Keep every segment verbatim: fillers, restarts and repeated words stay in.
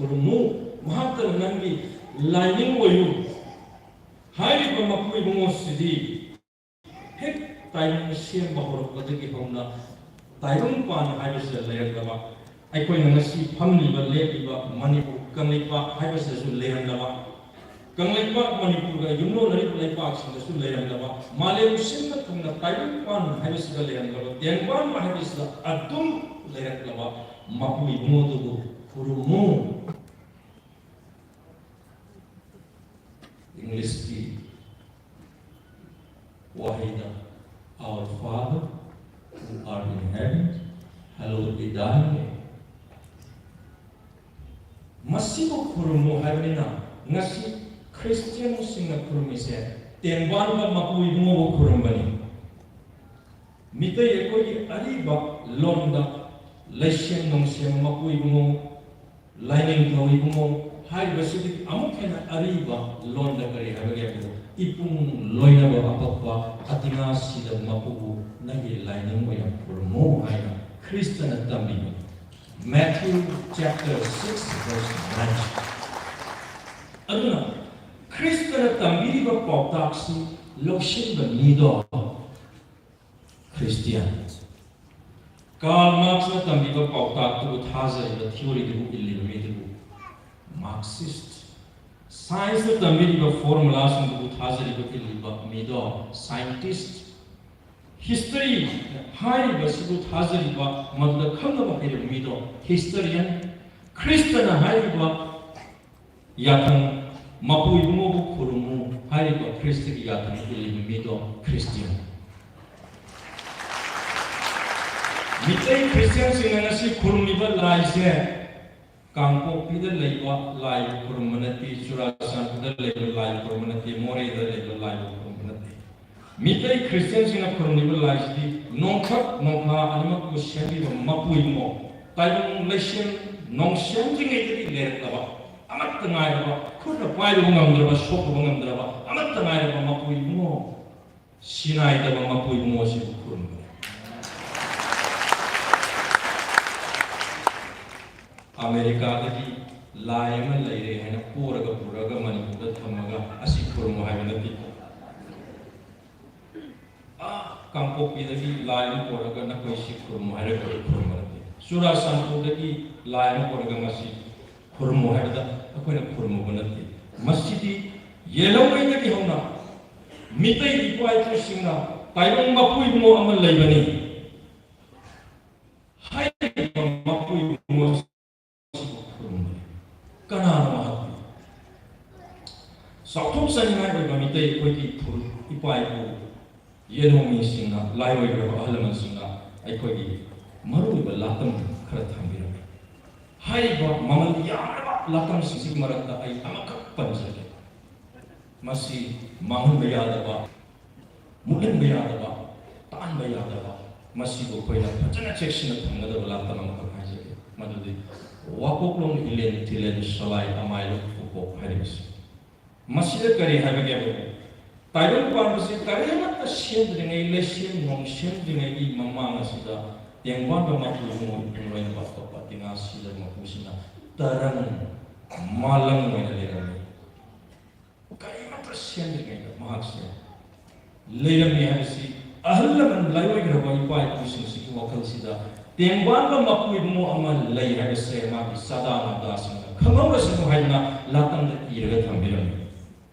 ꯈꯨꯔꯨꯝꯃꯨ, ꯃꯍꯥꯛꯇꯅ ꯅꯪꯒꯤ ꯂꯥꯏꯅꯤꯡ ꯑꯣꯏꯌꯨ ꯍꯥꯏꯔꯤꯕ ꯃꯄꯨ ꯏꯕꯨꯡꯉꯣꯁꯤꯗꯤ ꯍꯦꯛ ꯇꯥꯏꯕꯪ ꯁꯦꯝꯕ ꯍꯧꯔꯛꯄꯗꯒꯤ ꯍꯧꯅ ꯇꯥꯏꯕꯪ ꯄꯥꯟ ꯍꯥꯏꯕꯁꯤꯗ ꯂꯩꯔꯛꯂꯕ, ꯑꯩꯈꯣꯏꯅ ꯉꯁꯤ ꯐꯝꯂꯤꯕ ꯂꯦꯞꯂꯤꯕ ꯃꯅꯤꯄꯨꯔ ꯀꯪꯂꯩꯄꯥꯛ ꯍꯥꯏꯕꯁꯤꯗꯁꯨ ꯂꯩꯔꯝꯂꯕ, ꯀꯪꯂꯩꯄꯥꯛ ꯃꯅꯤꯄꯨꯔꯒ ꯌꯨꯝꯂꯣꯟꯅꯔꯤꯕ ꯂꯩꯄꯥꯛꯁꯤꯡꯗꯁꯨ ꯂꯩꯔꯝꯂꯕ, ꯃꯥꯂꯦꯝ ꯁꯤꯟꯕ ꯊꯨꯡꯅ ꯇꯥꯏꯕꯪ ꯄꯥꯟ ꯍꯥꯏꯕꯁꯤꯗ ꯂꯩꯔꯝꯂꯕ, ꯇꯦꯡꯕꯥꯟꯕ ꯍꯥꯏꯕꯁꯤꯗ ꯑꯗꯨꯝ ꯂꯩꯔꯛꯂꯕ ꯃꯄꯨ ꯏꯕꯨꯡꯉꯣꯗꯨꯕꯨ ꯈꯨꯔꯨꯝꯃꯨ꯫ ꯏꯪꯂꯤꯁꯀꯤ ꯋꯥꯍꯩꯗ, "Our Father who art in heaven, hallowed be thy name." ꯃꯁꯤꯕꯨ ꯈꯨꯔꯨꯝꯃꯨ ꯍꯥꯏꯕꯅꯤꯅ, ꯉꯁꯤ ꯈ꯭ꯔꯤꯁꯇꯤꯌꯥꯟꯁꯤꯡꯅ ꯈꯨꯔꯨꯝꯃꯤꯁꯦ ꯇꯦꯡꯕꯥꯟꯕ ꯃꯄꯨ ꯏꯕꯨꯡꯉꯣꯕꯨ ꯈꯨꯔꯨꯝꯕꯅꯤ꯫ ꯃꯤꯇꯩ ꯑꯩꯈꯣꯏꯒꯤ ꯑꯔꯤꯕ ꯂꯣꯟꯗ ꯂꯩꯁꯦꯝ ꯅꯣꯡꯁꯦꯝ ꯃꯄꯨ ꯏꯕꯨꯡꯉꯣ, ꯂꯥꯏꯅꯤꯡꯊꯧ ꯏꯕꯨꯡꯉꯣ ꯍꯥꯏꯔꯤꯕꯁꯤꯗꯤ ꯑꯃꯨꯛ ꯍꯦꯟꯅ ꯑꯔꯤꯕ ꯂꯣꯟꯗ ꯀꯔꯤ ꯍꯥꯏꯕꯒꯦ ꯍꯥꯏꯕꯗ, "ꯏꯄꯨꯡ ꯂꯣꯏꯅꯕ ꯑꯄꯛꯄ ꯑꯇꯤꯉꯥ ꯁꯤꯗꯕ ꯃꯄꯨꯕꯨ ꯅꯪꯒꯤ ꯂꯥꯏꯅꯤꯡ ꯑꯣꯏꯅ ꯈꯨꯔꯨꯝꯃꯨ" ꯍꯥꯏꯅ ꯈ꯭ꯔꯤꯁꯇꯅ ꯇꯝꯕꯤꯕ꯫ Matthew chapter six, verse nine꯫ ꯑꯗꯨꯅ ꯈ꯭ꯔꯤꯁꯇꯅ ꯇꯝꯕꯤꯔꯤꯕ ꯄꯥꯎꯇꯥꯛꯁꯤ ꯂꯧꯁꯤꯟꯕ ꯃꯤꯗꯣ ꯈ꯭ꯔꯤꯁꯇꯤꯌꯥꯟ꯫ ꯀꯥꯔꯜ ꯃꯥꯔꯛꯁꯅ ꯇꯝꯕꯤꯕ ꯄꯥꯎꯇꯥꯛꯇꯨꯕꯨ ꯊꯥꯖꯔꯤꯕ, ꯊꯤꯑꯣꯔꯤꯗꯨꯕꯨ ꯏꯜꯂꯤꯕ ꯃꯤꯗꯨꯕꯨ ꯃꯥꯔꯛꯁꯤꯁ꯫ ꯁꯥꯏꯟꯁꯅ ꯇꯝꯕꯤꯔꯤꯕ ꯐꯣꯔꯃꯨꯂꯥꯁꯤꯡꯗꯨꯕꯨ ꯊꯥꯖꯔꯤꯕ, ꯏꯜꯂꯤꯕ ꯃꯤꯗꯣ ꯁꯥꯏꯟꯇꯤꯁ꯫ ꯍꯤꯁꯇꯔꯤ ꯍꯥꯏꯔꯤꯕꯁꯤꯕꯨ ꯊꯥꯖꯔꯤꯕ, ꯃꯗꯨꯗ ꯈꯪꯅꯕ ꯍꯩꯔꯕ ꯃꯤꯗꯣ ꯍꯤꯁꯇꯔꯤꯌꯟ꯫ ꯈ꯭ꯔꯤꯁꯇꯅ ꯍꯥꯏꯔꯤꯕ ꯌꯥꯊꯪ, "ꯃꯄꯨ ꯏꯕꯨꯡꯉꯣꯕꯨ ꯈꯨꯔꯨꯝꯃꯨ" ꯍꯥꯏꯔꯤꯕ ꯈ꯭ꯔꯤꯁꯇꯒꯤ ꯌꯥꯊꯪ ꯏꯜꯂꯤꯕ ꯃꯤꯗꯣ ꯈ꯭ꯔꯤꯁꯇꯤꯌꯥꯟ꯫ ꯃꯤꯇꯩ ꯈ꯭ꯔꯤꯁꯇꯤꯌꯥꯟꯁꯤꯡꯅ ꯉꯁꯤ ꯈꯨꯔꯨꯝꯂꯤꯕ ꯂꯥꯏꯁꯦ ꯀꯥꯡꯄꯣꯛꯄꯤꯗ ꯂꯩꯕ ꯂꯥꯏꯕꯨ ꯈꯨꯔꯨꯝꯕ ꯅꯠꯇꯦ, ꯆꯨꯔꯥꯆꯥꯟꯄꯨꯔꯗ ꯂꯩꯕ ꯂꯥꯏꯕꯨ ꯈꯨꯔꯨꯝꯕ ꯅꯠꯇꯦ, ꯃꯣꯔꯦꯗ ꯂꯩꯕ ꯂꯥꯏꯕꯨ ꯈꯨꯔꯨꯝꯕ ꯅꯠꯇꯦ꯫ ꯃꯤꯇꯩ ꯈ꯭ꯔꯤꯁꯇꯤꯌꯥꯟꯁꯤꯡꯅ ꯈꯨꯔꯨꯝꯂꯤꯕ ꯂꯥꯏꯁꯤꯗꯤ ꯅꯣꯡꯊꯛ ꯅꯣꯡꯈꯥ ꯑꯅꯤꯃꯛꯄꯨ ꯁꯦꯝꯕꯤꯕ ꯃꯄꯨ ꯏꯕꯨꯡꯉꯣ, ꯇꯥꯏꯕꯪ ꯂꯩꯁꯦꯝ ꯅꯣꯡꯁꯦꯝꯗ꯭ꯔꯤꯉꯩꯗꯒꯤ ꯂꯩꯔꯛꯂꯕ, ꯑꯃꯠꯇ ꯉꯥꯏꯔꯕ, ꯈꯨꯠꯅ ꯄꯥꯏꯔꯨꯕ ꯉꯝꯗ꯭ꯔꯕ, ꯁꯣꯛꯂꯨꯕ ꯉꯝꯗ꯭ꯔꯕ, ꯑꯃꯠꯇ ꯉꯥꯏꯔꯕ ꯃꯄꯨ ꯏꯕꯨꯡꯉꯣ, ꯁꯤꯅꯥꯏꯗꯕ ꯃꯄꯨ ꯏꯕꯨꯡꯉꯣꯁꯤꯕꯨ ꯈꯨꯔꯨꯝꯕꯅꯤ꯫ ꯑꯃꯦꯔꯤꯀꯥꯗꯒꯤ ꯂꯥꯏ ꯑꯃ ꯂꯩꯔꯦ ꯍꯥꯏꯅ ꯄꯣꯔꯒ ꯄꯨꯔꯒ ꯃꯅꯤꯄꯨꯔꯗ ꯊꯝꯃꯒ ꯑꯁꯤ ꯈꯨꯔꯨꯝꯃꯨ ꯍꯥꯏꯕ ꯅꯠꯇꯦ꯫ ꯑꯥ, ꯀꯥꯡꯄꯣꯛꯄꯤꯗꯒꯤ ꯂꯥꯏ ꯑꯃ ꯄꯣꯔꯒ ꯅꯈꯣꯏ ꯁꯤ ꯈꯨꯔꯨꯝꯃꯨ ꯍꯥꯏꯔꯒ ꯑꯩꯈꯣꯏ ꯈꯨꯔꯨꯝꯕ ꯅꯠꯇꯦ꯫ ꯆꯨꯔꯥꯆꯥꯟꯄꯨꯔꯗꯒꯤ ꯂꯥꯏ ꯑꯃ ꯄꯣꯔꯒ ꯃꯁꯤ ꯈꯨꯔꯨꯝꯃꯨ ꯍꯥꯏꯕꯗ ꯑꯩꯈꯣꯏꯅ ꯈꯨꯔꯨꯝꯃꯨꯕ ꯅꯠꯇꯦ꯫ ꯃꯁꯤꯗꯤ ꯌꯦꯜꯍꯧꯉꯩꯗꯒꯤ ꯍꯧꯅ ꯃꯤꯇꯩ ꯏꯄꯥ ꯏꯄꯨꯁꯤꯡꯅ ꯇꯥꯏꯕꯪ ꯃꯄꯨ ꯏꯕꯨꯡꯉꯣ ꯑꯃ ꯂꯩꯕꯅꯤ꯫ ꯍꯥꯏꯔꯤꯕ ꯃꯄꯨ ꯏꯕꯨꯡꯉꯣ ꯑꯁꯤꯕꯨ ꯈꯨꯔꯨꯝꯕꯅꯤ꯫ ꯀꯅꯥꯅꯣ ꯃꯍꯥꯛꯇꯤ? ꯆꯥꯎꯊꯣꯛꯆꯅꯤꯡꯉꯥꯏ ꯑꯣꯏꯕ ꯃꯤꯇꯩ ꯑꯩꯈꯣꯏꯒꯤ ꯐꯨꯔꯨꯞ ꯏꯄꯥ ꯏꯄꯨ ꯌꯦꯜꯍꯧꯃꯤꯁꯤꯡꯅ, ꯂꯥꯏꯑꯣꯏꯈ꯭ꯔꯕ ꯑꯍꯜ ꯂꯃꯟꯁꯤꯡꯅ ꯑꯩꯈꯣꯏꯒꯤ ꯃꯔꯨꯑꯣꯏꯕ ꯂꯥꯇꯝ ꯈꯔ ꯊꯝꯕꯤꯔꯝꯃꯤ꯫ ꯍꯥꯏꯔꯤꯕ ꯃꯃꯜ ꯌꯥꯝꯂꯕ ꯂꯥꯇꯝꯁꯤꯡꯁꯤꯒꯤ ꯃꯔꯛꯇ ꯑꯩ ꯑꯃꯈꯛ ꯄꯟꯖꯒꯦ꯫ ꯃꯁꯤ ꯃꯥꯡꯍꯟꯕ ꯌꯥꯗꯕ, ꯃꯨꯠꯍꯟꯕ ꯌꯥꯗꯕ, ꯇꯥꯟꯕ ꯌꯥꯗꯕ, ꯃꯁꯤꯕꯨ ꯑꯩꯈꯣꯏꯅ ꯐꯖꯅ ꯆꯦꯛꯁꯤꯟꯅ ꯊꯝꯒꯗꯕ ꯂꯥꯇꯝ ꯑꯃꯈꯛ ꯍꯥꯏꯖꯒꯦ, ꯃꯗꯨꯗꯤ ꯋꯥꯀꯣꯛꯂꯣꯟ ꯏꯂꯦꯟ ꯊꯤꯂꯦꯟ ꯁꯂꯥꯏ ꯑꯃꯥꯏꯂꯣꯟ ꯎꯀꯣꯛ ꯍꯥꯏꯔꯤꯕꯁꯤ꯫ ꯃꯁꯤꯗ ꯀꯔꯤ ꯍꯥꯏꯕꯒꯦ? ꯇꯥꯏꯕꯪ ꯄꯥꯟꯕꯁꯤ ꯀꯔꯤꯃꯠꯇ ꯁꯦꯝꯗ꯭ꯔꯤꯉꯩ, ꯂꯩꯁꯦꯝ ꯅꯣꯡ ꯁꯦꯝꯗ꯭ꯔꯤꯉꯩꯒꯤ ꯃꯃꯥꯡ ꯑꯁꯤꯗ ꯇꯦꯡꯕꯥꯟꯕ ꯃꯄꯨ ꯏꯕꯨꯡꯉꯣ ꯏꯕꯨꯡ ꯂꯣꯏꯅꯕ ꯑꯇꯣꯞꯄ ꯇꯤꯉꯥ ꯁꯤꯗꯕ ꯃꯄꯨꯁꯤꯅ ꯇꯔꯪ ꯃꯥꯂꯪ ꯑꯣꯏꯅ ꯂꯩꯔꯝꯃꯤ꯫ ꯀꯔꯤꯃꯠꯇ ꯁꯦꯝꯗ꯭ꯔꯤꯉꯩꯗ ꯃꯍꯥꯛꯁꯦ ꯂꯩꯔꯝꯃꯤ ꯍꯥꯏꯕꯁꯤ ꯑꯍꯜ ꯂꯃꯟ ꯂꯥꯏꯑꯣꯏꯈ꯭ꯔꯕ ꯏꯄꯥ ꯏꯄꯨꯁꯤꯡꯁꯤꯒꯤ ꯋꯥꯈꯜꯁꯤꯗ ꯇꯦꯡꯕꯥꯟꯕ ꯃꯄꯨ ꯏꯕꯨꯡꯉꯣ ꯑꯃ ꯂꯩ ꯍꯥꯏꯕꯁꯦ ꯃꯥꯒꯤ ꯆꯥꯗꯥ ꯅꯥꯗꯥꯁꯤꯡꯅ ꯈꯪꯍꯧꯔꯁꯅꯨ ꯍꯥꯏꯗꯅ ꯂꯥꯇꯝꯗ ꯏꯔꯒ ꯊꯝꯕꯤꯔꯝꯃꯤ꯫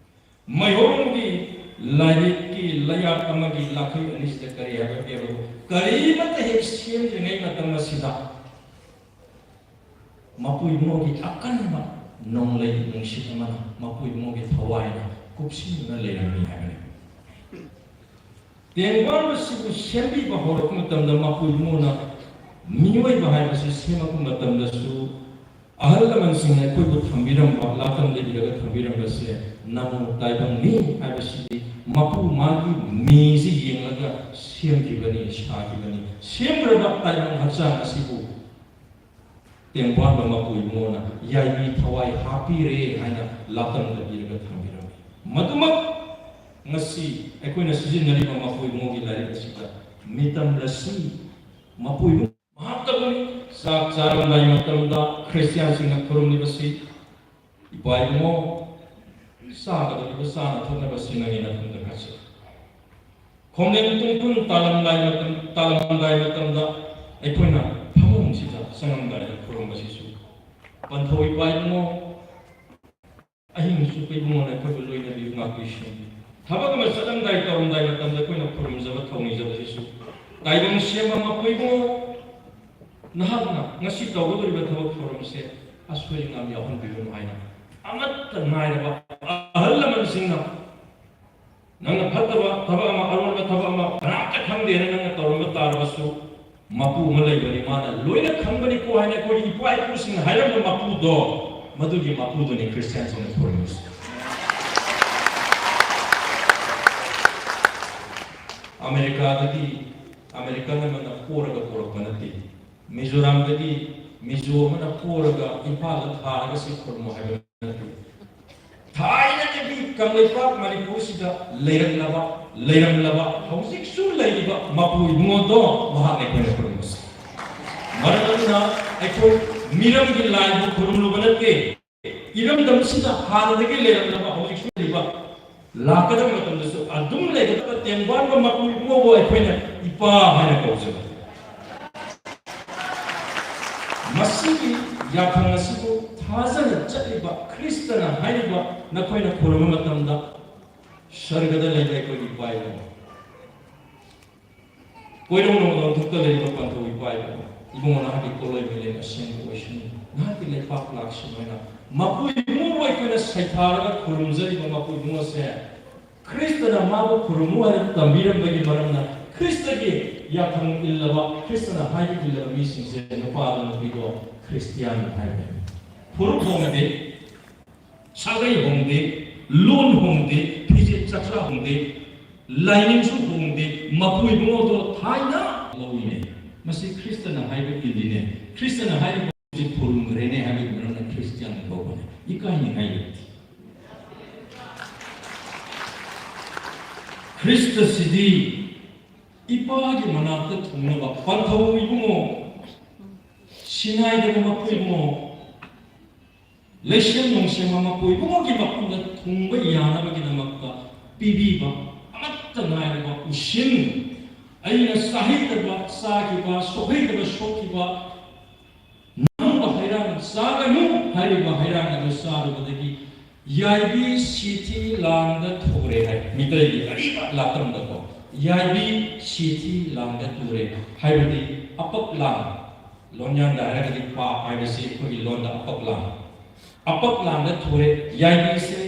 ꯃꯩꯍꯧꯔꯣꯟꯒꯤ ꯂꯥꯏꯔꯤꯛꯀꯤ ꯂꯩꯌꯥꯠ ꯑꯃꯒꯤ ꯂꯥꯈꯩ ꯑꯅꯤꯁꯤꯗ ꯀꯔꯤ ꯍꯥꯏꯕ ꯄꯦꯕꯗꯣ, ꯀꯔꯤꯃꯠꯇ ꯍꯦꯛ ꯁꯦꯝꯗ꯭ꯔꯤꯉꯩ ꯃꯇꯝ ꯑꯁꯤꯗ ꯃꯄꯨ ꯏꯕꯨꯡꯉꯣꯒꯤ ꯑꯀꯟꯕ ꯅꯣꯡꯂꯩ ꯅꯨꯡꯁꯤꯠ ꯑꯃꯅ ꯃꯄꯨ ꯏꯕꯨꯡꯉꯣꯒꯤ ꯊꯋꯥꯏꯗ ꯀꯨꯞꯁꯤꯟꯗꯨꯅ ꯂꯩꯔꯝꯃꯤ ꯍꯥꯏꯕꯅꯤ꯫ ꯇꯦꯡꯕꯥꯟꯕꯁꯤꯕꯨ ꯁꯦꯝꯕꯤꯕ ꯍꯧꯔꯛꯄ ꯃꯇꯝꯗ ꯃꯄꯨ ꯏꯕꯨꯡꯉꯣꯅ ꯃꯤꯑꯣꯏꯕ ꯍꯥꯏꯕꯁꯤ ꯁꯦꯝꯃꯛꯄ ꯃꯇꯝꯗꯁꯨ ꯑꯍꯜ ꯂꯃꯟꯁꯤꯡꯅ ꯑꯩꯈꯣꯏꯕꯨ ꯊꯝꯕꯤꯔꯝꯕ, ꯂꯥꯇꯝꯗ ꯏꯔꯒ ꯊꯝꯕꯤꯔꯝꯕꯁꯦ ꯅꯃꯨ ꯇꯥꯏꯕꯪꯅꯤ ꯍꯥꯏꯕꯁꯤꯗꯤ ꯃꯄꯨ ꯃꯥꯒꯤ ꯃꯤꯁꯤ ꯌꯦꯡꯂꯒ ꯁꯦꯝꯈꯤꯕꯅꯤ, ꯁꯥꯈꯤꯕꯅꯤ꯫ ꯁꯦꯝꯈ꯭ꯔꯕ ꯇꯥꯏꯕꯪ ꯍꯛꯆꯥꯡ ꯑꯁꯤꯕꯨ ꯇꯦꯡꯕꯥꯟꯕ ꯃꯄꯨ ꯏꯕꯨꯡꯉꯣꯅ ꯌꯥꯏꯕꯤ ꯊꯋꯥꯏ ꯍꯥꯞꯄꯤꯔꯦ ꯍꯥꯏꯅ ꯂꯥꯇꯝꯗ ꯏꯔꯒ ꯊꯝꯕꯤꯔꯝꯃꯤ꯫ ꯃꯗꯨꯃꯛ ꯉꯁꯤ ꯑꯩꯈꯣꯏꯅ ꯁꯤꯖꯤꯟꯅꯔꯤꯕ ꯃꯄꯨ ꯏꯕꯨꯡꯉꯣꯒꯤ ꯂꯥꯏꯔꯤꯛ ꯑꯁꯤꯗ ꯃꯤꯇꯝꯂꯁꯤ ꯃꯄꯨ ꯏꯕꯨꯡꯉꯣ ꯃꯍꯥꯛꯇꯕꯨꯅꯤ, ꯆꯥꯛ ꯆꯥꯔꯝꯗꯥꯏ ꯃꯇꯝꯗ ꯈ꯭ꯔꯤꯁꯇꯤꯌꯥꯟꯁꯤꯡꯅ ꯈꯨꯔꯨꯝꯂꯤꯕꯁꯤ, "ꯏꯄꯥ ꯏꯕꯨꯡꯉꯣ, ꯆꯥꯒꯗꯧꯔꯤꯕ ꯆꯥꯅ ꯊꯛꯅꯕꯁꯤ ꯅꯪꯒꯤ ꯅꯐꯝꯗ ꯀꯠꯆꯔꯤ꯫" ꯈꯣꯡꯂꯦꯟ ꯄꯨꯡ ꯀꯨꯟ ꯇꯥꯂꯝꯗꯥꯏ ꯃꯇꯝ, ꯇꯥꯂꯝꯗꯥꯏ ꯃꯇꯝꯗ ꯑꯩꯈꯣꯏꯅ ꯐꯃꯨꯡꯁꯤꯗ ꯆꯪꯉꯝꯗꯥꯏꯗ ꯈꯨꯔꯨꯝꯕꯁꯤꯁꯨ, "ꯄꯟꯊꯧ ꯏꯄꯥ ꯏꯕꯨꯡꯉꯣ, ꯑꯍꯤꯡ ꯆꯨꯞꯄ ꯏꯕꯨꯡꯉꯣꯅ ꯑꯩꯈꯣꯏꯕꯨ ꯂꯣꯏꯅꯕꯤꯌꯨ, ꯉꯥꯛꯄꯤꯌꯨ, ꯁꯦꯝꯕꯤꯌꯨ꯫" ꯊꯕꯛ ꯑꯃ ꯆꯠꯂꯝꯗꯥꯏ ꯇꯧꯔꯝꯗꯥꯏ ꯃꯇꯝꯗ ꯑꯩꯈꯣꯏꯅ ꯈꯨꯔꯨꯝꯖꯕ ꯊꯧꯅꯤꯖꯕꯁꯤꯁꯨ, "ꯇꯥꯏꯕꯪ ꯁꯦꯝꯕ ꯃꯄꯨ ꯏꯕꯨꯡꯉꯣ, ꯅꯍꯥꯛꯅ ꯉꯁꯤ ꯇꯧꯒꯗꯧꯔꯤꯕ ꯊꯕꯛ ꯊꯧꯔꯝꯁꯦ ꯑꯁꯣꯏ ꯑꯉꯥꯝ ꯌꯥꯎꯍꯟꯕꯤꯒꯅꯨ" ꯍꯥꯏꯅ ꯑꯃꯠꯇ ꯉꯥꯏꯔꯕ ꯑꯍꯜ ꯂꯃꯟꯁꯤꯡꯅ, ꯅꯪꯅ ꯐꯠꯇꯕ ꯊꯕꯛ ꯑꯃ, ꯑꯔꯣꯟꯕ ꯊꯕꯛ ꯑꯃ ꯀꯅꯥꯝꯇ ꯈꯪꯗꯦꯅ ꯅꯪꯅ ꯇꯧꯔꯝꯕ ꯇꯥꯔꯕꯁꯨ, ꯃꯄꯨ ꯑꯃ ꯂꯩꯕꯅꯤ, ꯃꯥꯅ ꯂꯣꯏꯅ ꯈꯪꯕꯅꯤꯀꯣ ꯍꯥꯏꯅ ꯑꯩꯈꯣꯏꯒꯤ ꯏꯄꯥ ꯏꯄꯨꯁꯤꯡꯅ ꯍꯥꯏꯔꯝꯕ ꯃꯄꯨꯗꯣ, ꯃꯗꯨꯒꯤ ꯃꯄꯨꯗꯨꯅꯤ ꯈ꯭ꯔꯤꯁꯇꯤꯌꯥꯟꯁꯤꯡꯅ ꯈꯨꯔꯨꯝꯃꯤꯁꯦ꯫ ꯑꯃꯦꯔꯤꯀꯥꯗꯒꯤ ꯑꯃꯦꯔꯤꯀꯥꯟ ꯑꯃꯅ ꯄꯣꯔꯒ ꯄꯣꯔꯛꯄ ꯅꯠꯇꯦ꯫ ꯃꯤꯖꯣꯔꯥꯝꯗꯒꯤ ꯃꯤꯖꯣ ꯑꯃꯅ ꯄꯣꯔꯒ ꯏꯝꯐꯥꯜꯗ ꯊꯥꯔꯒ ꯁꯤ ꯈꯨꯔꯨꯝꯃꯣ ꯍꯥꯏꯕ ꯅꯠꯇꯦ꯫ ꯊꯥꯏꯅꯗꯒꯤ ꯀꯪꯂꯩꯄꯥꯛ ꯃꯅꯤꯄꯨꯔꯁꯤꯗ ꯂꯩꯔꯛꯂꯕ, ꯂꯩꯔꯝꯂꯕ, ꯍꯧꯖꯤꯛꯁꯨ ꯂꯩꯔꯤꯕ ꯃꯄꯨ ꯏꯕꯨꯡꯉꯣꯗꯣ ꯃꯍꯥꯛꯅ ꯑꯩꯈꯣꯏꯅ ꯈꯨꯔꯨꯝꯕꯁꯦ꯫ ꯃꯔꯝ ꯑꯗꯨꯅ ꯑꯩꯈꯣꯏ ꯃꯤꯔꯝꯒꯤ ꯂꯥꯏꯕꯨ ꯈꯨꯔꯨꯝꯂꯨꯕ ꯅꯠꯇꯦ꯫ ꯏꯔꯝꯗꯝꯁꯤꯗ ꯍꯥꯟꯅꯗꯒꯤ ꯂꯩꯔꯝꯂꯕ, ꯍꯧꯖꯤꯛꯁꯨ ꯂꯩꯔꯤꯕ, ꯂꯥꯛꯀꯗꯕ ꯃꯇꯝꯗꯁꯨ ꯑꯗꯨꯝ ꯂꯩꯒꯗꯕ ꯇꯦꯡꯕꯥꯟꯕ ꯃꯄꯨ ꯏꯕꯨꯡꯉꯣꯕꯨ ꯑꯩꯈꯣꯏꯅ ꯏꯄꯥ ꯍꯥꯏꯅ ꯀꯧꯖꯕ꯫ ꯃꯁꯤꯒꯤ ꯌꯥꯊꯪ ꯑꯁꯤꯕꯨ ꯊꯥꯖꯅ ꯆꯠꯂꯤꯕ ꯈ꯭ꯔꯤꯁꯇꯅ ꯍꯥꯏꯔꯤꯕ ꯅꯈꯣꯏꯅ ꯈꯨꯔꯨꯝꯕ ꯃꯇꯝꯗ, ꯁꯔꯒꯗ ꯂꯩꯕ ꯑꯩꯈꯣꯏꯒꯤ ꯏꯄꯥ ꯏꯕꯨꯡꯉꯣ, ꯀꯣꯏꯔꯣꯡ ꯅꯣꯡꯊꯛꯇ ꯂꯩꯔꯤꯕ ꯄꯟꯊꯧ ꯏꯄꯥ ꯏꯕꯨꯡꯉꯣ, ꯏꯕꯨꯡꯉꯣ, ꯅꯍꯥꯛꯀꯤ ꯄꯣꯠꯂꯣꯏ ꯃꯤꯂꯦꯝ ꯑꯁꯦꯡꯕ ꯑꯣꯏꯁꯅꯨ, ꯅꯍꯥꯛꯀꯤ ꯂꯩꯄꯥꯛ ꯂꯥꯛꯁꯅꯨ ꯍꯥꯏꯅ ꯃꯄꯨ ꯏꯕꯨꯡꯉꯣꯕꯨ ꯑꯩꯈꯣꯏꯅ ꯁꯩꯊꯥꯔꯒ ꯈꯨꯔꯨꯝꯖꯔꯤꯕ ꯃꯄꯨ ꯏꯕꯨꯡꯉꯣꯁꯦ, ꯈ꯭ꯔꯤꯁꯇꯅ ꯃꯥꯕꯨ ꯈꯨꯔꯨꯝꯃꯨ ꯍꯥꯏꯅ ꯇꯝꯕꯤꯔꯝꯕꯒꯤ ꯃꯔꯝꯅ, ꯈ꯭ꯔꯤꯁꯇꯒꯤ ꯌꯥꯊꯪ ꯏꯜꯂꯕ, ꯈ꯭ꯔꯤꯁꯇꯅ ꯍꯥꯏꯕ ꯏꯜꯂꯕ ꯃꯤꯁꯤꯡꯁꯦ ꯅꯨꯄꯥꯗꯣ ꯅꯨꯄꯤꯗꯣ ꯈ꯭ꯔꯤꯁꯇꯤꯌꯥꯟ ꯍꯥꯏꯕꯅꯤ꯫ ꯐꯨꯔꯨꯞ ꯍꯣꯡꯗꯦ, ꯁꯥꯒꯩ ꯍꯣꯡꯗꯦ, ꯂꯣꯟ ꯍꯣꯡꯗꯦ, ꯐꯤꯖꯦꯠ ꯆꯥꯛꯆꯥ ꯍꯣꯡꯗꯦ, ꯂꯥꯏꯅꯤꯡꯁꯨ ꯍꯣꯡꯗꯦ, ꯃꯄꯨ ꯏꯕꯨꯡꯉꯣꯗꯣ ꯊꯥꯏꯅ ꯂꯧꯏꯅꯦ꯫ ꯃꯁꯤ ꯈ꯭ꯔꯤꯁꯇꯅ ꯍꯥꯏꯕ ꯏꯜꯂꯤꯅꯦ, ꯈ꯭ꯔꯤꯁꯇꯅ ꯍꯥꯏꯔꯤꯕꯁꯤ ꯐꯨꯔꯨꯝꯈ꯭ꯔꯦꯅꯦ ꯍꯥꯏꯕꯒꯤ ꯃꯔꯝꯅ ꯈ꯭ꯔꯤꯁꯇꯤꯌꯥꯟ ꯀꯧꯕꯅꯦ꯫ ꯏꯀꯥꯏꯅꯤꯡꯉꯥꯏ ꯂꯩꯇꯦ꯫ ꯈ꯭ꯔꯤꯁꯇꯁꯤꯗꯤ ꯏꯄꯥꯒꯤ ꯃꯅꯥꯛꯇ ꯊꯨꯡꯅꯕ ꯄꯟꯊꯧ ꯏꯕꯨꯡꯉꯣ, ꯁꯤꯟꯅꯥꯏꯗꯕ ꯃꯄꯨ ꯏꯕꯨꯡꯉꯣ, ꯂꯩꯁꯦꯝ ꯅꯨꯡꯁꯦꯝꯕ ꯃꯄꯨ ꯏꯕꯨꯡꯉꯣꯒꯤ ꯃꯐꯝꯗ ꯊꯨꯡꯕ ꯌꯥꯅꯕꯒꯤꯗꯃꯛꯇ ꯄꯤꯕꯤꯕ ꯑꯃꯠꯇ ꯉꯥꯏꯔꯕ ꯎꯁꯤꯟ, ꯑꯩꯅ ꯆꯥꯍꯩꯗꯕ ꯆꯥꯈꯤꯕ, ꯁꯣꯛꯍꯩꯗꯕ ꯁꯣꯛꯈꯤꯕ, ꯅꯝꯕ ꯍꯩꯔꯥꯡ ꯆꯥꯒꯅꯨ ꯍꯥꯏꯔꯤꯕ ꯍꯩꯔꯥꯡ ꯑꯗꯨ ꯆꯥꯔꯨꯕꯗꯒꯤ ꯌꯥꯏꯕꯤ ꯁꯤꯊꯤ ꯂꯥꯡꯗ ꯊꯨꯔꯦ ꯍꯥꯏ꯫ ꯃꯤꯇꯩꯒꯤ ꯑꯔꯤꯕ ꯂꯥꯇꯝꯗꯀꯣ, ꯌꯥꯏꯕꯤ ꯁꯤꯊꯤ ꯂꯥꯡꯗ ꯊꯨꯔꯦ ꯍꯥꯏꯕꯗꯤ ꯑꯄꯛ ꯂꯥꯡ, ꯂꯣꯟꯌꯥꯟꯗ ꯍꯥꯏꯔꯒꯗꯤ ꯄꯥꯞ ꯍꯥꯏꯕꯁꯤ ꯑꯩꯈꯣꯏꯒꯤ ꯂꯣꯟꯗ ꯑꯄꯛ ꯂꯥꯡ, ꯑꯄꯛ ꯂꯥꯡꯗ ꯊꯨꯔꯦ, ꯌꯥꯏꯕꯤꯁꯦ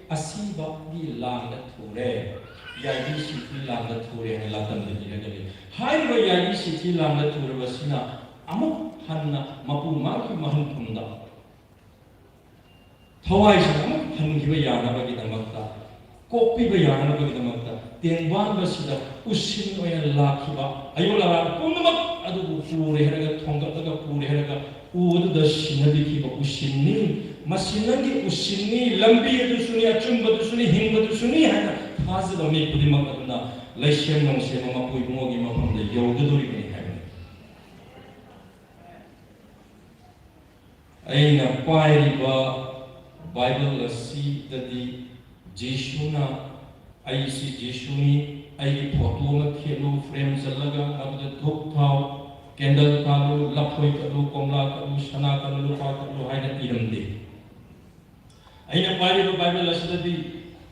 ꯑꯁꯤꯕꯒꯤ ꯂꯥꯡꯗ ꯊꯨꯔꯦ, ꯌꯥꯏꯕꯤ ꯁꯤꯊꯤ ꯂꯥꯡꯗ ꯊꯨꯔꯦ ꯍꯥꯏꯅ ꯂꯥꯇꯝꯗ ꯏꯔꯒ ꯂꯩ꯫ ꯍꯥꯏꯔꯤꯕ ꯌꯥꯏꯕꯤ ꯁꯤꯊꯤ ꯂꯥꯡꯗ ꯊꯨꯔꯕꯁꯤꯅ ꯑꯃꯨꯛ ꯍꯟꯅ ꯃꯄꯨ ꯃꯥꯒꯤ ꯃꯍꯟꯐꯝꯗ ꯊꯋꯥꯏꯁꯤꯡ ꯑꯃꯨꯛ ꯍꯟꯈꯤꯕ ꯌꯥꯅꯕꯒꯤꯗꯃꯛꯇ, ꯀꯣꯛꯄꯤꯕ ꯌꯥꯅꯕꯒꯤꯗꯃꯛꯇ ꯇꯦꯡꯕꯥꯟꯕꯁꯤꯗ ꯎꯁꯤꯟ ꯑꯣꯏꯅ ꯂꯥꯛꯈꯤꯕ ꯑꯌꯣꯜ ꯑꯔꯥꯡ ꯄꯨꯝꯅꯃꯛ ꯑꯗꯨꯕꯨ ꯄꯨꯔꯦ ꯍꯥꯏꯔꯒ, ꯊꯣꯡꯒꯠꯂꯒ ꯄꯨꯔꯦ ꯍꯥꯏꯔꯒ ꯎ ꯑꯗꯨꯗ ꯁꯤꯟꯅꯕꯤꯈꯤꯕ ꯎꯁꯤꯟꯅꯤ꯫ ꯃꯁꯤ ꯅꯪꯒꯤ ꯎꯁꯤꯟꯅꯤ, ꯂꯝꯕꯤ ꯑꯗꯨꯁꯨꯅꯤ, ꯑꯆꯨꯝꯕꯗꯨꯁꯨꯅꯤ, ꯍꯤꯡꯕꯗꯨꯁꯨꯅꯤ ꯍꯥꯏꯅ ꯊꯥꯖꯕ ꯃꯤ ꯈꯨꯗꯤꯡꯃꯛ ꯑꯗꯨꯅ ꯂꯩꯁꯦꯝ ꯅꯣꯡꯁꯦꯝꯕ ꯃꯄꯨ ꯏꯕꯨꯡꯉꯣꯒꯤ ꯃꯐꯝꯗ ꯌꯧꯒꯗꯧꯔꯤꯕꯅꯤ ꯍꯥꯏꯕꯅꯤ꯫ ꯑꯩꯅ ꯄꯥꯏꯔꯤꯕ ꯕꯥꯏꯕꯜ ꯑꯁꯤꯗꯗꯤ ꯖꯤꯁꯨꯅ, "ꯑꯩꯁꯤ ꯖꯤꯁꯨꯅꯤ, ꯑꯩꯒꯤ ꯐꯣꯇꯣ ꯑꯃ ꯊꯦꯠꯂꯨ, ꯐ꯭ꯔꯦꯝ ꯆꯜꯂꯒ ꯃꯗꯨꯗ ꯙꯨꯞ ꯊꯥꯎ, ꯀꯦꯟꯗꯜ ꯊꯥꯜꯂꯨ, ꯂꯐꯣꯏ ꯀꯠꯂꯨ, ꯀꯣꯝꯂꯥ ꯀꯠꯂꯨ, ꯁꯅꯥ ꯀꯠꯂꯨ, ꯂꯨꯄꯥ ꯀꯠꯂꯨ" ꯍꯥꯏꯅ ꯏꯔꯝꯗꯦ꯫ ꯑꯩꯅ ꯄꯥꯏꯔꯤꯕ ꯕꯥꯏꯕꯜ ꯑꯁꯤꯗꯗꯤ,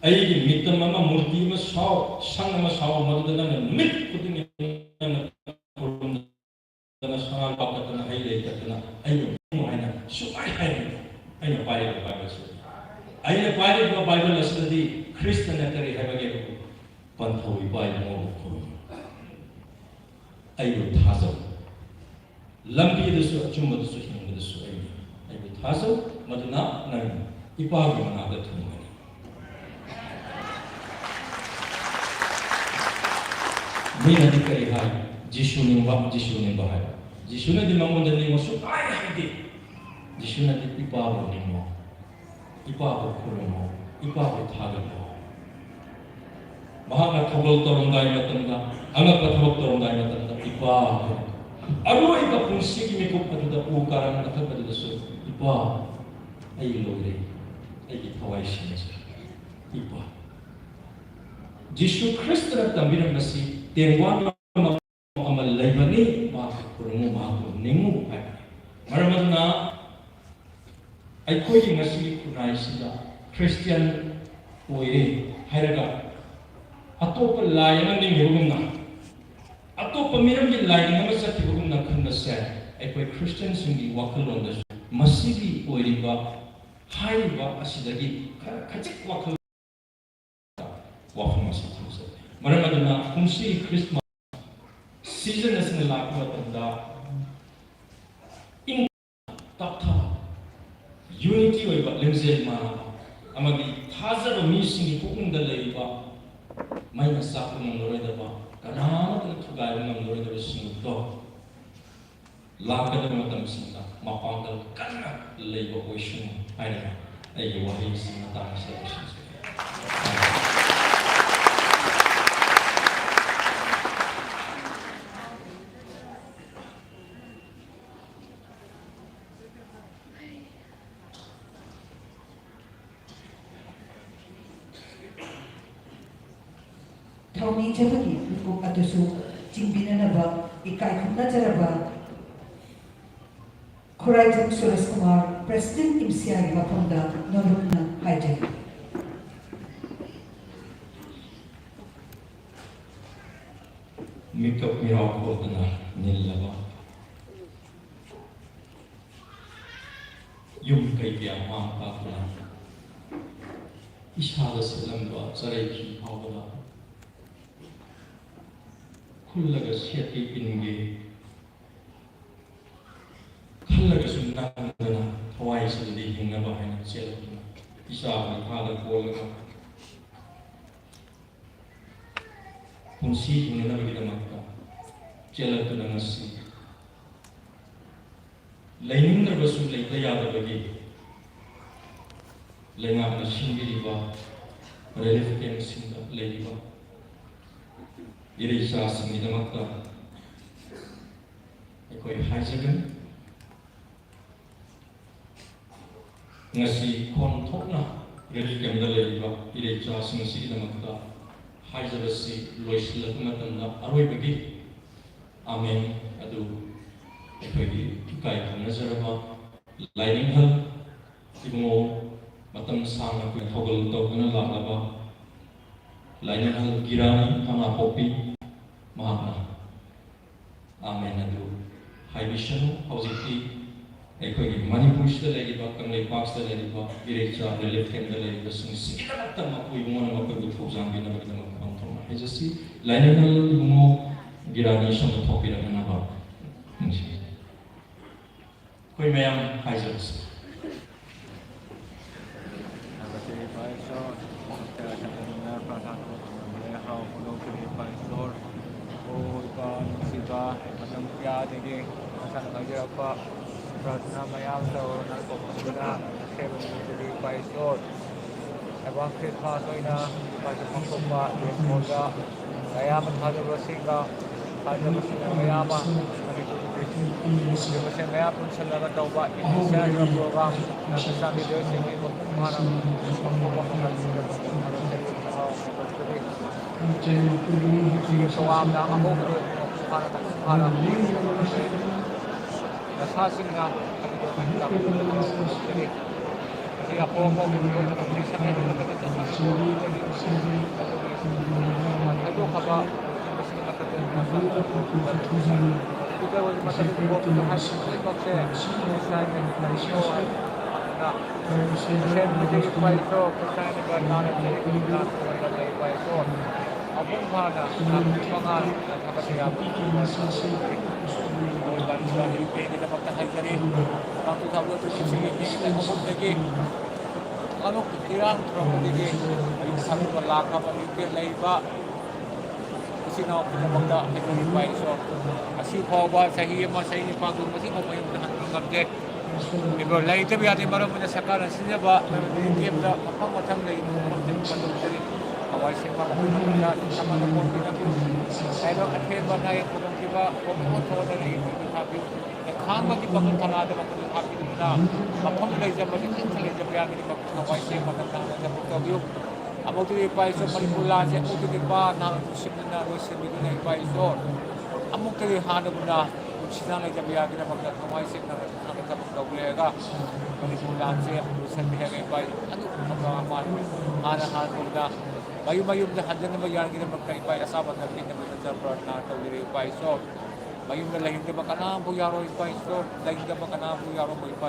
"ꯑꯩꯒꯤ ꯃꯤꯇꯝ ꯑꯃ, ꯃꯨꯔꯇꯤ ꯑꯃ ꯁꯥꯎ, ꯁꯪ ꯑꯃ ꯁꯥꯎ, ꯃꯗꯨꯗ ꯅꯪꯅ ꯅꯨꯃꯤꯠ ꯈꯨꯗꯤꯡꯒꯤ ꯅꯪꯅ ꯈꯨꯔꯨꯝꯗꯅ, ꯁꯅꯥ ꯂꯨꯄꯥ ꯀꯠꯇꯅ, ꯍꯩ ꯂꯩ ꯀꯠꯇꯅ ꯑꯩꯕꯨ ꯅꯤꯡꯉꯨ" ꯍꯥꯏꯅ ꯁꯨꯃꯥꯏꯅ ꯍꯥꯏꯔꯝꯃꯤ꯫ ꯑꯩꯅ ꯄꯥꯏꯔꯤꯕ ꯕꯥꯏꯕꯜꯁꯤꯗꯤ, ꯑꯩꯅ ꯄꯥꯏꯔꯤꯕ ꯕꯥꯏꯕꯜ ꯑꯁꯤꯗꯗꯤ ꯈ꯭ꯔꯤꯁꯇꯅ ꯀꯔꯤ ꯍꯥꯏꯕꯒꯦ? "ꯄꯟꯊꯧ ꯏꯄꯥ ꯏꯕꯨꯡꯉꯣꯕꯨ ꯈꯨꯔꯨꯝꯃꯨ, ꯑꯩꯕꯨ ꯊꯥꯖꯧ, ꯂꯝꯕꯤꯗꯁꯨ ꯑꯆꯨꯝꯕꯗꯁꯨ ꯍꯤꯡꯕꯗꯁꯨ ꯑꯩꯅꯤ, ꯑꯩꯕꯨ ꯊꯥꯖꯧ, ꯃꯗꯨꯅ ꯅꯪ ꯏꯄꯥꯒꯤ ꯃꯅꯥꯛꯇ ꯊꯨꯡꯒꯅꯤ"꯫ ꯃꯤꯅꯗꯤ ꯀꯔꯤ ꯍꯥꯏ? "ꯖꯤꯁꯨ ꯅꯤꯡꯕ, ꯖꯤꯁꯨ ꯅꯤꯡꯕ" ꯍꯥꯏ꯫ ꯖꯤꯁꯨꯅꯗꯤ ꯃꯉꯣꯟꯗ ꯅꯤꯡꯉꯨ ꯁꯨꯛꯍꯥꯏ ꯍꯥꯏꯗꯦ꯫ ꯖꯤꯁꯨꯅꯗꯤ "ꯏꯄꯥꯕꯨ ꯅꯤꯡꯉꯣ, ꯏꯄꯥꯕꯨ ꯈꯨꯔꯨꯝꯃꯣ, ꯏꯄꯥꯕꯨ ꯊꯥꯒꯠꯂꯣ"꯫ ꯃꯍꯥꯛꯅ ꯊꯧꯒꯜ ꯇꯧꯔꯝꯗꯥꯏ ꯃꯇꯝꯗ, ꯑꯉꯛꯄ ꯊꯕꯛ ꯇꯧꯔꯝꯗꯥꯏ ꯃꯇꯝꯗ "ꯏꯄꯥ" ꯍꯥꯏꯔꯛꯄ꯫ ꯑꯔꯣꯏꯕ ꯄꯨꯟꯁꯤꯒꯤ ꯃꯤꯀꯨꯞ ꯑꯗꯨꯗ ꯎ ꯀꯥꯔꯟ ꯃꯊꯛ ꯑꯗꯨꯗꯁꯨ, "ꯏꯄꯥ, ꯑꯩ ꯂꯣꯏꯔꯦ, ꯑꯩꯒꯤ ꯊꯋꯥꯏ ꯁꯤꯟꯅꯖꯔꯒꯦ, ꯏꯄꯥ"꯫ ꯖꯤꯁꯨ ꯈ꯭ꯔꯤꯁꯇꯅ ꯇꯝꯕꯤꯔꯝꯕꯁꯤ ꯇꯦꯡꯕꯥꯡ ꯑꯃ ꯂꯩꯕꯅꯤ, ꯃꯍꯥꯛꯄꯨ ꯈꯨꯔꯨꯝꯃꯨ, ꯃꯍꯥꯛꯄꯨ ꯅꯤꯡꯉꯨ ꯍꯥꯏꯕꯅꯤ꯫ ꯃꯔꯝ ꯑꯗꯨꯅ ꯑꯩꯈꯣꯏꯒꯤ ꯉꯁꯤꯒꯤ ꯈꯨꯟꯅꯥꯏꯁꯤꯗ ꯈ꯭ꯔꯤꯁꯇꯤꯌꯥꯟ ꯑꯣꯏꯔꯦ ꯍꯥꯏꯔꯒ ꯑꯇꯣꯞꯄ ꯂꯥꯏ ꯑꯃ ꯅꯤꯡꯈꯤꯕꯒꯨꯝꯅ, ꯑꯇꯣꯞꯄ ꯃꯤꯔꯝꯒꯤ ꯂꯥꯏꯅꯤꯡ ꯑꯃ ꯆꯠꯈꯤꯕꯒꯨꯝꯅ ꯈꯟꯕꯁꯦ ꯑꯩꯈꯣꯏ ꯈ꯭ꯔꯤꯁꯇꯤꯌꯥꯟꯁꯤꯡꯒꯤ ꯋꯥꯈꯜꯂꯣꯟꯗꯁꯨ ꯃꯁꯤꯒꯤ ꯑꯣꯏꯔꯤꯕ, ꯍꯥꯏꯔꯤꯕ ꯑꯁꯤꯗꯒꯤ ꯈꯔ ꯈꯖꯤꯛ ꯋꯥꯈꯜ ꯋꯥꯐꯝ ꯑꯁꯤ ꯊꯝꯖꯒꯦ꯫ ꯃꯔꯝ ꯑꯗꯨꯅ ꯀꯨꯝꯁꯤ ꯈ꯭ꯔꯤꯁꯃꯥꯁ ꯁꯤꯖꯟ ꯑꯁꯤꯅ ꯂꯥꯛꯄ ꯃꯇꯝꯗ ꯏꯪ ꯇꯞꯊꯕ, ꯌꯨꯅꯤꯇꯤ ꯑꯣꯏꯕ, ꯂꯤꯡꯖꯦꯜ ꯃꯥꯟꯅꯕ ꯑꯃꯗꯤ ꯊꯥꯖꯕ ꯃꯤꯁꯤꯡꯒꯤ ꯄꯨꯛꯅꯤꯡꯗ ꯂꯩꯔꯤꯕ ꯃꯩꯅ ꯆꯥꯛꯄ ꯉꯝꯂꯔꯣꯏꯗꯕ, ꯀꯅꯥꯃꯠꯇꯅ ꯊꯨꯒꯥꯏꯕ ꯉꯝꯂꯔꯣꯏꯗꯕ ꯁꯤꯡꯗꯣ ꯂꯥꯛꯀꯗꯕ ꯃꯇꯝꯁꯤꯡꯗ ꯃꯄꯥꯡꯒꯜ ꯀꯟꯅ ꯂꯩꯕ ꯑꯣꯏꯁꯅꯨ ꯍꯥꯏꯅ ꯑꯩꯒꯤ ꯋꯥꯍꯩꯁꯤ ꯃꯇꯥꯡ ꯑꯁꯤꯗ ꯂꯣꯏꯁꯤꯟꯖꯒꯦ꯫ ꯊꯧꯅꯤꯖꯕꯒꯤ ꯃꯤꯀꯨꯞ ꯑꯗꯨꯁꯨ ꯆꯤꯡꯕꯤꯅꯅꯕ ꯏꯀꯥꯏ ꯈꯨꯝꯅꯖꯔꯕ ꯈꯨꯔꯥꯏꯖꯝ ꯁꯨꯔꯦꯁ ꯀꯨꯃꯥꯔ, ꯄ꯭ꯔꯦꯁꯤꯗꯦꯟꯠ ꯏꯝꯁꯤꯌꯥꯒꯤ ꯃꯐꯝꯗ ꯅꯣꯂꯨꯛꯅ ꯍꯥꯏꯖꯔꯤ꯫ ꯃꯤꯀꯞ ꯃꯤꯔꯥꯎ ꯍꯧꯗꯅ ꯅꯤꯜꯂꯕ ꯌꯨꯝ ꯀꯩ ꯀꯌꯥ ꯃꯥꯡ ꯇꯥꯛꯇꯨꯅ, ꯏꯁꯥꯗ ꯁꯦꯠꯂꯝꯕ ꯆꯔꯩ ꯐꯤ ꯐꯥꯎꯕꯗ ꯈꯨꯜꯂꯒ ꯁꯦꯠꯀꯦ ꯏꯟꯒꯦ ꯈꯜꯂꯒꯁꯨ ꯅꯪꯗꯅ ꯊꯋꯥꯏꯁꯤꯗꯗꯤ ꯍꯤꯡꯅꯕ ꯍꯥꯏꯅ ꯆꯦꯜꯂꯛꯇꯨꯅ, ꯏꯆꯥ ꯃꯈꯥꯗ ꯄꯣꯜꯂꯒ ꯄꯨꯟꯁꯤ ꯍꯤꯡꯅꯅꯕꯒꯤꯗꯃꯛꯇ ꯆꯦꯜꯂꯛꯇꯨꯅ ꯉꯁꯤ ꯂꯩꯅꯤꯡꯗ꯭ꯔꯕꯁꯨ ꯂꯩꯇ ꯌꯥꯗꯕꯒꯤ ꯂꯩꯉꯥꯛꯅ ꯁꯤꯟꯕꯤꯔꯤꯕ ꯔꯤꯂꯤꯐ ꯀꯦꯝꯞꯁꯤꯡꯗ ꯂꯩꯔꯤꯕ ꯏꯔꯩꯆꯥꯁꯤꯡꯒꯤꯗꯃꯛꯇ ꯑꯩꯈꯣꯏ ꯍꯥꯏꯖꯒꯅꯤ꯫ ꯉꯁꯤ ꯈꯣꯟ ꯊꯣꯛꯅ ꯔꯤꯂꯤꯐ ꯀꯦꯝꯞꯇ ꯂꯩꯔꯤꯕ ꯏꯔꯩꯆꯥꯁꯤꯡ ꯑꯁꯤꯒꯤꯗꯃꯛꯇ ꯍꯥꯏꯖꯕꯁꯤ ꯂꯣꯏꯁꯤꯜꯂꯛꯄ ꯃꯇꯝꯗ ꯑꯔꯣꯏꯕꯒꯤ ꯑꯥꯃꯦꯟ ꯑꯗꯨ ꯑꯩꯈꯣꯏꯒꯤ ꯏꯀꯥꯏ ꯈꯨꯝꯅꯖꯔꯕ ꯂꯥꯏꯅꯤꯡꯍꯜ ꯏꯕꯨꯡꯉꯣ, ꯃꯇꯝ ꯁꯥꯡꯅ ꯑꯩꯈꯣꯏ ꯊꯧꯒꯜ ꯇꯧꯗꯨꯅ ꯂꯥꯛꯂꯕ ꯂꯥꯏꯅꯤꯡꯍꯜ ꯒꯤꯔꯥꯅꯤ ꯊꯧꯅꯥꯄꯣꯛꯄꯤ, ꯃꯍꯥꯛꯅ ꯑꯥꯃꯦꯟ ꯑꯗꯨ ꯍꯥꯏꯕꯤꯁꯅꯨ꯫ ꯍꯧꯖꯤꯛꯇꯤ ꯑꯩꯈꯣꯏꯒꯤ ꯃꯅꯤꯄꯨꯔꯁꯤꯗ ꯂꯩꯔꯤꯕ, ꯀꯪꯂꯩꯄꯥꯛꯁꯤꯗ ꯂꯩꯔꯤꯕ ꯏꯔꯩꯆꯥ ꯔꯤꯂꯤꯐ ꯀꯦꯝꯞꯇ ꯂꯩꯔꯤꯕꯁꯤꯡꯁꯤꯒꯤꯗꯃꯛꯇ ꯃꯈꯣꯏ ꯏꯕꯨꯡꯉꯣꯅ ꯃꯈꯣꯏꯕꯨ ꯊꯧꯖꯥꯟꯕꯤꯅꯕꯒꯤꯗꯃꯛ ꯄꯥꯡꯊꯣꯛꯅ ꯍꯥꯏꯖꯁꯤ꯫ ꯂꯥꯏꯅꯤꯡꯍꯜ ꯏꯕꯨꯡꯉꯣ ꯒꯤꯔꯥꯅꯤ ꯁꯣꯝꯗ ꯊꯣꯛꯄꯤꯔꯛꯅꯅꯕ ꯅꯤꯡꯁꯤꯡꯖꯔꯤ꯫ ꯑꯩꯈꯣꯏ ꯃꯌꯥꯝ ꯍꯥꯏꯖꯔꯁꯤ꯫ ꯊꯥꯒꯠꯆꯔꯤ ꯏꯄꯥ ꯏꯁꯣꯔ, ꯅꯣꯡꯃꯁꯤꯗ ꯆꯪꯁꯤꯟꯗꯨꯅ ꯄ꯭ꯔꯥꯊꯅꯥ ꯇꯧꯕ ꯐꯪꯂꯕꯗ ꯍꯔꯥꯎ ꯐꯣꯡꯗꯣꯛꯆꯔꯤ ꯏꯄꯥ ꯏꯁꯣꯔ꯫ ꯑꯣ ꯏꯄꯥ ꯅꯨꯡꯁꯤꯕ, ꯃꯇꯝ ꯀꯌꯥꯗꯒꯤ ꯅꯁꯥꯅ ꯉꯥꯏꯖꯔꯛꯄ ꯄ꯭ꯔꯥꯊꯅꯥ ꯃꯌꯥꯝ ꯇꯧꯔꯅ ꯀꯧꯈꯠꯄꯗ ꯅꯁꯦꯕ ꯅꯨꯃꯤꯠꯇꯗꯤ ꯏꯄꯥ ꯏꯁꯣꯔ, ꯂꯩꯕꯥꯛ ꯈ꯭ꯔꯤꯁꯃꯥꯁ ꯑꯣꯏꯅ ꯏꯄꯥ ꯏꯁꯣꯔ ꯄꯥꯡꯊꯣꯛꯄ ꯌꯦꯡꯕꯗ ꯑꯌꯥꯝꯕ ꯊꯥꯖꯕꯁꯤꯡꯒ ꯊꯥꯖꯕꯁꯤꯡꯅ ꯃꯌꯥꯝ ꯑꯃ ꯃꯅꯤꯄꯨꯔꯒꯤ ꯃꯁꯦꯟ ꯃꯌꯥꯝ ꯄꯨꯟꯁꯤꯜꯂꯒ ꯇꯧꯕ ꯏꯟꯗꯤꯖꯤꯅꯁ ꯄ꯭ꯔꯣꯒ꯭ꯔꯥꯝ ꯆꯥꯟꯗꯤꯒꯔꯁꯤꯡꯒꯤ ꯃꯄꯨꯡ ꯐꯥꯅ ꯄꯥꯡꯊꯣꯛꯄ ꯉꯝꯍꯟꯕꯗ ꯍꯔꯥꯎ ꯐꯣꯡꯗꯣꯛꯆꯔꯤ꯫ ꯃꯁꯤꯒꯤ ꯄ꯭ꯔꯣꯒ꯭ꯔꯥꯝꯅ ꯑꯍꯧꯕꯗ ꯃꯄꯨꯡ ꯐꯥꯅ ꯃꯄꯨꯡ ꯐꯥꯅ ꯅꯁꯥꯁꯤꯡꯅ ꯑꯗꯨꯒ ꯃꯁꯤ ꯑꯄꯣꯛꯄ ꯃꯤꯑꯣꯏ ꯑꯃꯒꯤ ꯁꯛꯍꯦꯟ ꯑꯃꯗ ꯆꯠꯅꯕ ꯍꯣꯠꯅꯕꯗꯒꯤ ꯊꯥꯗꯣꯛꯈ꯭ꯔꯕ ꯃꯁꯤꯡ ꯑꯗꯨ ꯃꯇꯝꯗ ꯄꯤꯇꯔ ꯍꯣꯏꯒꯤ ꯃꯇꯝꯗ ꯄꯣꯠꯇꯨꯗ ꯍꯥꯏꯕ ꯈꯨꯗꯤꯡꯃꯛꯁꯦ ꯈ꯭ꯔꯤꯁꯇꯥꯟꯒꯤ ꯂꯥꯏꯅꯤꯡꯊꯧ ꯍꯥꯏꯅ ꯁꯦꯟ ꯃꯁꯤꯒꯤ ꯄꯥꯏꯁꯣ ꯈ꯭ꯔꯤꯁꯇꯥꯟꯒꯤ ꯂꯥꯟꯅ ꯆꯍꯤ ꯈꯨꯗꯤꯡ ꯂꯥꯟ ꯇꯧꯔꯒ ꯂꯩ ꯄꯥꯏꯁꯣ ꯃꯄꯨꯡ ꯐꯥꯅ ꯂꯥꯛ ꯃꯉꯥ ꯊꯥꯒꯠꯄ ꯌꯥꯕ ꯃꯣꯏ ꯂꯥꯟꯃꯤꯗ ꯌꯨ ꯀꯦꯒꯤꯗꯃꯛꯇ ꯍꯥꯏꯖꯔꯤ꯫ ꯃꯃꯥꯡ two thousand twenty three ꯒꯤ ꯃꯍꯨꯠꯇꯒꯤ ꯀꯥꯡꯂꯨꯞ ꯏꯔꯥꯡ ꯊꯣꯛꯂꯛꯄꯗꯒꯤ ꯑꯌꯨꯛ ꯊꯥꯗꯣꯛꯄ ꯂꯥꯛꯈ꯭ꯔꯕ ꯌꯨ ꯀꯦ ꯂꯩꯕ ꯏꯆꯤꯟ ꯏꯅꯥꯎ ꯄꯨꯝꯅꯃꯛꯇ ꯑꯩꯈꯣꯏꯒꯤ ꯏꯄꯥ ꯏꯁꯣꯔ ꯉꯁꯤ ꯐꯥꯎꯕ ꯆꯍꯤ ꯑꯃ, ꯆꯍꯤ ꯅꯤꯄꯥꯟ ꯀꯨꯟ ꯉꯁꯤ ꯐꯥꯎꯕ ꯃꯌꯨꯝꯗ ꯍꯟꯕ ꯉꯝꯗꯦ꯫ ꯃꯤꯕ ꯂꯩꯇꯕ ꯌꯥꯗꯦ, ꯃꯔꯝ ꯑꯣꯏꯅ ꯁꯔꯀꯥꯔꯅ ꯁꯤꯟꯖꯕ ꯃꯤꯔꯦꯝꯗ ꯃꯐꯝ ꯃꯊꯪ ꯂꯩꯔꯤꯕ ꯃꯐꯝꯁꯤꯡ ꯄꯟꯗꯧꯖꯔꯤ꯫ ꯊꯋꯥꯏ ꯁꯦꯡꯕ ꯃꯈꯣꯏ ꯃꯈꯣꯏꯗ ꯁꯝꯅ ꯄꯣꯠꯄꯤꯔꯕꯤꯌꯨ꯫ ꯀꯩꯅꯣ ꯑꯊꯦꯡꯕ ꯅꯥꯏ ꯈꯨꯗꯣꯡꯊꯤꯕ ꯄꯣꯛꯄ ꯊꯣꯛꯅ ꯂꯩ ꯊꯥꯕꯤꯌꯨ꯫ ꯈꯥꯡꯕꯒꯤ ꯄꯥꯡꯒꯜ ꯊꯧꯅꯥꯗ ꯃꯈꯣꯏꯗ ꯍꯥꯞꯄꯤꯗꯨꯅ ꯃꯐꯝꯗ ꯂꯩꯖꯕ ꯏꯪꯇ ꯂꯩꯖꯕ ꯌꯥꯒꯅꯤ꯫ ꯃꯈꯣꯏ ꯊꯋꯥꯏ ꯁꯦꯡꯕ ꯊꯧꯅꯥꯗ ꯊꯕꯛ ꯇꯧꯕꯤꯌꯨ꯫ ꯑꯃꯨꯛꯇꯗꯤ ꯏꯄꯥ ꯏꯁꯣꯔ ꯃꯅꯤꯄꯨꯔ ꯂꯥꯟꯁꯦ ꯑꯃꯨꯛꯇꯗꯤ ꯏꯄꯥ ꯅꯍꯥꯛꯅ ꯅꯨꯡꯁꯤꯕꯤꯗꯨꯅ ꯂꯣꯏꯁꯤꯟꯕꯤꯗꯨꯅ ꯏꯄꯥ ꯏꯁꯣꯔ ꯑꯃꯨꯛꯇꯗꯤ ꯍꯥꯟꯅꯒꯨꯝꯅ ꯅꯨꯡꯁꯤꯅ ꯂꯩꯖꯕ ꯌꯥꯒꯗꯕ ꯊꯋꯥꯏ ꯁꯦꯡꯅ ꯊꯕꯛ ꯇꯧꯕꯤꯔꯒ ꯃꯅꯤꯄꯨꯔ ꯂꯥꯟꯁꯦ ꯂꯣꯏꯁꯤꯟꯕꯤꯔꯒ ꯏꯄꯥ ꯏꯁꯣꯔ ꯑꯗꯨ ꯍꯥꯟꯅ ꯍꯥꯟꯅꯒꯨꯝꯅ ꯃꯌꯨꯝ ꯃꯌꯨꯝꯗ ꯍꯟꯖꯅꯕ ꯌꯥꯒꯗꯕ ꯏꯄꯥ ꯑꯁꯥꯕ ꯂꯝꯕꯤꯗ ꯄ꯭ꯔꯥꯔꯊꯅꯥ ꯇꯧꯖꯔꯤ ꯏꯄꯥ ꯏꯁꯣꯔ꯫ ꯃꯌꯨꯝꯗ ꯂꯩꯍꯟꯗꯕ ꯀꯅꯥꯕꯨ ꯌꯥꯔꯣꯏ ꯏꯄꯥ ꯏꯁꯣꯔ꯫ ꯂꯩꯍꯟꯗꯕ ꯀꯅꯥꯕꯨ ꯌꯥꯔꯣꯏ ꯏꯄꯥ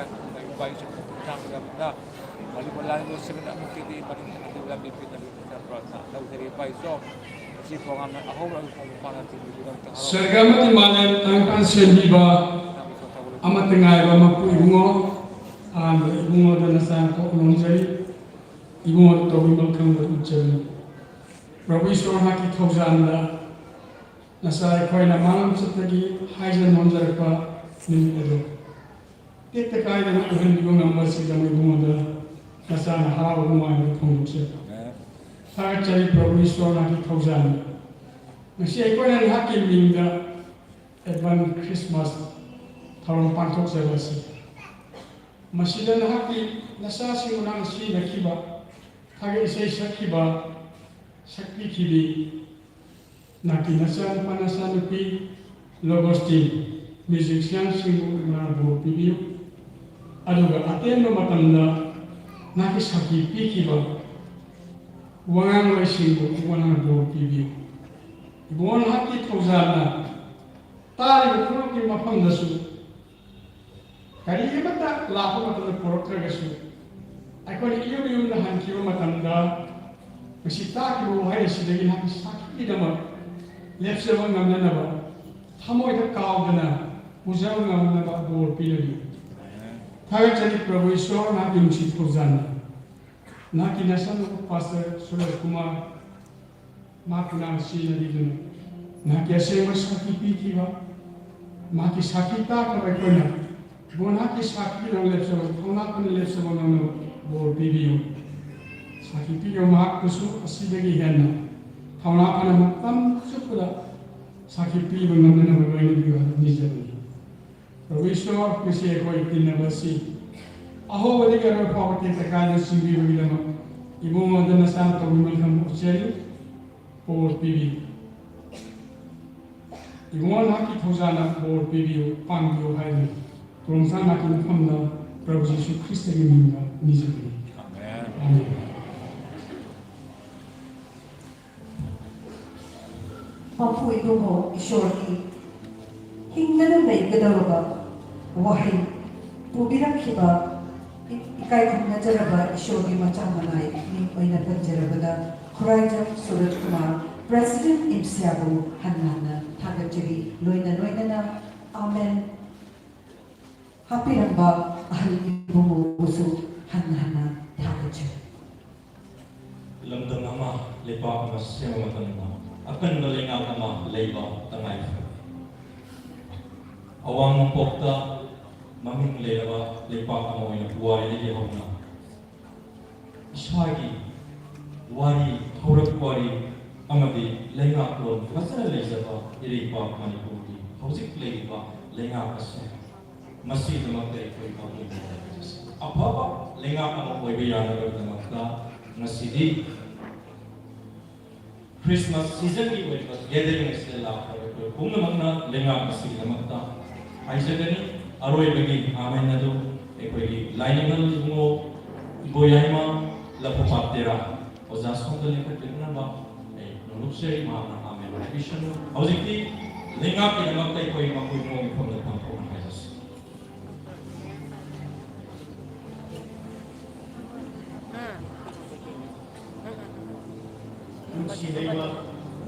ꯏꯄꯥ ꯏꯁꯣꯔ꯫ ꯃꯅꯤꯄꯨꯔ ꯂꯥꯟ ꯂꯣꯏꯁꯤꯟꯕꯗ ꯑꯃꯨꯛꯇꯗꯤ ꯃꯅꯤꯄꯨꯔ ꯂꯝꯕꯤ ꯄꯤꯅꯕꯒꯤꯗꯃꯛꯇ ꯄ꯭ꯔꯥꯔꯊꯅꯥ ꯇꯧꯖꯔꯤ ꯏꯄꯥ ꯏꯁꯣꯔ꯫ ꯉꯁꯤ ꯄ꯭ꯔꯣꯒ꯭ꯔꯥꯝ ꯑꯍꯧꯕ ꯑꯃ ꯐꯥꯎꯕ ꯐꯥꯅ ꯊꯤꯟꯕꯤꯗꯨꯅ ꯁꯔꯒ ꯑꯃꯗꯤ ꯃꯥꯂꯦꯝ ꯇꯥꯡꯀꯥꯟ ꯁꯦꯝꯕꯤꯕ ꯑꯃꯠꯇ ꯉꯥꯏꯕ ꯃꯄꯨ ꯏꯕꯨꯡꯉꯣ, ꯑꯍꯥꯟꯕ ꯏꯕꯨꯡꯉꯣꯗ ꯅꯆꯥ ꯀꯣꯛ ꯅꯣꯡꯖꯩ꯫ ꯏꯕꯨꯡꯉꯣ ꯇꯧꯕꯤꯃꯜ ꯈꯪꯕ ꯎꯠꯆꯔꯤ꯫ ꯄ꯭ꯔꯚꯨ ꯏꯁꯣꯔ ꯃꯍꯥꯛꯀꯤ ꯊꯧꯖꯥꯜꯗ ꯅꯆꯥ ꯑꯩꯈꯣꯏꯅ ꯃꯥꯡꯂꯝꯆꯠꯇꯒꯤ ꯍꯥꯏꯖ ꯅꯣꯟꯖꯔꯛꯄ ꯅꯨꯃꯤꯠ ꯑꯗꯨ ꯇꯦꯛꯇ ꯀꯥꯏꯗꯅ ꯑꯣꯏꯍꯟꯕꯤꯕ ꯉꯝꯕꯁꯤꯗ ꯏꯕꯨꯡꯉꯣꯗ ꯅꯆꯥꯅ ꯍꯔꯥꯎꯕ ꯅꯨꯡꯉꯥꯏꯕ ꯐꯣꯡꯗꯣꯛꯆꯔꯤ꯫ ꯊꯥꯒꯠꯆꯔꯤ ꯄ꯭ꯔꯚꯨ ꯏꯁꯣꯔ ꯃꯍꯥꯛꯀꯤ ꯊꯧꯖꯥꯜꯗ꯫ ꯉꯁꯤ ꯑꯩꯈꯣꯏꯅ ꯅꯍꯥꯛꯀꯤ ꯃꯤꯡꯗ ꯑꯦꯗꯚꯥꯟꯁ ꯈ꯭ꯔꯤꯁꯃꯥꯁ ꯊꯧꯔꯝ ꯄꯥꯡꯊꯣꯛꯆꯕ ꯑꯁꯤ ꯃꯁꯤꯗ ꯅꯍꯥꯛꯀꯤ ꯅꯆꯥꯁꯤꯡꯕꯨ ꯅꯍꯥꯛꯅ ꯁꯤꯖꯤꯟꯅꯈꯤꯕ, ꯊꯥꯒꯠ ꯏꯁꯩ ꯁꯛꯈꯤꯕ, ꯁꯛꯄꯤꯈꯤꯕꯤ ꯅꯍꯥꯛꯀꯤ ꯅꯆꯥꯅꯨꯄꯥ ꯅꯆꯥꯅꯨꯄꯤ ꯂꯣꯒꯣꯁ ꯇꯤꯝ ꯃ꯭ꯌꯨꯖꯤꯁꯤꯌꯥꯟꯁꯤꯡꯕꯨ ꯅꯍꯥꯛꯅ ꯕꯣꯔ ꯄꯤꯕꯤꯌꯨ꯫ ꯑꯗꯨꯒ ꯑꯇꯦꯟꯕ ꯃꯇꯝꯗ ꯅꯍꯥꯛꯀꯤ ꯁꯛꯇꯤ ꯄꯤꯈꯤꯕ ꯋꯥꯉꯥꯡꯂꯣꯏꯁꯤꯡꯕꯨ ꯏꯕꯨꯡꯉꯣ ꯅꯍꯥꯛꯅ ꯕꯣꯔ ꯄꯤꯕꯤꯌꯨ꯫ ꯏꯕꯨꯡꯉꯣ ꯅꯍꯥꯛꯀꯤ ꯊꯧꯖꯥꯜꯅ ꯇꯥꯔꯤꯕ ꯄꯨꯝꯅꯃꯛꯀꯤ ꯃꯐꯝꯗꯁꯨ ꯀꯔꯤ ꯑꯃꯠꯇ ꯂꯥꯛꯄ ꯃꯇꯝꯗ ꯄꯨꯔꯛꯇ꯭ꯔꯒꯁꯨ, ꯑꯩꯈꯣꯏꯅ ꯏꯌꯨꯝ ꯏꯌꯨꯝꯗ ꯍꯟꯈꯤꯕ ꯃꯇꯝꯗ ꯃꯁꯤ ꯇꯥꯈꯤꯕ ꯋꯥꯍꯩ ꯑꯁꯤꯗꯒꯤ ꯅꯍꯥꯛꯀꯤ ꯁꯥꯈꯤꯒꯤꯗꯃꯛ ꯂꯦꯞꯆꯕ ꯉꯝꯅꯅꯕ ꯊꯃꯣꯏꯗ ꯀꯥꯎꯗꯅ ꯄꯨꯖꯕ ꯉꯝꯅꯕ ꯕꯣꯔ ꯄꯤꯔꯕꯤ꯫ ꯊꯥꯒꯠꯆꯔꯤ ꯄ꯭ꯔꯚꯨ ꯏꯁꯣꯔ, ꯅꯍꯥꯛꯀꯤ ꯅꯨꯡꯁꯤ ꯊꯧꯖꯥꯜꯅ ꯅꯍꯥꯛꯀꯤ ꯅꯆꯥꯅꯨꯄꯥ ꯄꯥꯁꯇꯔ ꯁꯨꯔꯖ ꯀꯨꯃꯥꯔ ꯃꯍꯥꯛꯄꯨ ꯅꯍꯥꯛꯅ ꯁꯤꯖꯤꯟꯅꯕꯤꯗꯨꯅ ꯅꯍꯥꯛꯀꯤ ꯑꯁꯦꯡꯕ ꯁꯛꯇꯤ ꯄꯤꯈꯤꯕ, ꯃꯍꯥꯛꯀꯤ ꯁꯛꯇꯤ ꯇꯥꯈ꯭ꯔꯕ ꯑꯩꯈꯣꯏꯅ ꯕꯣꯔ ꯅꯍꯥꯛꯀꯤ ꯁꯛꯇꯤꯅ ꯂꯦꯞꯆꯕ, ꯊꯧꯅꯥ ꯐꯅ ꯂꯦꯞꯆꯕ ꯉꯝꯅꯕ ꯕꯣꯔ ꯄꯤꯕꯤꯌꯨ꯫ ꯁꯥꯈꯤ ꯄꯤꯕ ꯃꯍꯥꯛꯄꯨꯁꯨ ꯑꯁꯤꯗꯒꯤ ꯍꯦꯟꯅ ꯊꯧꯅꯥ ꯐꯅ ꯃꯇꯝ ꯆꯨꯞꯄꯗ ꯁꯥꯈꯤ ꯄꯤꯕ ꯉꯝꯅꯅꯕ ꯂꯣꯏꯅꯕꯤꯌꯨ ꯍꯥꯏꯅ ꯅꯤꯖꯕꯅꯤ꯫ ꯄ꯭ꯔꯚꯨ ꯏꯁꯣꯔ, ꯉꯁꯤ ꯑꯩꯈꯣꯏ ꯇꯤꯟꯅꯕ ꯑꯁꯤ ꯑꯍꯧꯕꯗꯒꯤ ꯑꯔꯣꯏ ꯐꯥꯎꯕ ꯇꯦꯛꯇ ꯀꯥꯏꯗꯅ ꯆꯤꯡꯕꯤꯕꯒꯤꯗꯃꯛ ꯏꯕꯨꯡꯉꯣꯗ ꯅꯆꯥꯅ ꯇꯧꯕꯤꯃꯜ ꯈꯝꯕ ꯎꯠꯆꯔꯤ꯫ ꯕꯣꯔ ꯄꯤꯕꯤꯌꯨ꯫ ꯏꯕꯨꯡꯉꯣ ꯅꯍꯥꯛꯀꯤ ꯊꯧꯖꯥꯜꯅ ꯕꯣꯔ ꯄꯤꯕꯤꯌꯨ, ꯄꯥꯡꯕꯤꯌꯨ ꯍꯥꯏꯗꯨꯅ ꯇꯣꯔꯣꯡꯁꯥ ꯅꯥꯀꯤ ꯃꯐꯝꯗ ꯄ꯭ꯔꯚꯨ ꯖꯤꯁꯨ ꯈ꯭ꯔꯤꯁꯇꯒꯤ ꯃꯤꯡꯗ ꯅꯤꯖꯕꯅꯤ꯫ ꯑꯃꯦꯟ꯫ ꯑꯃꯦꯟ꯫ ꯃꯄꯨ ꯏꯕꯨꯡꯉꯣ ꯏꯁꯣꯔꯒꯤ ꯍꯤꯡꯗꯅ ꯂꯩꯒꯗꯧꯔꯕ ꯋꯥꯍꯩ ꯄꯨꯕꯤꯔꯛꯈꯤꯕ ꯏ-, ꯏꯀꯥꯏ ꯈꯨꯝꯅꯖꯔꯕ ꯏꯁꯣꯔꯒꯤ ꯃꯆꯥ ꯃꯅꯥꯏ ꯃꯤꯡ ꯑꯣꯏꯅ ꯄꯟꯖꯔꯕꯗ ꯈꯨꯔꯥꯏꯖꯝ ꯁꯨꯔꯖ ꯀꯨꯃꯥꯔ, ꯄ꯭ꯔꯦꯁꯤꯗꯦꯟꯠ ꯏꯝꯁꯤꯌꯥꯕꯨ ꯍꯟꯅ ꯍꯟꯅ ꯊꯥꯒꯠꯆꯔꯤ꯫ ꯂꯣꯏꯅ ꯂꯣꯏꯅꯅ ꯑꯃꯦꯟ ꯍꯥꯞꯄꯤꯔꯝꯕ ꯑꯍꯜ ꯏꯕꯨꯡꯉꯣꯕꯨꯁꯨ ꯍꯟꯅ ꯍꯟꯅ ꯊꯥꯒꯠꯆꯔꯤ꯫ ꯂꯝꯗꯝ ꯑꯃ, ꯂꯩꯄꯥꯛ ꯑꯃ ꯁꯦꯝꯕ ꯃꯇꯝꯗ ꯑꯀꯟꯕ ꯂꯩꯉꯥꯛ ꯑꯃ ꯂꯩꯕ ꯇꯉꯥꯏ ꯐꯗꯦ꯫ ꯑꯋꯥꯡ ꯅꯣꯡꯄꯣꯛꯇ ꯃꯃꯤꯡ ꯂꯩꯔꯕ ꯂꯩꯄꯥꯛ ꯑꯃ ꯑꯣꯏꯅ ꯄꯨꯋꯥꯔꯤꯗꯒꯤ ꯍꯧꯅ ꯏꯁꯥꯒꯤ ꯋꯥꯔꯤ, ꯍꯧꯔꯛ ꯋꯥꯔꯤ ꯑꯃꯗꯤ ꯂꯩꯉꯥꯛꯂꯣꯟ ꯐꯖꯅ ꯂꯩꯖꯕ ꯏꯔꯩꯄꯥꯛ ꯃꯅꯤꯄꯨꯔꯒꯤ ꯍꯧꯖꯤꯛ ꯂꯩꯔꯤꯕ ꯂꯩꯉꯥꯛ ꯑꯁꯦ, ꯃꯁꯤꯒꯤꯗꯃꯛꯇ ꯑꯩꯈꯣꯏ ꯄꯥꯎꯃꯤ ꯑꯐꯕ ꯂꯩꯉꯥꯛ ꯑꯃ ꯑꯣꯏꯕ ꯌꯥꯅꯕꯒꯤꯗꯃꯛꯇ ꯉꯁꯤꯗꯤ ꯈ꯭ꯔꯤꯁꯃꯥꯁ ꯁꯤꯖꯟꯒꯤ ꯑꯣꯏꯕ ꯒꯦꯗꯔꯤꯡ ꯑꯁꯤꯗ ꯂꯥꯛꯄ ꯑꯩꯈꯣꯏ ꯄꯨꯝꯅꯃꯛꯅ ꯂꯩꯉꯥꯛ ꯑꯁꯤꯒꯤꯗꯃꯛꯇ ꯍꯥꯏꯖꯒꯅꯤ꯫ ꯑꯔꯣꯏꯕꯒꯤ ꯑꯥꯃꯦꯟ ꯑꯗꯨ ꯑꯩꯈꯣꯏꯒꯤ ꯂꯥꯏꯅꯤꯡꯊꯧ ꯏꯕꯨꯡꯉꯣ ꯏꯕꯣꯌꯥꯏꯃ ꯂꯐꯨꯄꯥꯠ ꯇꯦꯔꯥ ꯑꯣꯖꯥ ꯁꯣꯝꯗ ꯂꯦꯡꯈꯠꯄꯤꯅꯅꯕ ꯑꯩ ꯅꯣꯡꯂꯨꯛꯆꯔꯤ꯫ ꯃꯍꯥꯛꯅ ꯑꯥꯃꯦꯟ ꯍꯥꯏꯕꯤꯁꯅꯨ꯫ ꯍꯧꯖꯤꯛꯇꯤ ꯂꯩꯉꯥꯛꯀꯤꯗꯃꯛꯇ ꯑꯩꯈꯣꯏ ꯃꯈꯣꯏ ꯃꯣꯡ ꯃꯐꯝꯗ ꯄꯥꯡꯊꯣꯛꯅ ꯍꯥꯏꯖꯁꯤ꯫ ꯅꯨꯡꯁꯤꯕ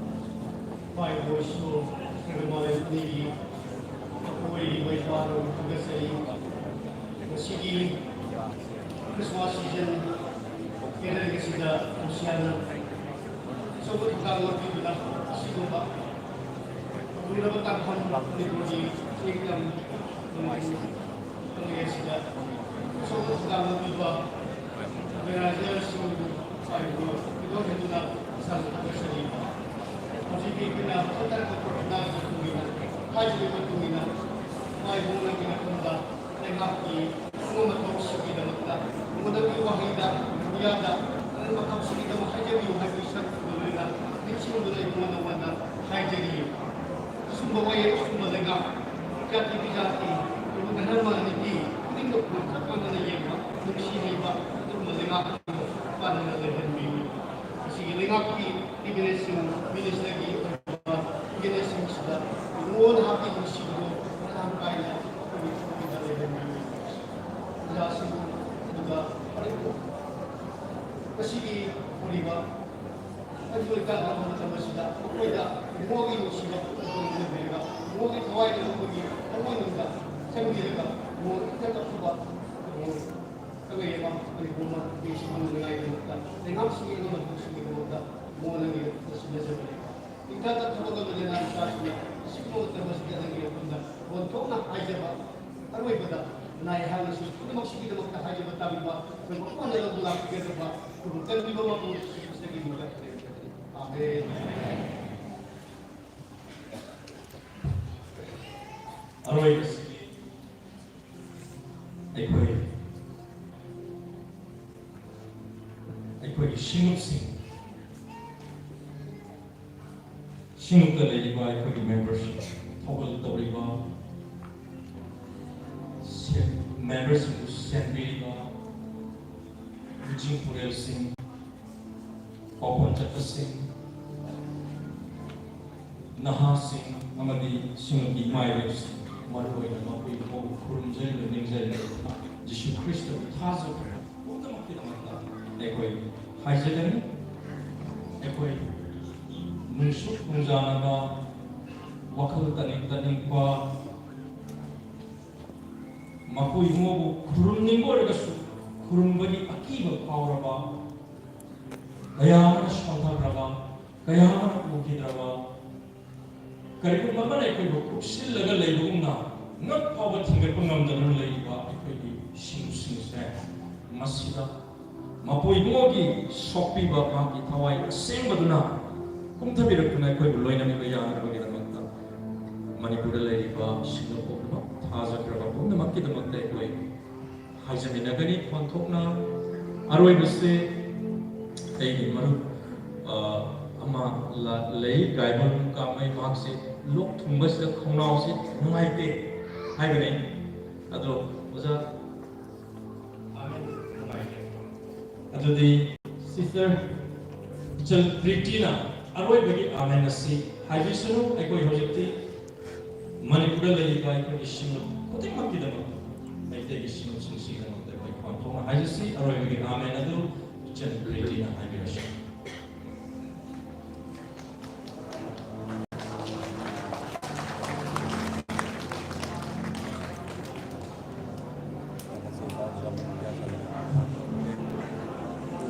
ꯏꯄꯥ ꯏꯄꯨ ꯏꯁꯣꯔ ꯁ꯭ꯔꯤꯃꯥꯟ ꯑꯅꯤꯒꯤ ꯑꯄꯣꯏꯒꯤ ꯃꯩꯄꯥꯗ ꯊꯥꯒꯠꯆꯔꯤ꯫ ꯉꯁꯤꯒꯤ ꯈ꯭ꯔꯤꯁꯃꯥꯁ ꯁꯤꯖꯟ ꯀꯦꯂꯦꯟꯗꯔ ꯑꯁꯤꯗ ꯅꯨꯡꯁꯤꯌꯥꯅ ꯑꯆꯧꯕ ꯊꯧꯗꯥꯡ ꯂꯧꯕꯤꯕꯗ ꯑꯁꯤꯒꯨꯝꯕ ꯂꯨꯔꯕ ꯇꯥꯡꯐꯝ ꯃꯅꯤꯄꯨꯔꯒꯤ ꯏꯪ ꯇꯝ ꯀꯪꯂꯩ ꯑꯁꯤꯗ ꯑꯆꯧꯕ ꯊꯧꯗꯥꯡ ꯂꯧꯕꯤꯕ organizerꯁꯤꯡꯕꯨ ꯍꯥꯏꯖꯔꯤꯕ ꯃꯇꯨꯡ ꯏꯟꯅ, ꯃꯥꯏꯕꯨꯡꯅꯒꯤ ꯃꯐꯝꯗ ꯂꯩꯉꯥꯛꯀꯤ ꯑꯉꯝꯕ ꯊꯕꯛꯁꯤꯡꯒꯤꯗꯃꯛꯇ, ꯃꯉꯣꯟꯗꯒꯤ ꯋꯥꯍꯩꯗ, ꯃꯤꯌꯥꯗ ꯑꯉꯝꯕ ꯊꯕꯛꯁꯤꯡꯒꯤꯗꯃꯛ ꯍꯥꯏꯖꯕꯤꯌꯨ ꯍꯥꯏꯕꯒꯤ ꯁꯛꯇꯨ ꯂꯣꯏꯅ ꯅꯤꯡꯁꯤꯡꯗꯨꯅ ꯑꯩꯉꯣꯟꯗ ꯋꯥꯗ ꯍꯥꯏꯖꯔꯤ꯫ ꯑꯁꯨꯝꯕ ꯋꯥꯌꯦꯜ, ꯑꯁꯨꯝꯕ ꯂꯩꯉꯥꯛ, ꯖꯥꯇꯤ ꯕꯤꯖꯥꯇꯤ, ꯙꯔꯃ ꯅꯤꯇꯤ ꯈꯨꯗꯤꯡꯃꯛꯄꯨ ꯆꯞ ꯃꯥꯟꯅꯅ ꯌꯦꯡꯕ, ꯅꯨꯡꯁꯤ ꯍꯩꯕ ꯑꯗꯨꯒꯨꯝꯕ ꯂꯩꯉꯥꯛ ꯑꯃ ꯄꯥꯟꯗꯅ ꯂꯩꯍꯟꯕꯤꯌꯨ꯫ ꯃꯁꯤꯒꯤ ꯂꯩꯉꯥꯛꯀꯤ ꯀꯦꯕꯤꯅꯦꯠꯁꯤꯡ, ꯃꯤꯅꯤꯁꯇꯔꯒꯤ ꯑꯣꯏꯕ ꯀꯦꯕꯤꯅꯦꯠꯁꯤꯡꯁꯤꯗ ꯅꯉꯣꯟ ꯍꯥꯞꯄꯤ ꯅꯨꯡꯁꯤꯕꯗꯣ ꯃꯔꯥꯡ ꯀꯥꯏꯅ ꯑꯩꯈꯣꯏꯒꯤ ꯄꯨꯛꯅꯤꯡꯗ ꯂꯩꯍꯟꯕꯤꯌꯨ꯫ ꯑꯣꯖꯥꯁꯤꯡ ꯑꯗꯨꯒ ꯃꯁꯤꯒꯤ ꯍꯧꯔꯤꯕ ꯑꯗꯨ ꯑꯣꯏꯇꯥꯔꯒ ꯃꯇꯝ ꯑꯁꯤꯗ ꯃꯈꯣꯏꯗ ꯏꯕꯨꯡꯉꯣꯒꯤ ꯅꯨꯡꯁꯤꯕ ꯎꯠꯄꯤꯔꯒ, ꯏꯕꯨꯡꯉꯣꯒꯤ ꯊꯋꯥꯏꯗ ꯃꯈꯣꯏꯒꯤ ꯊꯃꯣꯏꯅꯨꯡꯗ ꯆꯪꯕꯤꯔꯒ, ꯏꯕꯨꯡꯉꯣ ꯏꯪ ꯇꯞꯄ ꯏꯕꯨꯡꯉꯣ ꯀꯪꯂꯩ ꯑꯃ ꯃꯅꯤꯄꯨꯔ ꯑꯃ ꯅꯤꯡꯁꯤꯡꯍꯟꯅꯤꯡꯉꯥꯏꯒꯤꯗꯃꯛꯇ, ꯂꯩꯉꯥꯛꯁꯤꯡꯒꯤ ꯑꯉꯝꯕ ꯊꯕꯛꯁꯤꯡꯒꯤꯗꯃꯛꯇ ꯏꯕꯨꯡꯉꯣ ꯅꯪꯒꯤ ꯅꯁꯤꯟꯅꯖꯕꯅꯤ꯫ ꯏꯪ ꯇꯞꯄ ꯊꯕꯛ ꯑꯃ ꯂꯩꯅꯥ ꯅꯨꯄꯥꯁꯤꯡꯅ ꯑꯁꯤꯒꯨꯝꯕ ꯃꯇꯝ ꯑꯁꯤꯗ ꯅꯪꯒꯤ ꯃꯐꯝꯗ ꯂꯣꯟꯊꯣꯛꯅ ꯍꯥꯏꯖꯕ, ꯑꯔꯣꯏꯕꯗ ꯅꯥꯏ ꯍꯥꯏꯔꯁꯨ ꯄꯨꯝꯅꯃꯛꯁꯤꯒꯤꯗꯃꯛꯇ ꯍꯥꯏꯖꯕ ꯇꯥꯕꯤꯕ ꯑꯩꯈꯣꯏ ꯃꯄꯨ ꯑꯅꯤꯔꯛ ꯂꯥꯛꯄꯤꯒꯗꯕ ꯑꯩꯈꯣꯏꯕꯨ ꯀꯟꯕꯤꯕ ꯃꯄꯨ ꯖꯤꯁꯨ ꯈ꯭ꯔꯤꯁꯇꯒꯤ ꯃꯤꯡꯗ ꯈꯨꯔꯨꯝꯖꯕꯅꯤ꯫ ꯑꯥꯃꯦꯟ꯫ ꯑꯔꯣꯏꯕꯁꯤꯗꯤ ꯑꯩꯈꯣꯏ, ꯑꯩꯈꯣꯏꯒꯤ ꯁꯤꯡꯂꯨꯞꯁꯤꯡ, ꯁꯤꯡꯂꯨꯞꯇ ꯂꯩꯔꯤꯕ ꯑꯩꯈꯣꯏꯒꯤ ꯃꯦꯝꯕꯔꯁꯤꯡ, ꯊꯧꯒꯜ ꯇꯧꯔꯤꯕ ꯁꯦ-, ꯃꯦꯝꯕꯔꯁꯤꯡꯕꯨ ꯁꯦꯟꯕꯤꯔꯤꯕ ꯂꯨꯆꯤꯡ ꯄꯨꯔꯦꯜꯁꯤꯡ, ꯄꯥꯎꯈꯣꯟ ꯆꯠꯄꯁꯤꯡ, ꯅꯍꯥꯁꯤꯡ ꯑꯃꯗꯤ ꯁꯤꯡꯂꯨꯞꯀꯤ ꯏꯃꯥ ꯏꯕꯦꯜꯁꯤꯡ, ꯃꯔꯨꯑꯣꯏꯅ ꯃꯈꯣꯏ ꯐꯥꯎꯕ ꯈꯨꯔꯨꯝꯖꯔꯤꯕ, ꯅꯤꯡꯖꯔꯤꯕ ꯖꯤꯁꯨ ꯈ꯭ꯔꯤꯁꯇꯕꯨ ꯊꯥꯖꯕ ꯄꯨꯝꯅꯃꯛꯀꯤꯗꯃꯛꯇ ꯑꯩꯈꯣꯏ ꯍꯥꯏꯖꯒꯅꯤ꯫ ꯑꯩꯈꯣꯏ ꯅꯨꯡꯁꯨꯛ ꯅꯨꯡꯖꯥꯅꯕ, ꯋꯥꯈꯜ ꯇꯥꯅꯤꯡ ꯇꯥꯅꯤꯡꯕ, ꯃꯈꯣꯏ ꯏꯕꯨꯡꯉꯣꯕꯨ ꯈꯨꯔꯨꯝꯅꯤꯡꯕ ꯑꯣꯏꯔꯒꯁꯨ ꯈꯨꯔꯨꯝꯕꯒꯤ ꯑꯀꯤꯕ ꯐꯥꯎꯔꯕ, ꯀꯌꯥ ꯑꯃꯅ ꯁꯣꯟꯊꯈ꯭ꯔꯕ, ꯀꯌꯥ ꯑꯃꯅ ꯎꯈꯤꯗ꯭ꯔꯕ, ꯀꯔꯤꯒꯨꯝꯕ ꯑꯃꯅ ꯑꯩꯈꯣꯏꯕꯨ ꯀꯨꯞꯁꯤꯜꯂꯒ ꯂꯩꯕꯒꯨꯝꯅ ꯉꯛ ꯐꯥꯎꯕ ꯊꯤꯡꯒꯠꯄ ꯉꯝꯗꯅ ꯂꯩꯔꯤꯕ ꯑꯩꯈꯣꯏꯒꯤ ꯏꯁꯤꯡꯁꯤꯡꯁꯦ, ꯃꯁꯤꯗ ꯃꯄꯨ ꯏꯕꯨꯡꯉꯣꯒꯤ ꯁꯣꯛꯄꯤꯕ ꯃꯍꯥꯛꯀꯤ ꯊꯋꯥꯏ ꯑꯁꯦꯡꯕꯗꯨꯅ ꯀꯨꯝꯊꯕꯤꯔꯛꯇꯨꯅ ꯑꯩꯈꯣꯏꯕꯨ ꯂꯣꯏꯅꯕꯤꯕ ꯌꯥꯅꯕꯒꯤꯗꯃꯛꯇ ꯃꯅꯤꯄꯨꯔꯗ ꯂꯩꯔꯤꯕ ꯏꯁꯤꯡ ꯄꯨꯝꯅꯃꯛ ꯊꯥꯖꯈ꯭ꯔꯕ ꯄꯨꯝꯅꯃꯛꯀꯤꯗꯃꯛꯇ ꯑꯩꯈꯣꯏ ꯍꯥꯏꯖꯃꯤꯟꯅꯒꯅꯤ꯫ ꯈꯣꯟꯊꯣꯛꯅ ꯑꯔꯣꯏꯕꯁꯦ ꯑꯩꯒꯤ ꯃꯔꯨꯞ, ꯑ, ꯑꯃ ꯂ-, ꯂꯩ, ꯒꯥꯏꯕꯝ ꯀꯥꯃꯩ, ꯃꯍꯥꯛꯁꯦ ꯂꯣꯛ ꯊꯨꯡꯕꯁꯤꯗ ꯈꯧꯅꯥꯎꯁꯦ ꯅꯨꯡꯉꯥꯏꯇꯦ ꯍꯥꯏꯕꯅꯤ꯫ ꯑꯗꯣ ꯑꯣꯖꯥ, ꯑꯗꯨꯗꯤ ꯁꯤꯁꯇꯔ ꯏꯆꯜ ꯄ꯭ꯔꯤꯇꯤꯅ ꯑꯔꯣꯏꯕꯒꯤ ꯑꯥꯃꯦꯟ ꯑꯁꯤ ꯍꯥꯏꯕꯤꯁꯅꯨ꯫ ꯑꯩꯈꯣꯏ ꯍꯧꯖꯤꯛꯇꯤ ꯃꯅꯤꯄꯨꯔꯗ ꯂꯩꯔꯤꯕ ꯑꯩꯈꯣꯏꯒꯤ ꯁꯤꯡꯂꯨꯞ ꯈꯨꯗꯤꯡꯃꯛꯀꯤꯗꯃꯛ, ꯃꯩꯇꯩꯒꯤ ꯁꯤꯡꯂꯨꯞꯁꯤꯡꯁꯤꯒꯤꯗꯃꯛꯇ ꯑꯩꯈꯣꯏ ꯈꯣꯟꯊꯣꯛꯅ ꯍꯥꯏꯖꯁꯤ꯫ ꯑꯔꯣꯏꯕꯒꯤ ꯑꯥꯃꯦꯟ ꯑꯗꯨ ꯏꯆꯟ ꯄ꯭ꯔꯤꯇꯤꯅ ꯍꯥꯏꯕꯤꯔꯁꯤ꯫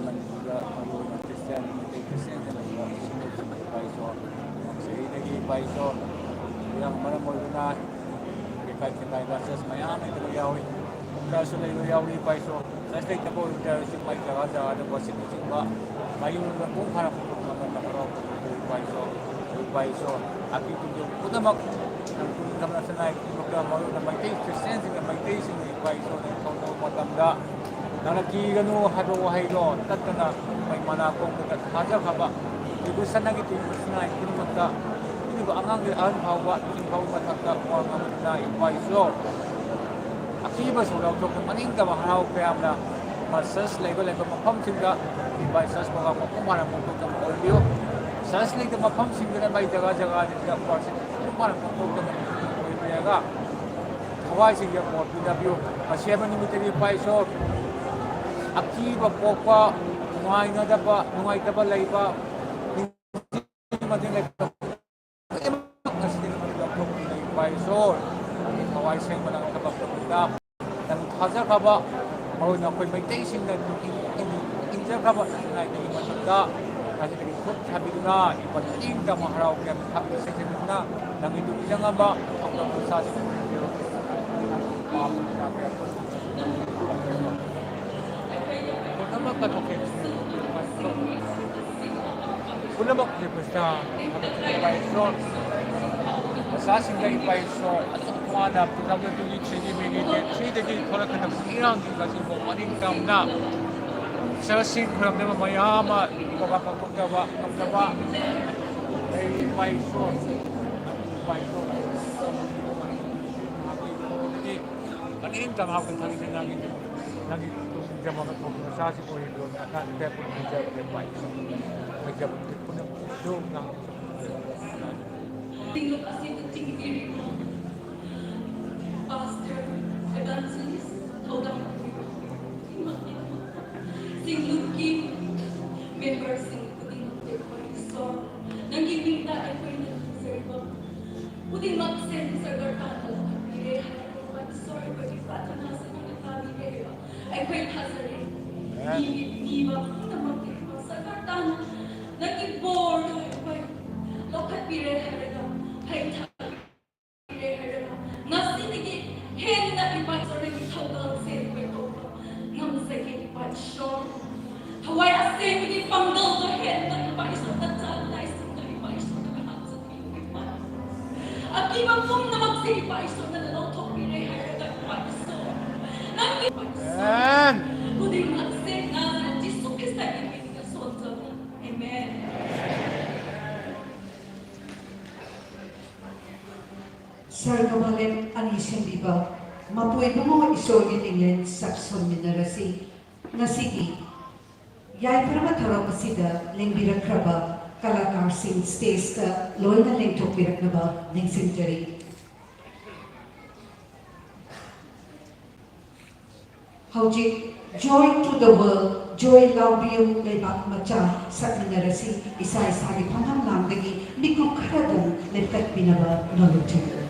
ꯃꯅꯤꯄꯨꯔꯗ ꯃꯔꯨ ꯑꯣꯏꯅ ꯈ꯭ꯔꯤꯁꯇꯤꯌꯥꯟ, ꯃꯩꯇꯩ ꯈ꯭ꯔꯤꯁꯇꯤꯌꯥꯟꯗ ꯂꯩꯕ ꯏꯁꯤꯡ ꯅꯨꯡꯁꯤꯕ ꯏꯄꯥ ꯏꯁꯣꯔ, ꯁꯤꯗꯒꯤ ꯏꯄꯥ ꯏꯁꯣꯔ ꯏꯔꯥꯡ ꯃꯔꯝ ꯑꯣꯏꯗꯨꯅ ꯀꯩꯀꯥꯏ ꯀꯩꯀꯥꯏ ꯆꯔꯆ ꯃꯌꯥꯝ ꯂꯩꯇꯕ ꯌꯥꯎꯏ, ꯆꯔꯆꯁꯨ ꯂꯩꯕ ꯌꯥꯎꯏ ꯏꯄꯥ ꯏꯁꯣꯔ꯫ ꯆꯔꯆ ꯂꯩꯇꯕ ꯑꯣꯏꯕ ꯇꯥꯔꯁꯨ ꯃꯥꯏ ꯖꯒꯥ ꯖꯒꯥꯗ ꯋꯥꯔꯁꯤꯞꯅꯆꯤꯡꯕ ꯃꯌꯨꯝꯗ ꯄꯨꯡ ꯐꯥꯅ ꯄꯨꯊꯣꯛꯄ ꯉꯝꯕ ꯍꯔꯥꯎꯕ ꯏꯄꯥ ꯏꯁꯣꯔ, ꯏꯄꯥ ꯏꯁꯣꯔ ꯑꯄꯤꯛꯄ ꯄꯨꯝꯅꯃꯛ ꯅꯪ ꯄꯨꯛꯅꯤꯡ ꯊꯧꯅꯥ ꯁꯅꯥꯏ ꯄꯨꯝꯅꯃꯛꯇ ꯃꯔꯨ ꯑꯣꯏꯅ ꯃꯩꯇꯩ ꯈ꯭ꯔꯤꯁꯇꯤꯌꯥꯟꯁꯤꯡꯅ ꯃꯩꯇꯩꯁꯤꯡꯅ ꯏꯄꯥ ꯏꯁꯣꯔꯗ ꯀꯧꯅꯕ ꯃꯇꯝꯗ ꯅꯪꯅ ꯀꯤꯒꯅꯨ ꯍꯥꯏꯕ ꯋꯥꯍꯩꯗꯣ ꯇꯠꯇꯅ ꯑꯩꯈꯣꯏ ꯃꯅꯥ ꯀꯣꯡꯗ ꯊꯥꯖꯈ꯭ꯔꯕ ꯏꯕꯨ ꯁꯅꯥꯒꯤ ꯇꯨꯔꯤꯕ ꯁꯅꯥꯏ ꯈꯨꯗꯤꯡꯃꯛꯇ ꯄꯤꯔꯤꯕ ꯑꯉꯥꯡꯒꯤ ꯑꯍꯟ ꯐꯥꯎꯕ ꯅꯨꯄꯤ ꯐꯥꯎꯕ ꯃꯊꯛꯇ ꯋꯥ ꯉꯥꯡꯕꯅ ꯏꯄꯥ ꯏꯁꯣꯔ ꯑꯀꯤꯕꯁꯨ ꯂꯧꯊꯣꯛꯄ ꯃꯅꯤꯡꯇꯝꯕ ꯍꯔꯥꯎ ꯀꯌꯥꯝꯅ ꯃꯁꯖ ꯂꯩꯕ ꯂꯩꯕ ꯃꯐꯝꯁꯤꯡꯗ ꯏꯄꯥ ꯏꯁꯣꯔ ꯄ꯭ꯔꯣꯒ꯭ꯔꯥꯝ ꯃꯄꯨꯡ ꯐꯥꯅ ꯄꯥꯡꯊꯣꯛꯇꯕ ꯑꯣꯏꯕꯤꯌꯨ꯫ ꯆꯔꯆ ꯂꯩꯇꯕ ꯃꯐꯝꯁꯤꯡꯗꯨꯗ ꯃꯩ ꯖꯒꯥ ꯖꯒꯥꯁꯤꯡꯗ ꯄꯥꯔꯁꯤꯡ ꯃꯄꯨꯡ ꯐꯥꯅ ꯄꯥꯡꯊꯣꯛꯇꯅ ꯑꯣꯏꯕꯤꯔꯒ ꯊꯋꯥꯏꯁꯤꯡꯗ ꯄꯣꯠ ꯄꯤꯅꯕꯤꯌꯨ꯫ ꯃꯁꯤ ꯍꯥꯏꯕ ꯅꯨꯃꯤꯠꯇꯗꯤ ꯏꯄꯥ ꯏꯁꯣꯔ ꯑꯀꯤꯕ ꯄꯣꯛꯄ, ꯅꯨꯡꯉꯥꯏꯅꯗꯕ, ꯅꯨꯡꯉꯥꯏꯇꯕ ꯂꯩꯕ, ꯃꯇꯦꯡ ꯂꯩꯇꯕ ꯈꯨꯗꯤꯡꯃꯛ ꯉꯁꯤꯗꯒꯤ ꯃꯗꯨ ꯂꯧꯊꯣꯛꯄꯤꯔꯦ ꯏꯄꯥ ꯏꯁꯣꯔ꯫ ꯅꯪꯒꯤ ꯊꯋꯥꯏ ꯁꯦꯡꯕ ꯅꯪ ꯊꯕꯛ ꯇꯧꯕꯗ ꯅꯪ ꯊꯥꯖꯈ꯭ꯔꯕ, ꯃꯔꯨ ꯑꯣꯏꯅ ꯑꯩꯈꯣꯏ ꯃꯩꯇꯩꯁꯤꯡꯅ ꯅꯤꯡ-, ꯅꯤꯡ-, ꯅꯤꯡꯖꯈ꯭ꯔꯕ ꯂꯥꯏꯅꯤꯡꯒꯤ ꯃꯊꯛꯇ ꯉꯁꯤꯗꯒꯤ ꯈꯨꯠ ꯊꯥꯕꯤꯗꯨꯅ ꯏꯄꯥ ꯏꯪ ꯇꯝꯃ ꯍꯔꯥꯎ ꯀꯌꯥ ꯊꯥꯕꯤ ꯁꯦꯡꯖꯟꯗꯨꯅ ꯅꯪꯒꯤ ꯇꯨꯡꯖꯪ ꯑꯃ ꯊꯧꯒꯜ ꯃꯆꯥꯁꯤꯡ ꯄꯨꯝꯅꯃꯛ ꯀꯠꯊꯣꯛꯀꯦ꯫ ꯄꯨꯝꯅꯃꯛ ꯈꯨꯗꯤꯡꯃꯛꯇ ꯊꯥꯒꯠꯆꯔꯤ ꯏꯄꯥ ꯏꯁꯣꯔ꯫ ꯏꯆꯥꯁꯤꯡꯗ ꯏꯄꯥ ꯏꯁꯣꯔ ꯑꯁꯨꯛ ꯋꯥꯅ two thousand twenty-three ꯒꯤ May day three ꯗꯒꯤ ꯊꯣꯛꯂꯛꯀꯗꯕ ꯏꯔꯥꯡꯁꯤꯡ ꯑꯁꯤꯕꯨ ꯃꯅꯤꯡ ꯇꯝꯅ ꯏꯆꯥꯁꯤꯡ ꯈꯨꯔꯝꯅꯕ ꯃꯌꯥꯝ ꯑꯃ ꯄ꯭ꯔꯣꯒ꯭ꯔꯥꯝ ꯄꯥꯡꯊꯣꯛꯆꯕ ꯉꯝꯖꯕ ꯂꯩꯔꯤꯕ ꯏꯄꯥ ꯏꯁꯣꯔ, ꯏꯄꯥ ꯏꯁꯣꯔ ꯃꯅꯤꯡ ꯇꯝꯅ ꯍꯥꯞꯀꯅꯤ ꯊꯥꯒꯠꯆꯔꯤ꯫ ꯅꯪꯒꯤ ꯅꯪꯒꯤ ꯂꯨꯆꯤꯡꯖꯕ ꯑꯃ ꯊꯣꯛꯄ ꯃꯆꯥꯁꯤꯡ ꯑꯣꯏꯔꯤꯕ ꯃꯈꯥ ꯇꯦꯞ ꯑꯣꯏꯅ ꯄꯤꯖꯕꯅꯦ ꯏꯄꯥ ꯏꯁꯣꯔ꯫ ꯂꯩꯖꯕ ꯄꯨꯝꯅꯃꯛ ꯑꯗꯨ ꯅꯪ ꯄꯥꯁꯇꯔ, ꯏꯚꯥꯟꯖꯦꯂꯤꯁ, ꯊꯧꯗꯥꯡ ꯄꯨꯔꯤꯕ ꯈꯨꯗꯤꯡꯃꯛꯀꯤꯗꯃꯛꯇ, ꯁꯤꯡꯂꯨꯞꯀꯤ ꯃꯦꯝꯕꯔꯁꯤꯡ ꯈꯨꯗꯤꯡꯃꯛꯇ ꯑꯩꯈꯣꯏ ꯏꯁꯣꯔ, ꯅꯪꯒꯤ ꯃꯤꯡꯗ ꯑꯩꯈꯣꯏꯅ ꯊꯝꯖꯔꯤꯕ ꯈꯨꯗꯤꯡꯃꯛꯁꯦ ꯁꯔꯒꯔ ꯇꯥꯟꯅ ꯂꯧꯈꯠꯄꯤꯔꯦ ꯍꯥꯏꯔꯤꯕ ꯏꯁꯣꯔ, ꯑꯩꯈꯣꯏꯒꯤ ꯄ꯭ꯔꯥꯊꯅꯥꯁꯦ ꯅꯪꯅ ꯇꯥꯕꯤꯔꯦ ꯍꯥꯏꯕ ꯑꯩꯈꯣꯏ ꯊꯥꯖꯔꯦ꯫ ꯅꯤꯕ ꯄꯨꯝꯅꯃꯛꯀꯤ ꯁꯔꯒꯔ ꯇꯥꯟꯅ ꯅꯪꯒꯤ ꯕꯣꯔꯗꯨ ꯑꯩꯈꯣꯏ ꯂꯧꯈꯠꯄꯤꯔꯦ ꯍꯥꯏꯔꯒ ꯐꯩ ꯊꯥꯕꯤꯔꯦ ꯍꯥꯏꯔꯒ ꯉꯁꯤꯗꯒꯤ ꯍꯦꯟꯅ ꯏꯄꯥ ꯏꯁꯣꯔꯒꯤ ꯊꯧꯒꯜꯁꯦ ꯑꯩꯈꯣꯏ ꯇꯧꯕ ꯉꯝꯖꯒꯦ ꯏꯄꯥ ꯏꯁꯣꯔ꯫ ꯊꯋꯥꯏ ꯑꯁꯦꯡꯕꯒꯤ ꯄꯥꯡꯒꯜꯗꯣ ꯍꯦꯟꯅ ꯏꯄꯥ ꯏꯁꯣꯔꯗ ꯆꯥꯡ ꯅꯥꯏꯁꯤꯡꯅ ꯏꯄꯥ ꯏꯁꯣꯔꯗ ꯉꯥꯏꯍꯥꯛ ꯆꯠꯄꯤꯌꯨ ꯏꯄꯥ꯫ ꯑꯀꯤꯕ ꯄꯨꯝꯅꯃꯛꯁꯦ ꯏꯄꯥ ꯏꯁꯣꯔꯅ ꯂꯧꯊꯣꯛꯄꯤꯔꯦ ꯍꯥꯏꯔꯒ ꯏꯄꯥ ꯏꯁꯣꯔ ꯅꯪꯒꯤ ꯏꯄꯥ ꯏꯁꯣꯔ ꯑꯃꯦꯟ꯫ ꯈꯨꯗꯤꯡꯃꯛꯁꯦ ꯅꯥꯖꯔꯦꯠ ꯖꯤꯁꯨ ꯈ꯭ꯔꯤꯁꯇꯒꯤ ꯃꯤꯡꯗ ꯁꯣꯟꯖꯕ꯫ ꯑꯃꯦꯟ꯫ ꯁꯔꯒ ꯃꯥꯂꯦꯝ ꯑꯅꯤ ꯁꯦꯝꯕꯤꯕ ꯃꯄꯨ ꯏꯕꯨꯡꯉꯣ ꯏꯁꯣꯔꯒꯤ ꯃꯤꯡꯂꯦꯟ ꯁꯛ ꯁꯣꯟꯃꯤꯟꯅꯔꯁꯤ꯫ ꯉꯁꯤꯒꯤ ꯌꯥꯏꯐꯔꯕ ꯊꯧꯔꯝ ꯑꯁꯤꯗ ꯂꯦꯡꯕꯤꯔꯛꯈ꯭ꯔꯕ ꯀꯂꯥꯀꯥꯔꯁꯤꯡ ꯁ꯭ꯇꯦꯖꯇ ꯂꯣꯏꯅ ꯂꯦꯡꯊꯣꯛꯄꯤꯔꯛꯅꯕ ꯅꯤꯡꯁꯤꯡꯖꯔꯤ꯫ ꯍꯧꯖꯤꯛ Joy to the World, ꯖꯣꯏ ꯂꯥꯎꯕꯤꯌꯨ ꯂꯩꯕꯥꯛ ꯃꯆꯥ ꯁꯛꯃꯤꯟꯅꯔꯁꯤ꯫ ꯏꯁꯥ ꯏꯁꯥꯒꯤ ꯐꯝꯐꯝ ꯂꯥꯡꯗꯒꯤ ꯃꯤꯀꯨꯞ ꯈꯔꯗꯪ ꯂꯦꯞꯈꯠꯄꯤꯅꯕ ꯅꯣꯂꯨꯛꯆꯔꯤ꯫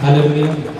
Hallelujah.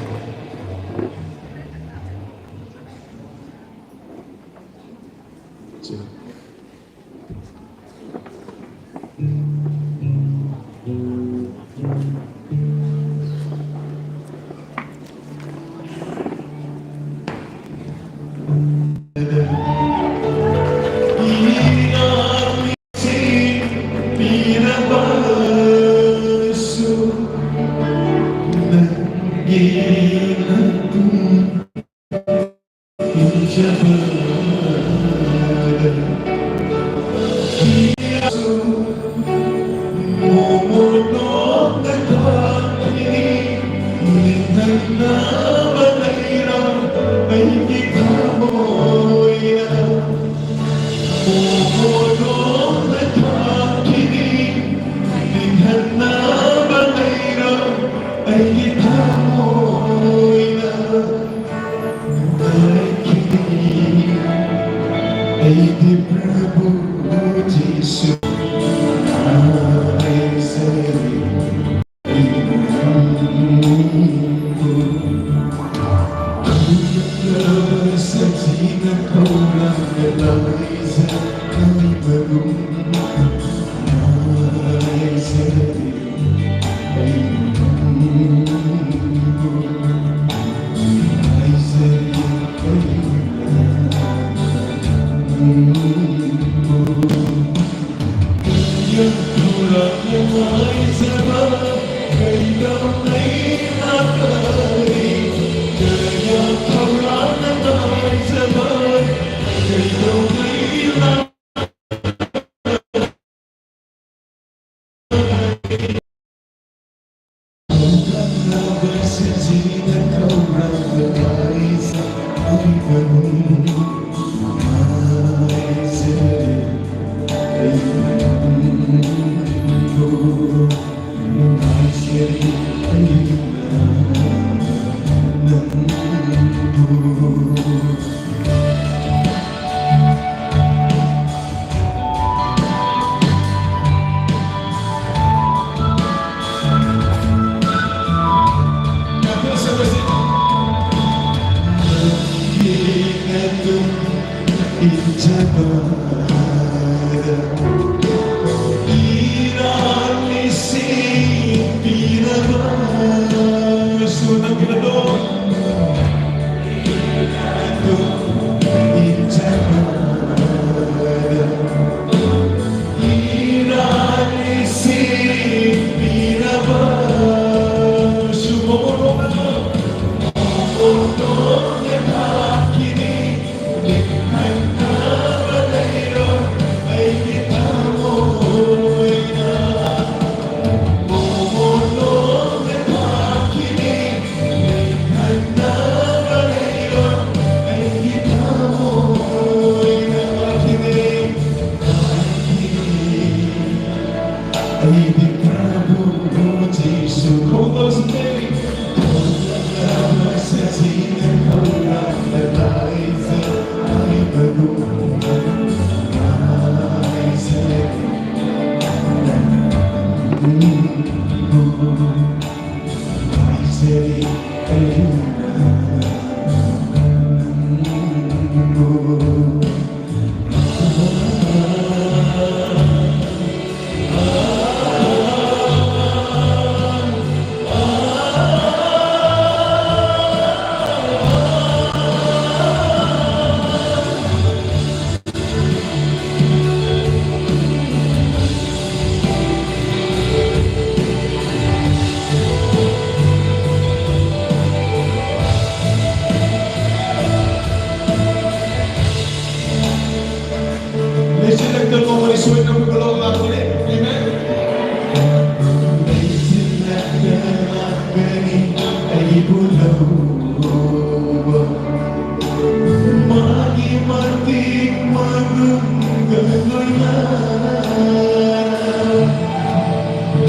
ꯃꯥꯒꯤ ꯃꯇꯤꯛ ꯃꯒꯨꯟꯒ ꯂꯣꯏꯅꯅ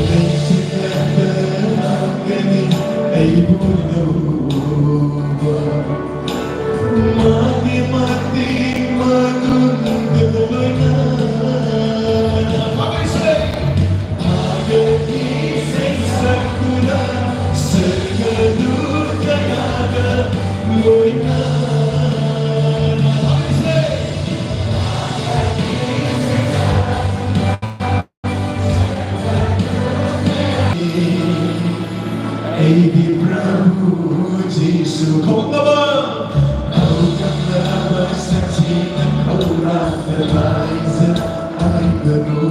ꯂꯩꯁꯤꯜꯂꯛꯀꯅꯤ ꯑꯩꯕꯨ ꯂꯧꯕ꯫ ꯃꯥꯒꯤ ꯃꯇꯤꯛ ꯃꯒꯨꯟꯒ ꯂꯣꯏꯅꯅ ꯐꯥꯒꯠ ꯏꯁꯩ ꯁꯛꯇꯨꯅ ꯁꯔꯒꯗꯨ ꯀꯌꯥꯒ ꯂꯣꯏꯅꯅ ꯑꯩꯒꯤ ꯄ꯭ꯔꯚꯨ ꯖꯤꯁꯨ ꯈꯣꯡꯂꯕ ꯍꯧꯒꯠꯂꯕ ꯁꯛꯊꯤꯅ ꯈꯧꯔꯥꯡꯗ ꯂꯥꯏꯖ ꯍꯥꯏꯒꯅꯨ꯫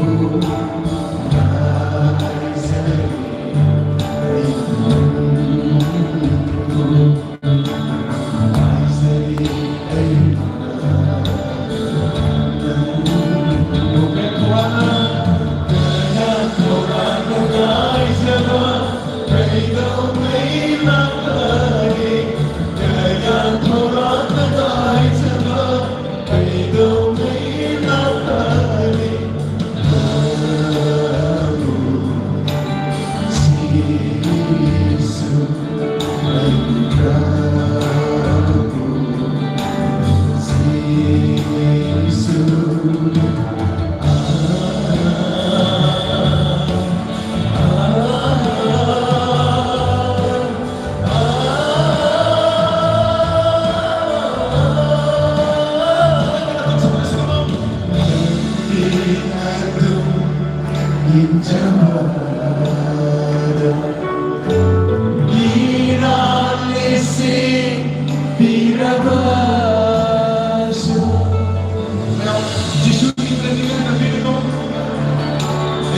ꯖꯤꯁꯨ ꯌꯦꯡꯕꯗ ꯅꯤꯡꯍꯟꯅꯕꯤꯒꯅꯨ꯫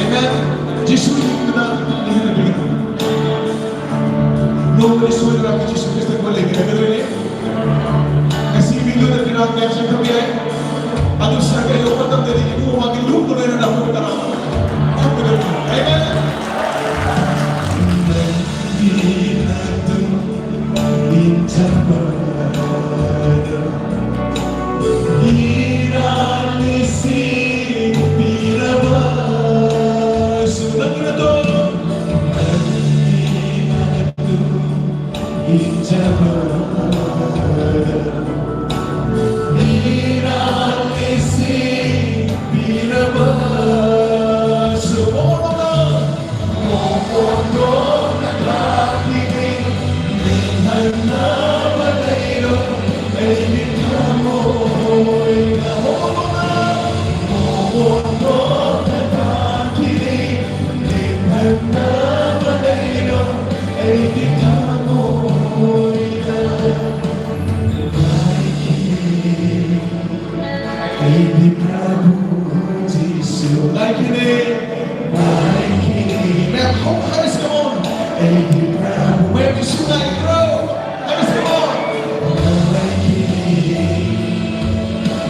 Amen. ꯖꯤꯁꯨ ꯌꯦꯡꯕꯗ ꯅꯤꯡꯍꯟꯅꯕꯤꯒꯅꯨ꯫ ꯅꯣꯡꯃꯗꯤ ꯁꯣꯏꯗꯅ ꯑꯩꯈꯣꯏ ꯖꯤꯁꯨ ꯈ꯭ꯔꯤꯁꯇ ꯑꯩꯈꯣꯏ ꯂꯩꯃꯤꯟꯅꯒꯗꯣꯏꯅꯤ꯫ ꯉꯁꯤ ꯃꯤꯑꯣꯏꯕ ꯐꯤꯔꯥꯜ ꯀꯌꯥ ꯆꯦꯟꯊꯕ ꯌꯥꯏ꯫ ꯑꯗꯨ ꯁꯔꯒ ꯌꯧꯕ ꯃꯇꯝꯗꯗꯤ ꯏꯕꯨꯡꯉꯣ ꯃꯥꯒꯤ ꯂꯨꯞꯄ ꯂꯣꯏꯅꯅ ꯑꯩꯈꯣꯏ ꯀꯅꯥ ꯐꯝꯒꯗꯣꯏꯅꯣ? Amen. ꯑꯩꯒꯤ ꯄ꯭ꯔꯚꯨ ꯖꯤꯁꯨ ꯉꯥꯏꯈꯤꯅꯦ, ꯉꯥꯏꯈꯤꯅꯦ꯫ ꯃꯌꯥꯝ ꯍꯧꯅ ꯍꯥꯏꯔꯁꯤ, come on. ꯑꯩꯒꯤ ꯄ꯭ꯔꯚꯨ, ꯃꯌꯥꯝ ꯖꯤꯁꯨ ꯉꯥꯏꯈ꯭ꯔꯣ꯫ ꯍꯥꯏꯔꯁꯤ, come on. ꯉꯥꯏꯈꯤꯅꯦ,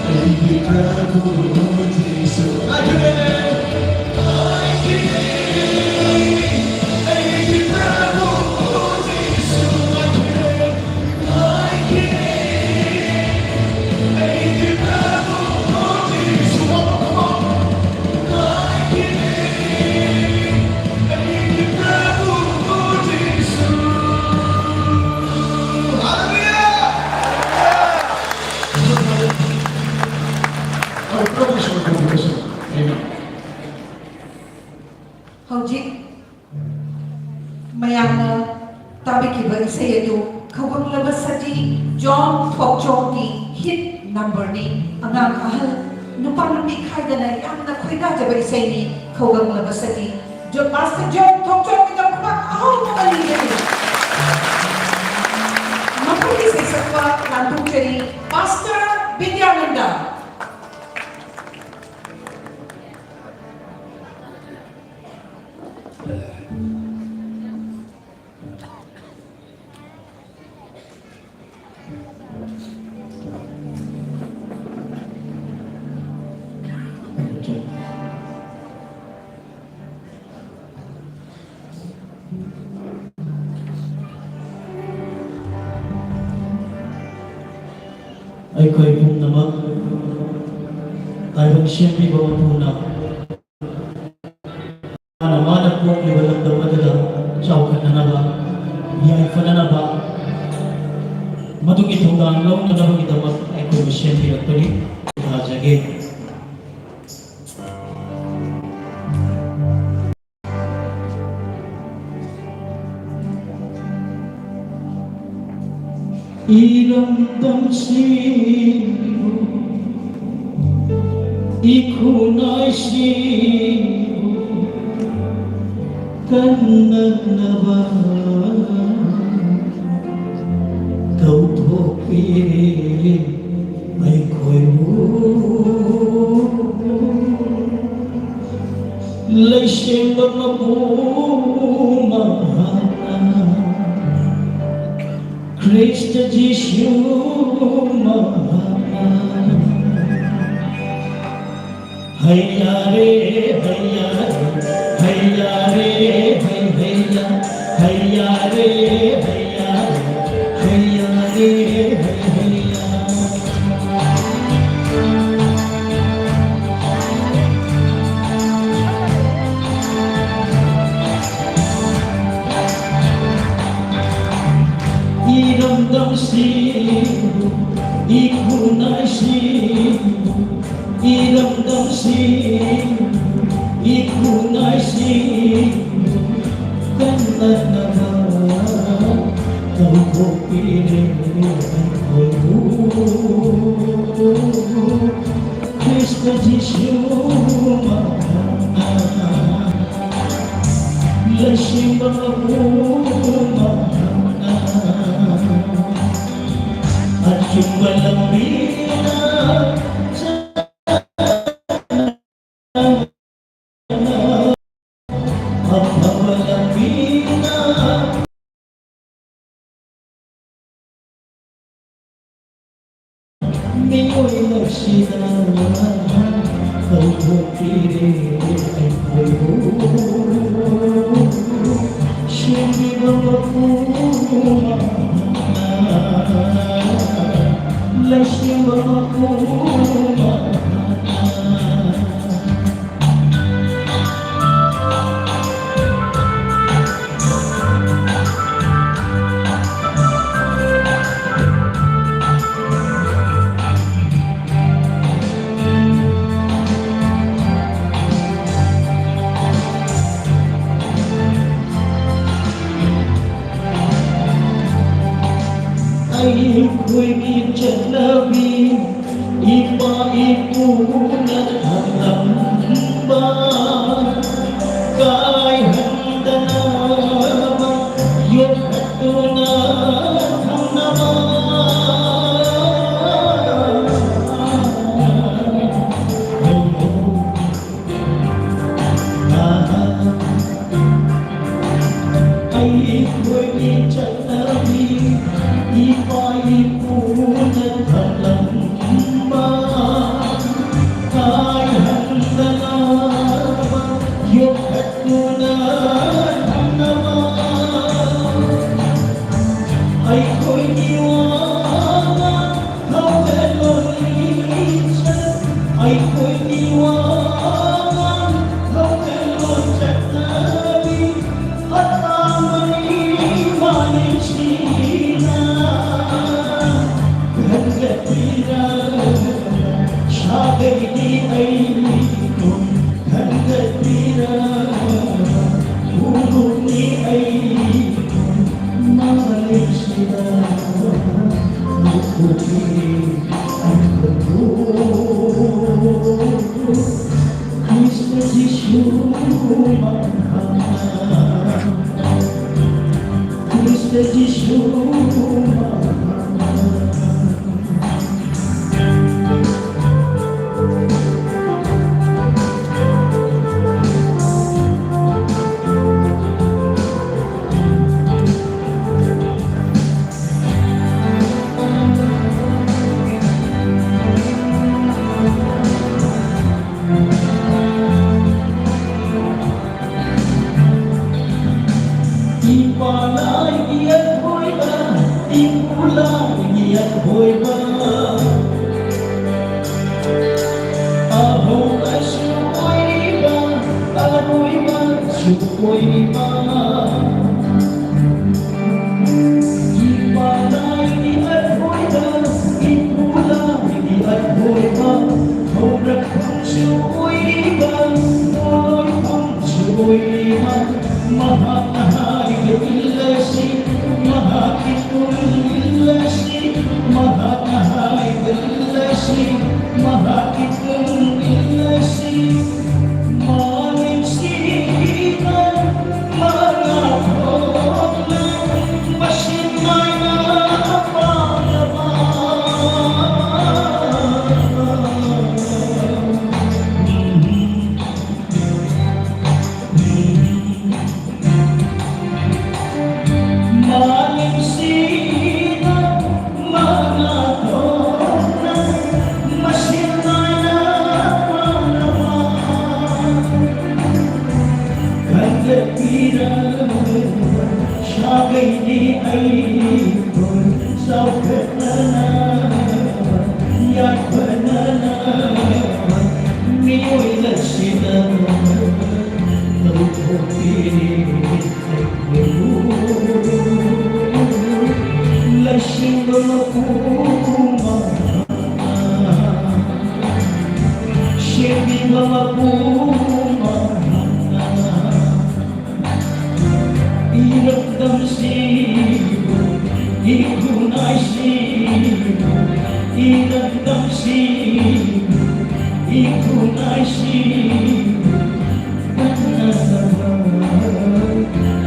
ꯑꯩꯒꯤ ꯄ꯭ꯔꯚꯨ ꯖꯤꯁꯨ ꯉꯥꯏꯈꯤꯅꯦ, ꯉꯥꯏꯈꯤꯅꯦ꯫ ꯑꯩꯒꯤ ꯄ꯭ꯔꯚꯨ ꯖꯤꯁꯨ ꯉꯥꯏꯈꯤꯅꯦ꯫ ꯍꯧꯖꯤꯛ ꯃꯌꯥꯝꯅ ꯇꯥꯕꯤꯈꯤꯕ ꯏꯁꯩ ꯑꯗꯨ ꯈꯧꯒꯪꯂꯕ ꯁꯇꯤ ꯖꯣꯟ ꯊꯣꯛꯆꯣꯝꯒꯤ hit numberꯅꯤ꯫ ꯑꯉꯥꯡ ꯑꯍꯜ ꯅꯨꯄꯥ ꯅꯨꯄꯤ ꯈꯥꯏꯗꯅ ꯌꯥꯝꯅ ꯈꯣꯏꯗꯥꯖꯕ ꯏꯁꯩꯅꯤ ꯈꯧꯒꯪꯂꯕ ꯁꯇꯤ꯫ ꯖꯣ-, Pastor ꯖꯣꯟ ꯊꯣꯛꯆꯣꯝꯒꯤꯗꯃꯛ ꯑꯍꯧꯕ ꯑꯅꯤꯒꯤ ꯃꯈꯣꯏꯒꯤ ꯏꯁꯩ ꯁꯛꯄ ꯂꯥꯟꯊꯣꯛꯆꯔꯤ Pastor ꯕꯤꯗ꯭ꯌꯥꯅꯟꯗ꯫ ꯑꯩꯈꯣꯏ ꯄꯨꯝꯅꯃꯛ ꯇꯥꯏꯕꯪ ꯁꯦꯝꯕꯤꯕ ꯃꯄꯨꯅ ꯃꯥꯅ ꯃꯥꯅ ꯄꯣꯛꯂꯤꯕ ꯂꯝꯗꯝ ꯑꯗꯨꯗ ꯆꯥꯎꯈꯠꯅꯅꯕ ꯌꯥꯏꯐꯅꯅꯕ, ꯃꯗꯨꯒꯤ ꯊꯧꯗꯥꯡ ꯂꯧꯅꯅꯕꯒꯤꯗꯃꯛ ꯑꯩꯈꯣꯏꯕꯨ ꯁꯦꯝꯕꯤꯔꯛꯄꯅꯤ꯫ ꯊꯥꯖꯒꯦ꯫ ꯏꯔꯝꯗꯝꯁꯤꯕꯨ, ꯏꯈꯨꯟ ꯅꯥꯏꯁꯤꯕꯨ ꯀꯟꯅꯅꯕ ꯇꯧꯊꯣꯛꯄꯤꯔꯦ ꯑꯩꯈꯣꯏꯕꯨ꯫ ꯂꯩꯁꯦꯝꯕ ꯃꯄꯨ ꯃꯍꯥꯛꯅ, ꯈ꯭ꯔꯤꯁꯇ ꯖꯤꯁꯨ ꯃꯍꯥꯛꯅ꯫ ꯍꯩ ꯌꯥꯔꯦ, ꯍꯩ ꯌꯥꯔꯦ, ꯍꯩ ꯌꯥꯔꯦ, ꯍꯩ, ꯍꯩ ꯌꯥ-, ꯍꯩ ꯌꯥꯔꯦ, ꯍꯩ ꯌꯥꯔꯦ, ꯍꯩ ꯌꯥꯔꯦ, ꯍꯩ, ꯍꯩ ꯌꯥ-꯫ ꯏꯔꯝꯗꯝꯁꯤꯕꯨ, ꯏꯈꯨꯟ ꯅꯥꯏꯁꯤꯕꯨ, ꯏꯔꯝꯗꯝꯁꯤꯕꯨ, ꯏꯈꯨꯟ ꯅꯥꯏꯁꯤꯕꯨ ꯀꯟꯅꯅꯕ ꯇꯧꯊꯣꯛꯄꯤꯔꯦ ꯑꯩꯈꯣꯏꯕꯨ꯫ ꯈ꯭ꯔꯤꯁꯇ ꯖꯤꯁꯨ ꯃꯍꯥꯛꯅ, ꯂꯩꯁꯦꯝꯕ ꯃꯄꯨ ꯃꯍꯥꯛꯅ, ꯑꯆꯨꯝꯕ ꯂꯝꯕꯤꯗ ꯑꯐꯕ ꯂꯝꯕꯤꯗ ꯃꯤꯑꯣꯏ ꯂꯧꯁꯤꯗ ꯀꯧꯊꯣꯛꯄꯤꯔꯦ ꯑꯩꯈꯣꯏꯕꯨ꯫ ꯁꯦꯝꯕꯤꯕ ꯃꯄꯨ ꯃꯍꯥꯛꯅ, ꯂꯩꯁꯦꯝꯕ ꯃꯄꯨ ꯃꯍꯥꯛꯅ꯫ ꯑꯩꯈꯣꯏꯒꯤ ꯆꯠꯅꯕꯤ ꯏꯄꯥ ꯏꯄꯨꯅ ꯊꯝꯂꯝꯕ ꯀꯥꯏꯍꯟꯗꯅꯕ ꯌꯣꯛꯈꯠꯇꯨꯅ ꯊꯝꯅꯕ꯫ ꯑꯩꯈꯣꯏꯒꯤ ꯆꯠꯅꯕꯤ ꯏꯄꯥ ꯏꯄꯨꯅ ꯊꯝꯂꯝꯕ ꯀꯥꯏꯍꯟꯗꯅꯕ ꯌꯣꯛꯈꯠꯇꯨꯅ ꯊꯝꯅꯕ꯫ ꯑꯩꯈꯣꯏꯒꯤ ꯋꯥ ꯍꯧꯒꯠꯂꯣꯟ ꯂꯤꯆꯠ, ꯑꯩꯈꯣꯏꯒꯤ ꯋꯥ ꯍꯧꯒꯠꯂꯣꯟ ꯆꯠꯅꯕꯤ ꯑꯇꯥꯡꯕꯅꯤ ꯃꯥꯂꯦꯝꯁꯤꯗ ꯈꯟꯒꯠꯄꯤꯔ ꯁꯥꯒꯩꯒꯤ ꯑꯩꯕꯨ ꯈꯟꯒꯠꯄꯤꯔ ꯎꯔꯨꯅꯤ ꯑꯩ ꯃꯥꯂꯦꯝꯁꯤꯗ ꯎꯔꯨꯅꯤ ꯑꯩ꯫ ꯈ꯭ꯔꯤꯁꯇ ꯖꯤꯁꯨ ꯃꯍꯥꯛꯅ, ꯈ꯭ꯔꯤꯁꯇ ꯖꯤꯁꯨ ꯃꯍꯥꯛꯅ꯫ ꯏꯄꯥ ꯂꯥꯏꯒꯤ ꯑꯊꯣꯏꯕ, ꯏꯄꯨ ꯂꯥꯏꯒꯤ ꯑꯊꯣꯏꯕ, ꯑꯍꯧꯕꯁꯨ ꯑꯣꯏꯔꯤꯕ, ꯑꯔꯣꯏꯕꯁꯨ ꯑꯣꯏꯔꯤꯕ꯫ ꯏꯄꯥ ꯂꯥꯏꯒꯤ ꯑꯊꯣꯏꯕ, ꯏꯄꯨ ꯂꯥꯏꯒꯤ ꯑꯊꯣꯏꯕ, ꯍꯧꯔꯛꯐꯝꯁꯨ ꯑꯣꯏꯔꯤꯕ, ꯂꯣꯏꯐꯝꯁꯨ ꯑꯣꯏꯔꯤꯕ, ꯃꯍꯥꯛꯅ ꯍꯥꯏꯕ ꯏꯜꯂꯁꯤ, ꯃꯍꯥꯛꯀꯤ ꯇꯨꯡ ꯏꯜꯂꯁꯤ, ꯑꯩꯗꯤ ꯑꯩꯕꯨ ꯆꯥꯎꯈꯠꯅꯅꯕ, ꯌꯥꯏꯐꯅꯅꯕ, ꯃꯤꯑꯣꯏꯅꯁꯤꯅ ꯂꯧꯊꯣꯛꯄꯤꯔꯤ ꯑꯩꯈꯣꯏꯕꯨ꯫ ꯂꯩꯁꯤꯡꯕ ꯃꯄꯨ ꯃꯍꯥꯛꯅ, ꯁꯦꯝꯕꯤꯕ ꯃꯄꯨ ꯃꯍꯥꯛꯅ, ꯏꯔꯝꯗꯝꯁꯤꯕꯨ, ꯏꯈꯨꯟ ꯅꯥꯏꯁꯤꯕꯨ, ꯏꯔꯝꯗꯝꯁꯤꯕꯨ, ꯏꯈꯨꯟ ꯅꯥꯏꯁꯤꯕꯨ, ꯀꯟꯅꯅꯕ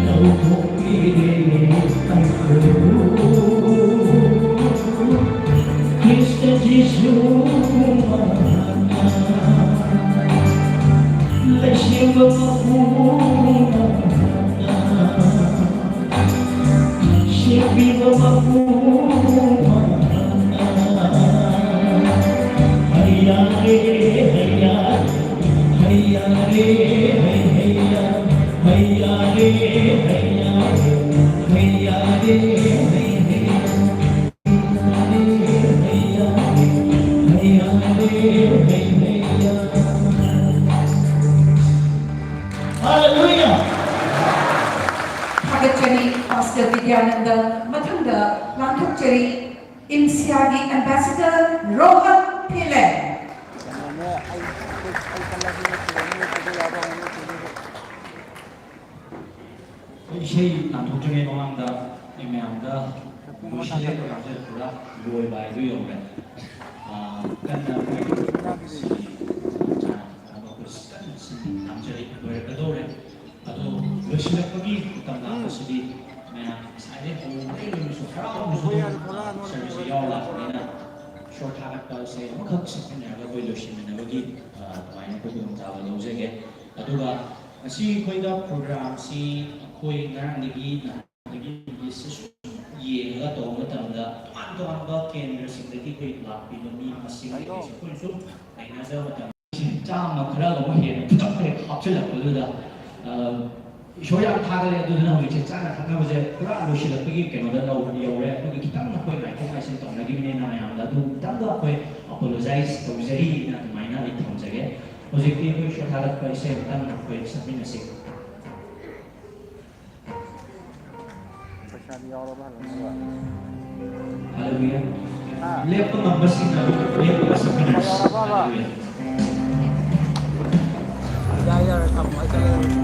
ꯂꯧꯊꯣꯛꯄꯤꯔꯦ ꯑꯩꯈꯣꯏꯕꯨ꯫ ꯈ꯭ꯔꯤꯁꯇ ꯖꯤꯁꯨ ꯃꯍꯥꯛꯅ, ꯂꯩꯁꯦꯝꯕ ꯃꯄꯨ ꯃꯍꯥꯛꯅ, ꯁꯦꯝꯕꯤꯕ ꯃꯄꯨ ꯃꯍꯥꯛꯅ꯫ ꯍꯩꯌꯥꯔꯦ, ꯍꯩꯌꯥꯔꯦ, ꯍꯩꯌꯥꯔꯦ, ꯍꯩ, ꯍꯩꯌꯥ, ꯍꯩꯌꯥꯔꯦ, ꯍꯩꯌꯥꯔꯦ, ꯍꯩꯌꯥꯔꯦ, ꯍꯩ, ꯍꯩꯌꯥ꯫ Hallelujah! ꯊꯥꯒꯠꯆꯔꯤ ꯄꯥꯁꯇꯔ ꯕꯤꯗ꯭ꯌꯥꯅꯟꯗ꯫ ꯃꯊꯪꯗ ꯂꯥꯟꯊꯣꯛꯆꯔꯤ ꯏꯝꯁꯤꯌꯥꯒꯤ ꯑꯦꯝꯕꯦꯁꯦꯗꯔ ꯔꯣꯍꯟ ꯊꯤꯂꯦ꯫ ꯏꯁꯩ ꯇꯥꯟꯊꯣꯛꯇ꯭ꯔꯤꯉꯩ ꯃꯃꯥꯡꯗ ꯑꯩ ꯃꯌꯥꯝꯗ ꯂꯣꯏꯁꯤꯜꯂꯦ, ꯄ꯭ꯔꯣꯒ꯭ꯔꯥꯝꯁꯦ ꯄꯨꯔꯥ ꯂꯣꯏꯕ ꯍꯥꯏꯗꯨ ꯌꯧꯔꯦ꯫ ꯑꯥ, ꯀꯟꯅ ꯃꯣꯏꯒꯤ ꯁꯤ ꯆꯥꯅ ꯊꯛꯅꯕ ꯑꯩꯈꯣꯏ ꯀꯟꯅ ꯁꯤꯟ ꯂꯥꯡꯖꯔꯤ, ꯂꯣꯏꯔꯛꯀꯗꯧꯔꯦ꯫ ꯑꯗꯣ ꯂꯣꯏꯁꯤꯜꯂꯛꯄꯒꯤ ꯃꯇꯝ ꯂꯥꯛꯄꯁꯤꯗꯤ ꯃꯌꯥꯝ ꯉꯁꯥꯏꯗꯩ ꯍꯧꯕꯗꯩ ꯂꯣꯏꯕꯁꯨ ꯍꯔꯥꯎꯅꯁꯨ ꯑꯗꯨꯝ ꯁꯔꯚꯤꯁꯁꯦ ꯌꯥꯎꯔ ꯂꯥꯛꯄꯅꯤꯅ ꯁꯣꯔ ꯊꯥꯒꯠꯄ ꯏꯁꯩ ꯑꯃꯈꯛ ꯁꯛꯃꯤꯟꯅꯔꯒ ꯑꯩꯈꯣꯏ ꯂꯣꯏꯁꯤꯟꯃꯤꯟꯅꯕꯒꯤ, ꯑ, ꯑꯗꯨꯃꯥꯏꯅ ꯑꯩꯈꯣꯏ ꯈꯨꯗꯣꯡꯆꯥꯕ ꯂꯧꯖꯒꯦ꯫ ꯑꯗꯨꯒ ꯉꯁꯤ ꯑꯩꯈꯣꯏꯗ ꯄ꯭ꯔꯣꯒ꯭ꯔꯥꯝꯁꯤ ꯑꯩꯈꯣꯏ ꯉꯔꯥꯡꯗꯒꯤ ꯅꯍꯥꯟꯗꯒꯤ ꯂꯤꯁꯁꯦ ꯁꯨꯝ ꯌꯦꯡꯉꯒ ꯇꯧꯕ ꯃꯇꯝꯗ ꯇꯣꯉꯥꯟ ꯇꯣꯉꯥꯟꯕ ꯀꯦꯟꯗ꯭ꯔꯁꯤꯡꯗꯒꯤ ꯑꯩꯈꯣꯏ ꯂꯥꯛꯄꯤꯕ ꯃꯤ ꯃꯁꯤꯡ ꯑꯩꯈꯣꯏꯅ ꯁꯨꯝ ꯅꯩꯅꯖꯕ ꯃꯇꯝꯗ ꯆꯥꯝꯃ ꯈꯔ ꯑꯃꯨꯛ ꯍꯦꯟꯅ ꯈꯨꯗꯛꯇ ꯍꯦꯛ ꯍꯥꯞꯆꯤꯜꯂꯛꯄꯗꯨꯗ, ꯑ, ꯏꯁꯣꯔ ꯌꯥꯝ ꯊꯥꯒꯠꯂꯦ꯫ ꯑꯗꯨꯗꯨꯅ ꯍꯧꯖꯤꯛꯁꯦ ꯆꯥꯅ ꯊꯛꯅꯕꯁꯦ ꯄꯨꯔꯥ ꯂꯣꯏꯁꯤꯜꯂꯛꯄꯒꯤ ꯀꯩꯅꯣꯗ ꯌꯧꯔꯦ꯫ ꯑꯗꯨꯒꯤ ꯈꯤꯇꯪ ꯑꯩꯈꯣꯏ ꯉꯥꯏꯊꯣꯛ ꯉꯥꯏꯁꯤꯟ ꯇꯧꯅꯈꯤꯕꯅꯤꯅ ꯃꯌꯥꯝꯗ ꯑꯗꯨ ꯈꯤꯇꯪꯒ ꯑꯩꯈꯣꯏ ꯑꯄꯣꯂꯣꯖꯥꯏꯁ ꯇꯧꯖꯔꯤꯅ ꯑꯗꯨꯃꯥꯏꯅ ꯑꯩ ꯊꯝꯖꯒꯦ꯫ ꯍꯧꯖꯤꯛꯇꯤ ꯑꯩꯈꯣꯏ ꯏꯁꯣꯔ ꯊꯥꯒꯠꯄ ꯏꯁꯩ ꯑꯃꯇꯪ ꯑꯩꯈꯣꯏ ꯁꯛꯃꯤꯟꯅꯁꯤ꯫ ꯄꯩꯁꯥꯗꯤ ꯌꯥꯎꯔꯕ ꯍꯜꯂꯛꯅꯕ? ꯍꯜꯂꯦꯂꯨꯌꯥ꯫ ꯍꯥ? ꯂꯦꯞꯄ ꯉꯝꯕꯁꯤꯡꯅ ꯂꯦꯞꯄꯒ ꯁꯛꯃꯤꯟꯅꯔꯁꯤ꯫ ꯌꯥꯔꯕꯕ? ꯍꯜꯂꯦꯂꯨꯌꯥ꯫ ꯌꯥꯔꯦ, ꯌꯥꯔꯦ, ꯊꯝꯃꯣ, ꯑꯩ ꯆꯠꯂꯒꯦ꯫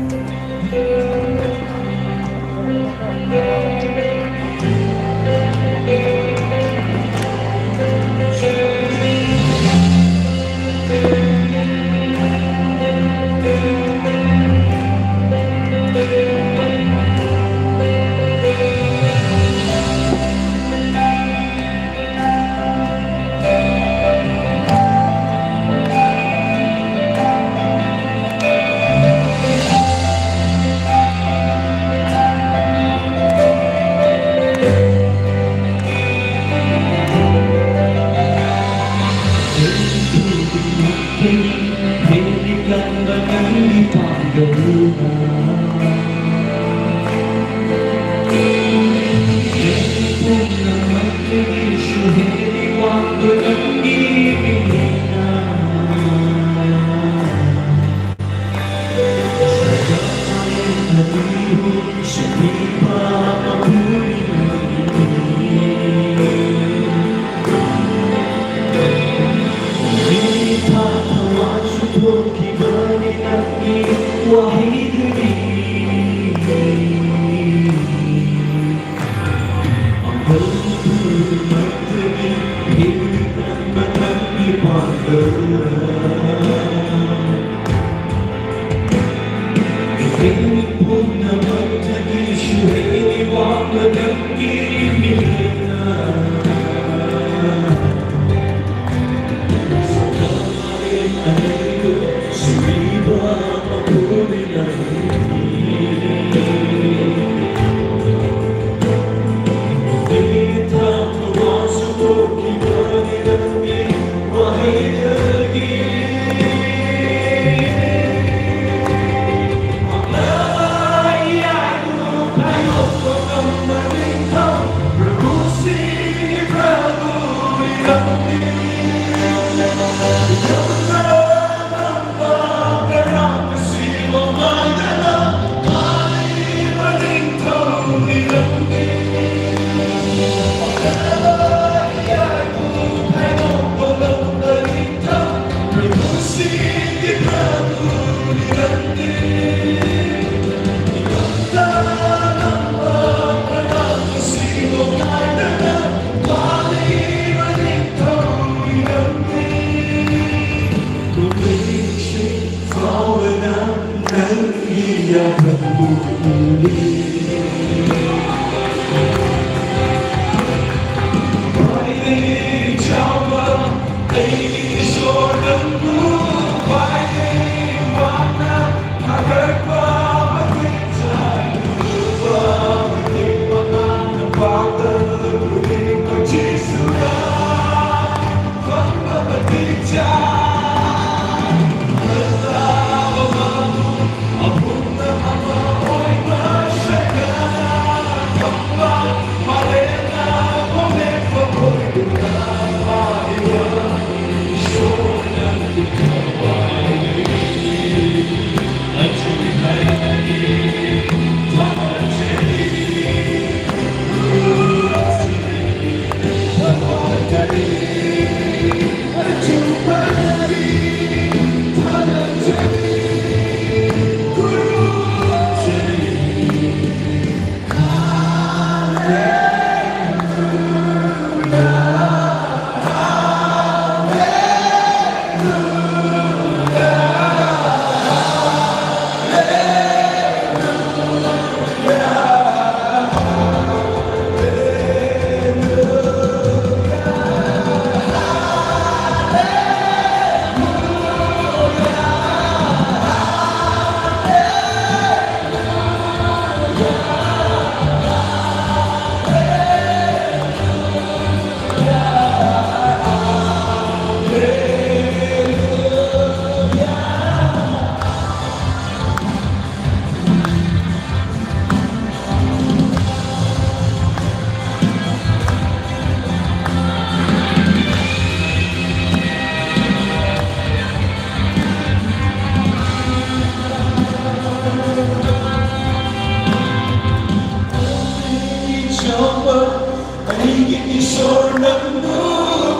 ꯑꯩꯒꯤ ꯏꯁꯣꯔ ꯅꯪꯕꯨ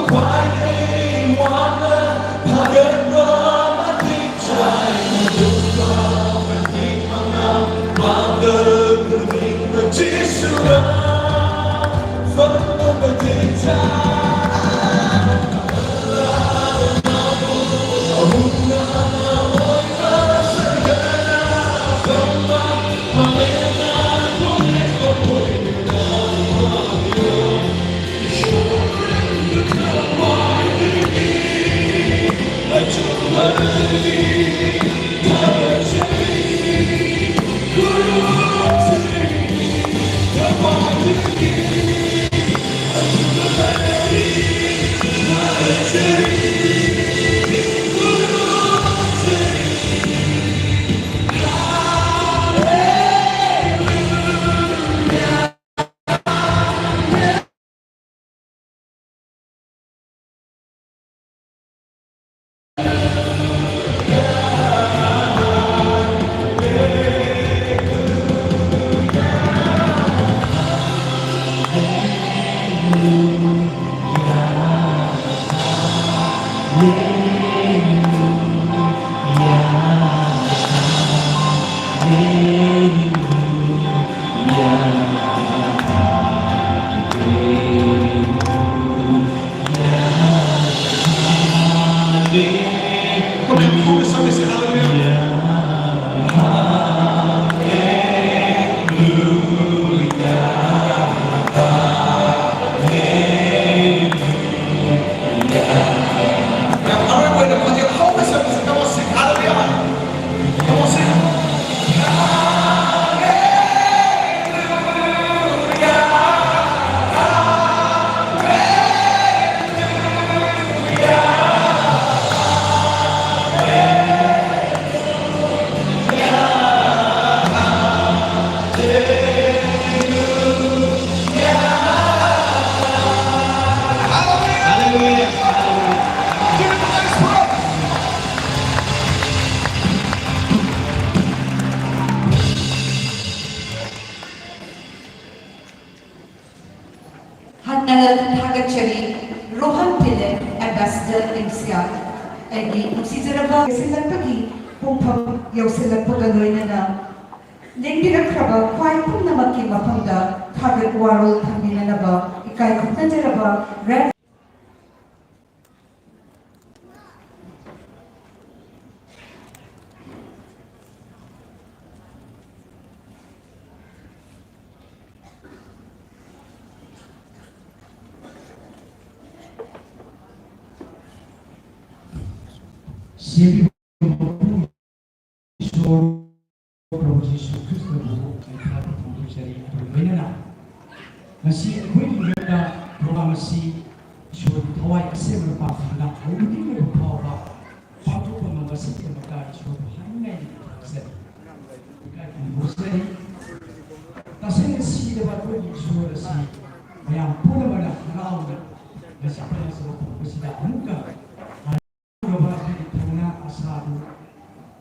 ꯈ꯭ꯋꯥꯏꯗꯒꯤ ꯋꯥꯅ ꯐꯒꯠꯄ ꯃꯇꯤꯛ ꯆꯥꯏ꯫ ꯑꯗꯨꯒ ꯃꯇꯤꯛ ꯃꯉꯥ ꯄꯥꯡꯒꯜ ꯈꯨꯗꯤꯡꯃꯛ ꯖꯤꯁꯨꯅ ꯐꯪꯕ ꯃꯇꯤꯛ ꯆꯥꯏ꯫ ꯊꯥꯒꯠꯆꯔꯤ꯫ ꯔꯣꯍꯟ ꯄꯤꯂꯦ, ꯑꯦꯝꯕꯦꯁꯦꯗꯔ, ꯏꯝꯁꯤꯌꯥ꯫ ꯑꯩꯒꯤ ꯅꯨꯡꯁꯤꯖꯔꯕ ꯂꯣꯏꯁꯤꯜꯂꯛꯄꯒꯤ ꯄꯨꯡꯐꯝ ꯌꯧꯁꯤꯜꯂꯛꯄꯒ ꯂꯣꯏꯅꯅ ꯂꯦꯡꯕꯤꯔꯛꯈ꯭ꯔꯕ ꯈ꯭ꯋꯥꯏ ꯄꯨꯝꯅꯃꯛꯀꯤ ꯃꯐꯝꯗ ꯊꯥꯒꯠ ꯋꯥꯔꯣꯜ ꯊꯝꯕꯤꯅꯅꯕ ꯏꯀꯥꯏ ꯈꯨꯝꯅꯖꯔꯕ ꯔꯦꯚ ꯁꯦꯝꯕꯤꯕ ꯃꯄꯨ ꯏꯁꯣꯔ ꯄ꯭ꯔꯚꯨ ꯖꯤꯁꯨ ꯈ꯭ꯔꯤꯁꯇꯕꯨ ꯑꯩ ꯊꯥꯒꯠꯄ ꯐꯣꯡꯗꯣꯛꯆꯔꯤ꯫ ꯑꯗꯨꯒ ꯂꯣꯏꯅꯅ ꯉꯁꯤ ꯑꯩꯈꯣꯏꯒꯤ ꯃꯔꯛꯇ ꯄ꯭ꯔꯣꯒ꯭ꯔꯥꯝ ꯑꯁꯤ ꯏꯁꯣꯔꯒꯤ ꯊꯋꯥꯏ ꯑꯁꯦꯡꯕꯅ ꯄꯥꯝꯕꯤꯕꯅ ꯍꯧꯕꯗꯒꯤ ꯂꯣꯏꯕ ꯐꯥꯎꯕ ꯄꯥꯡꯊꯣꯛꯄ ꯉꯝꯕ ꯑꯁꯤꯒꯤꯗꯃꯛꯇ ꯏꯁꯣꯔꯕꯨ ꯍꯥꯏꯅꯤꯡꯉꯥꯏ ꯊꯥꯒꯠꯆꯔꯤ꯫ ꯏꯀꯥꯏ ꯈꯨꯝꯅꯕ ꯐꯣꯡꯗꯣꯛꯆꯔꯤ꯫ ꯇꯁꯦꯡꯅ ꯁꯤꯗꯕ ꯑꯩꯈꯣꯏꯒꯤ ꯏꯁꯣꯔ ꯑꯁꯤ ꯃꯌꯥꯝ ꯄꯨꯝꯅꯃꯛꯅ ꯍꯔꯥꯎꯅ ꯉꯁꯤ ꯊꯥꯒꯠꯆꯕ ꯐꯣꯡꯗꯣꯛꯄꯁꯤꯗ ꯑꯃꯨꯛꯀ ꯍꯔꯥꯎꯔꯕ ꯑꯩꯈꯣꯏꯒꯤ ꯊꯧꯅꯥ ꯑꯁꯥꯗꯨ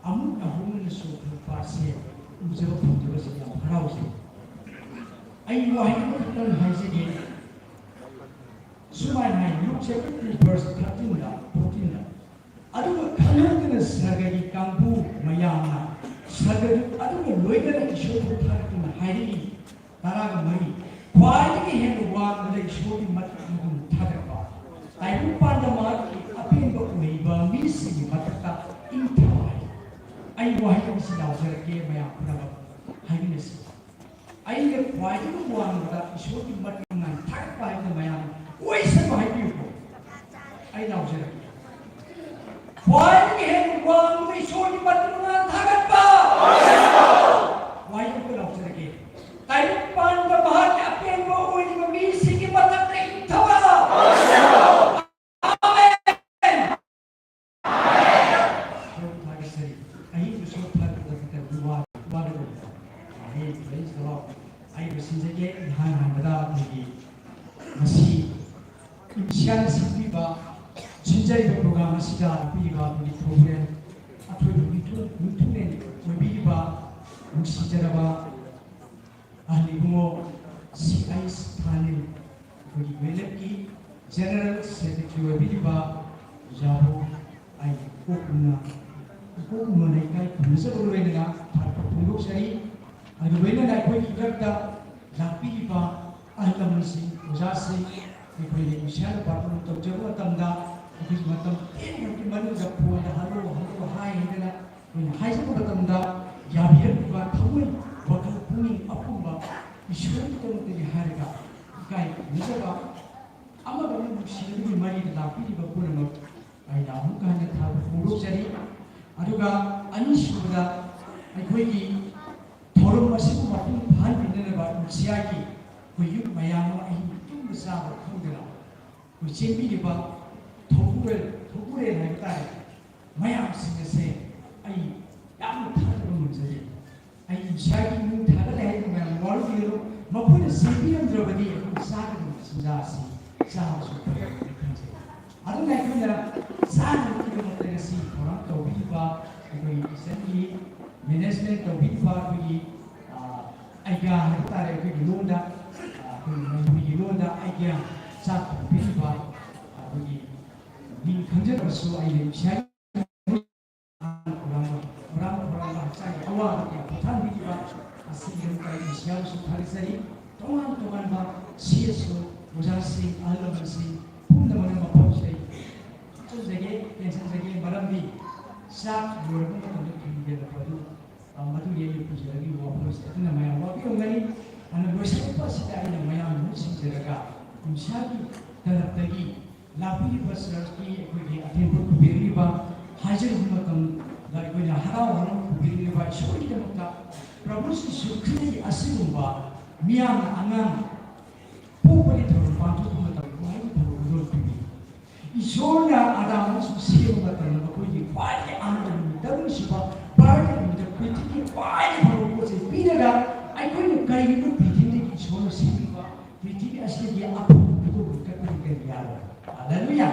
ꯑꯃꯨꯛ ꯅꯧꯍꯧꯅꯅ ꯆꯣꯡꯊꯔꯛꯄ ꯑꯁꯤ ꯎꯖꯕ ꯐꯪꯖꯕꯁꯤ ꯌꯥꯝ ꯍꯔꯥꯎꯖꯩ꯫ ꯑꯩ ꯋꯥꯍꯩ ꯑꯃꯈꯛꯇꯪ ꯍꯥꯏꯖꯒꯦ꯫ ꯁꯨꯃꯥꯏꯅ ꯍꯥꯏ, Luke chapter two verse thirteen ꯗ, fourteen ꯗ, "ꯑꯗꯨꯒ ꯈꯪꯍꯧꯗꯅ ꯁꯔꯒꯒꯤ ꯀꯥꯡꯕꯨ ꯃꯌꯥꯝꯅ ꯁꯔꯒꯗꯨ ꯑꯗꯨꯒ ꯂꯣꯏꯅꯅ ꯏꯁꯣꯔꯕꯨ ꯊꯥꯒꯠꯇꯨꯅ ꯍꯥꯏꯔꯛꯏ", ꯇꯔꯥꯒ ꯃꯔꯤ, ꯈ꯭ꯋꯥꯏꯗꯒꯤ ꯍꯦꯟꯅ ꯋꯥꯡꯕꯗ ꯏꯁꯣꯔꯒꯤ ꯃꯇꯤꯛ ꯃꯒꯨꯟ ꯊꯥꯒꯠꯄ, ꯇꯥꯏꯕꯪꯄꯥꯟꯗ ꯃꯍꯥꯛꯀꯤ ꯑꯄꯦꯟꯕ ꯑꯣꯏꯕ ꯃꯤꯁꯤꯡꯒꯤ ꯃꯊꯛꯇ ꯏꯪꯊꯕ ꯍꯥꯏ꯫ ꯑꯩ ꯋꯥꯍꯩ ꯑꯃꯁꯤ ꯂꯥꯎꯖꯔꯛꯀꯦ, ꯃꯌꯥꯝ ꯄꯨꯝꯅꯃꯛ ꯍꯥꯏꯃꯤꯟꯅꯁꯤ꯫ ꯑꯩꯅ ꯈ꯭ꯋꯥꯏꯗꯒꯤ ꯋꯥꯡꯕꯗ ꯏꯁꯣꯔꯒꯤ ꯃꯇꯤꯛ ꯃꯉꯥꯜ ꯊꯥꯒꯠꯄ ꯍꯥꯏꯕꯗ ꯃꯌꯥꯝ ꯑꯣꯏꯁꯅꯨ ꯍꯥꯏꯕꯤꯌꯨꯀꯣ꯫ ꯑꯩ ꯂꯥꯎꯖꯔꯛꯀꯦ꯫ ꯈ꯭ꯋꯥꯏꯗꯒꯤ ꯍꯦꯟꯅ ꯋꯥꯡꯕꯗ ꯏꯁꯣꯔꯒꯤ ꯃꯇꯤꯛ ꯃꯉꯥꯜ ꯊꯥꯒꯠꯄ꯫ ꯋꯥꯍꯩ ꯑꯃꯨꯛꯀ ꯂꯥꯎꯖꯔꯛꯀꯦ꯫ ꯇꯥꯏꯕꯪꯄꯥꯟꯗ ꯃꯍꯥꯛꯀꯤ ꯑꯄꯦꯟꯕ ꯑꯣꯏꯔꯤꯕ ꯃꯤꯁꯤꯡꯒꯤ ꯃꯊꯛꯇ ꯏꯪꯊꯕ꯫ ꯏꯁꯣꯔ ꯊꯥꯒꯠꯆꯔꯤ꯫ ꯑꯍꯤꯡꯗꯨꯁꯨ ꯊꯥꯒꯠꯄꯗ ꯈꯤꯇꯪꯗꯤ ꯋꯥ-, ꯋꯥꯒꯗꯧꯔꯤꯕ꯫ ꯑꯃꯦꯟ꯫ Praise the Lord꯫ ꯑꯩ ꯂꯣꯏꯁꯤꯟꯖꯒꯦ꯫ ꯏꯍꯥꯟ ꯍꯥꯟꯕꯗ ꯑꯩꯈꯣꯏꯒꯤ ꯉꯁꯤ ꯏꯝꯁꯤꯌꯥꯅ ꯁꯤꯟꯕꯤꯕ, ꯁꯤꯟꯖꯔꯤꯕ ꯄ꯭ꯔꯣꯒ꯭ꯔꯥꯝ ꯑꯁꯤꯗ ꯂꯥꯛꯄꯤꯔꯤꯕ ꯑꯩꯈꯣꯏꯒꯤ ꯊꯧꯒꯜ ꯑꯊꯣꯏꯕ ꯃꯤꯊꯨꯡ-, ꯃꯤꯊꯨꯡꯂꯦꯟ ꯑꯣꯏꯕꯤꯔꯤꯕ ꯅꯨꯡꯁꯤꯖꯔꯕ ꯑꯍꯜ ꯏꯕꯨꯡꯉꯣ ꯁꯤ ꯑꯩꯁ ꯊꯥꯅꯤꯜ, ꯑꯩꯈꯣꯏꯒꯤ ꯃꯦꯂꯦꯠꯀꯤ ꯖꯦꯅꯔꯦꯜ ꯁꯦꯀ꯭ꯔꯦꯇꯔꯤ ꯑꯣꯏꯕꯤꯔꯤꯕ ꯑꯣꯖꯥꯕꯨ ꯑꯩ ꯏꯀꯣꯛꯅ ꯏꯀꯣꯛꯅ ꯂꯩꯀꯥꯏ ꯈꯨꯔꯨꯝꯖꯕꯒ ꯂꯣꯏꯅꯅ ꯊꯥꯒꯠꯄ ꯐꯣꯡꯗꯣꯛꯆꯔꯤ꯫ ꯑꯗꯨꯒ ꯂꯣꯏꯅꯅ ꯑꯩꯈꯣꯏꯒꯤ ꯏꯔꯛꯇ ꯂꯥꯛꯄꯤꯔꯤꯕ ꯑꯍꯜ ꯂꯃꯟꯁꯤꯡ, ꯑꯣꯖꯥꯁꯤꯡ, ꯑꯩꯈꯣꯏꯅ ꯏꯁꯥꯅ ꯄꯥꯔꯐꯣꯔꯝ ꯇꯧꯖꯕ ꯃꯇꯝꯗ ꯑꯩꯈꯣꯏꯒꯤ ꯃꯇꯝ ꯇꯦꯟꯈ꯭ꯔꯕꯒꯤ ꯃꯅꯨꯡꯗ ꯐꯣꯟꯗ "ꯍꯜꯂꯣ, ꯍꯜꯂꯣ" ꯍꯥꯏ ꯍꯥꯏꯗꯅ ꯑꯩꯈꯣꯏꯅ ꯍꯥꯏꯖꯕ ꯃꯇꯝꯗ ꯌꯥꯕꯤꯔꯛꯂꯤꯕ ꯊꯃꯣꯏ, ꯋꯥꯈꯜ, ꯄꯨꯛꯅꯤꯡ ꯑꯄꯨꯝꯕ ꯏꯁꯣꯔꯒꯤꯗꯃꯛꯇꯅꯤ ꯍꯥꯏꯔꯒ ꯏꯀꯥꯏ ꯈꯨꯝꯅꯖꯕ ꯑꯃꯒ ꯑꯃꯒ ꯅꯨꯡꯁꯤꯅꯕꯒꯤ ꯃꯔꯤꯗ ꯂꯥꯛꯄꯤꯔꯤꯕ ꯄꯨꯝꯅꯃꯛ ꯑꯩꯅ ꯑꯃꯨꯛ ꯍꯟꯅ ꯊꯥꯒꯠꯄ ꯐꯣꯡꯗꯣꯛꯆꯔꯤ꯫ ꯑꯗꯨꯒ ꯑꯅꯤꯁꯨꯕꯗ ꯑꯩꯈꯣꯏꯒꯤ ꯊꯧꯔꯝ ꯑꯁꯤꯕꯨ ꯃꯄꯨꯡ ꯐꯥꯍꯟꯕꯤꯅꯅꯕ ꯅꯨꯡꯁꯤꯌꯥꯒꯤ ꯑꯩꯈꯣꯏ ꯌꯨꯝ ꯃꯌꯥꯝ ꯑꯃ ꯑꯍꯤꯡ ꯇꯨꯝꯕ ꯆꯥꯕ ꯈꯪꯗꯅ ꯑꯩꯈꯣꯏ ꯆꯦꯟꯕꯤꯔꯤꯕ ꯊꯧꯕꯨꯔꯦꯜ, ꯊꯧꯕꯨꯔꯦꯜ ꯍꯥꯏꯕ ꯇꯥꯔꯦ, ꯃꯌꯥꯝꯁꯤꯡ ꯑꯁꯦ ꯑꯩ ꯌꯥꯝꯅ ꯊꯥꯖꯕ ꯉꯝꯖꯗꯦ꯫ ꯑꯩ ꯏꯁꯥꯒꯤ ꯏꯃꯨꯡ ꯊꯥꯒꯠꯂꯦ ꯍꯥꯏꯗꯨꯅ ꯃꯌꯥꯝ ꯋꯥꯔꯧꯕꯤꯒꯅꯨ꯫ ꯃꯈꯣꯏꯅ ꯆꯦꯟꯕꯤꯔꯝꯗ꯭ꯔꯕꯗꯤ ꯑꯩꯈꯣꯏ ꯆꯥꯒꯗꯕ ꯆꯤꯟꯖꯥꯛ ꯑꯁꯤ ꯆꯥꯕꯁꯨ ꯐꯔꯣꯏꯗꯅ ꯈꯟꯖꯩ꯫ ꯑꯗꯨꯅ ꯑꯩꯈꯣꯏꯅ ꯆꯥꯅꯕꯒꯤꯗꯃꯛꯇ ꯉꯁꯤ ꯊꯧꯔꯥꯡ ꯇꯧꯕꯤꯔꯤꯕ ꯑꯩꯈꯣꯏꯒꯤ ꯏꯆꯟꯒꯤ ꯃꯦꯅꯦꯖꯃꯦꯟ ꯇꯧꯕꯤꯔꯤꯕ ꯑꯩꯈꯣꯏꯒꯤ, ꯑ, ꯑꯥꯏꯗꯤꯌꯥ ꯍꯥꯏꯕ ꯇꯥꯔꯦ, ꯑꯩꯈꯣꯏꯒꯤ ꯂꯣꯟꯗ, ꯑ, ꯑꯩꯈꯣꯏꯒꯤ ꯃꯅꯤꯄꯨꯔꯤꯒꯤ ꯂꯣꯟꯗ ꯑꯥꯏꯗꯤꯌꯥ ꯆꯥꯛ ꯊꯣꯡꯕꯤꯔꯤꯕ ꯑꯩꯈꯣꯏꯒꯤ ꯃꯤꯡ ꯈꯪꯖꯗ꯭ꯔꯕꯁꯨ ꯑꯩꯅ ꯏꯁꯥ ꯈꯧꯔꯥꯡꯕ, ꯈꯧꯔꯥꯡꯕ, ꯈꯧꯔꯥꯡꯕ ꯍꯛꯆꯥꯡꯒꯤ ꯑꯋꯥꯕ ꯀꯌꯥ ꯄꯣꯊꯥꯍꯟꯕꯤꯈꯤꯕ ꯑꯁꯤꯒꯤꯗꯃꯛꯇ ꯑꯩ ꯏꯁꯥꯕꯨꯁꯨ ꯊꯥꯒꯠꯆꯔꯤ꯫ ꯇꯣꯉꯥꯟ ꯇꯣꯉꯥꯟꯕ ꯁꯤ ꯑꯦꯁ ꯑꯣ ꯑꯣꯖꯥꯁꯤꯡ, ꯑꯍꯜ ꯂꯃꯟꯁꯤꯡ ꯄꯨꯝꯅꯃꯛꯅ ꯃꯐꯝꯁꯤꯗ ꯑꯩ ꯆꯠꯆꯒꯦ, ꯇꯦꯟꯁꯟꯖꯒꯦ, ꯃꯔꯝꯗꯤ ꯆꯥꯛ ꯂꯣꯏꯔꯕ ꯃꯇꯝꯗ ꯊꯤꯟꯕꯤꯔꯛꯄ ꯑꯗꯨ, ꯑ, ꯃꯗꯨꯒꯤ ꯑꯩꯅ ꯄꯨꯖꯔꯛꯂꯤꯕ ꯋꯥꯐꯝꯁꯦ꯫ ꯑꯗꯨꯅ ꯃꯌꯥꯝ ꯋꯥꯕꯤꯔꯝꯒꯅꯤ꯫ ꯑꯗꯨꯅ ꯂꯣꯏꯁꯤꯜꯂꯛꯄ ꯑꯁꯤꯗ ꯑꯩꯅ ꯃꯌꯥꯝ ꯃꯍꯨꯠ ꯁꯤꯟꯖꯔꯒ ꯏꯁꯥꯒꯤ ꯇꯔꯞꯇꯒꯤ ꯂꯥꯛꯄꯤꯔꯤꯕ ꯆꯔꯆꯀꯤ ꯑꯩꯈꯣꯏꯒꯤ ꯑꯊꯦꯟꯕ ꯄꯨꯕꯤꯔꯛꯂꯤꯕ, ꯍꯥꯏꯖꯔꯨꯕ ꯃꯇꯝꯗ ꯑꯩꯈꯣꯏꯅ ꯍꯔꯥꯎ ꯍꯔꯥꯎ ꯄꯨꯕꯤꯔꯛꯂꯤꯕ ꯏꯁꯣꯔꯒꯤꯗꯃꯛꯇ ꯄ꯭ꯔꯚꯨ ꯖꯤꯁꯨ ꯈ꯭ꯔꯤꯁꯇꯒꯤ ꯑꯁꯤꯒꯨꯝꯕ ꯃꯤꯌꯥꯝꯅ ꯑꯉꯥꯡ ꯄꯣꯛꯄꯒꯤ ꯊꯧꯔꯝ ꯄꯥꯡꯊꯣꯛꯄ ꯃꯇꯝꯗ ꯈ꯭ꯋꯥꯏꯗꯒꯤ ꯐꯕ ꯈꯨꯗꯣꯜ ꯄꯤꯕꯤ꯫ ꯏꯁꯣꯔꯅ ꯑꯥꯗꯥꯝ ꯑꯃꯁꯨꯡ ꯁꯦꯝꯕ ꯃꯇꯝꯗ ꯃꯈꯣꯏꯒꯤ ꯈ꯭ꯋꯥꯏꯗꯒꯤ ꯑꯍꯥꯟꯕ ꯅꯨꯃꯤꯠ ꯇꯔꯨꯛꯅꯤꯁꯨꯕ ꯕꯥꯔꯗꯦ ꯅꯨꯃꯤꯠꯇ ꯄ꯭ꯔꯤꯊꯤꯕꯤꯒꯤ ꯈ꯭ꯋꯥꯏꯗꯒꯤ ꯐꯕ ꯄꯣꯠ ꯆꯩ ꯄꯤꯔꯒ ꯑꯩꯈꯣꯏꯅ ꯀꯔꯤꯒꯨꯝꯕ ꯄ꯭ꯔꯤꯊꯤꯕꯤꯗꯒꯤ ꯏꯁꯣꯔꯅ ꯁꯦꯝꯕꯤꯕ ꯄ꯭ꯔꯤꯊꯤꯕꯤ ꯑꯁꯤꯗꯒꯤ ꯑꯐꯕ ꯄꯣꯠ ꯑꯃ ꯀꯠꯄꯗꯤ ꯀꯔꯤ ꯌꯥꯔꯣꯏ? ꯍꯜꯂꯦꯂꯨꯌꯥ!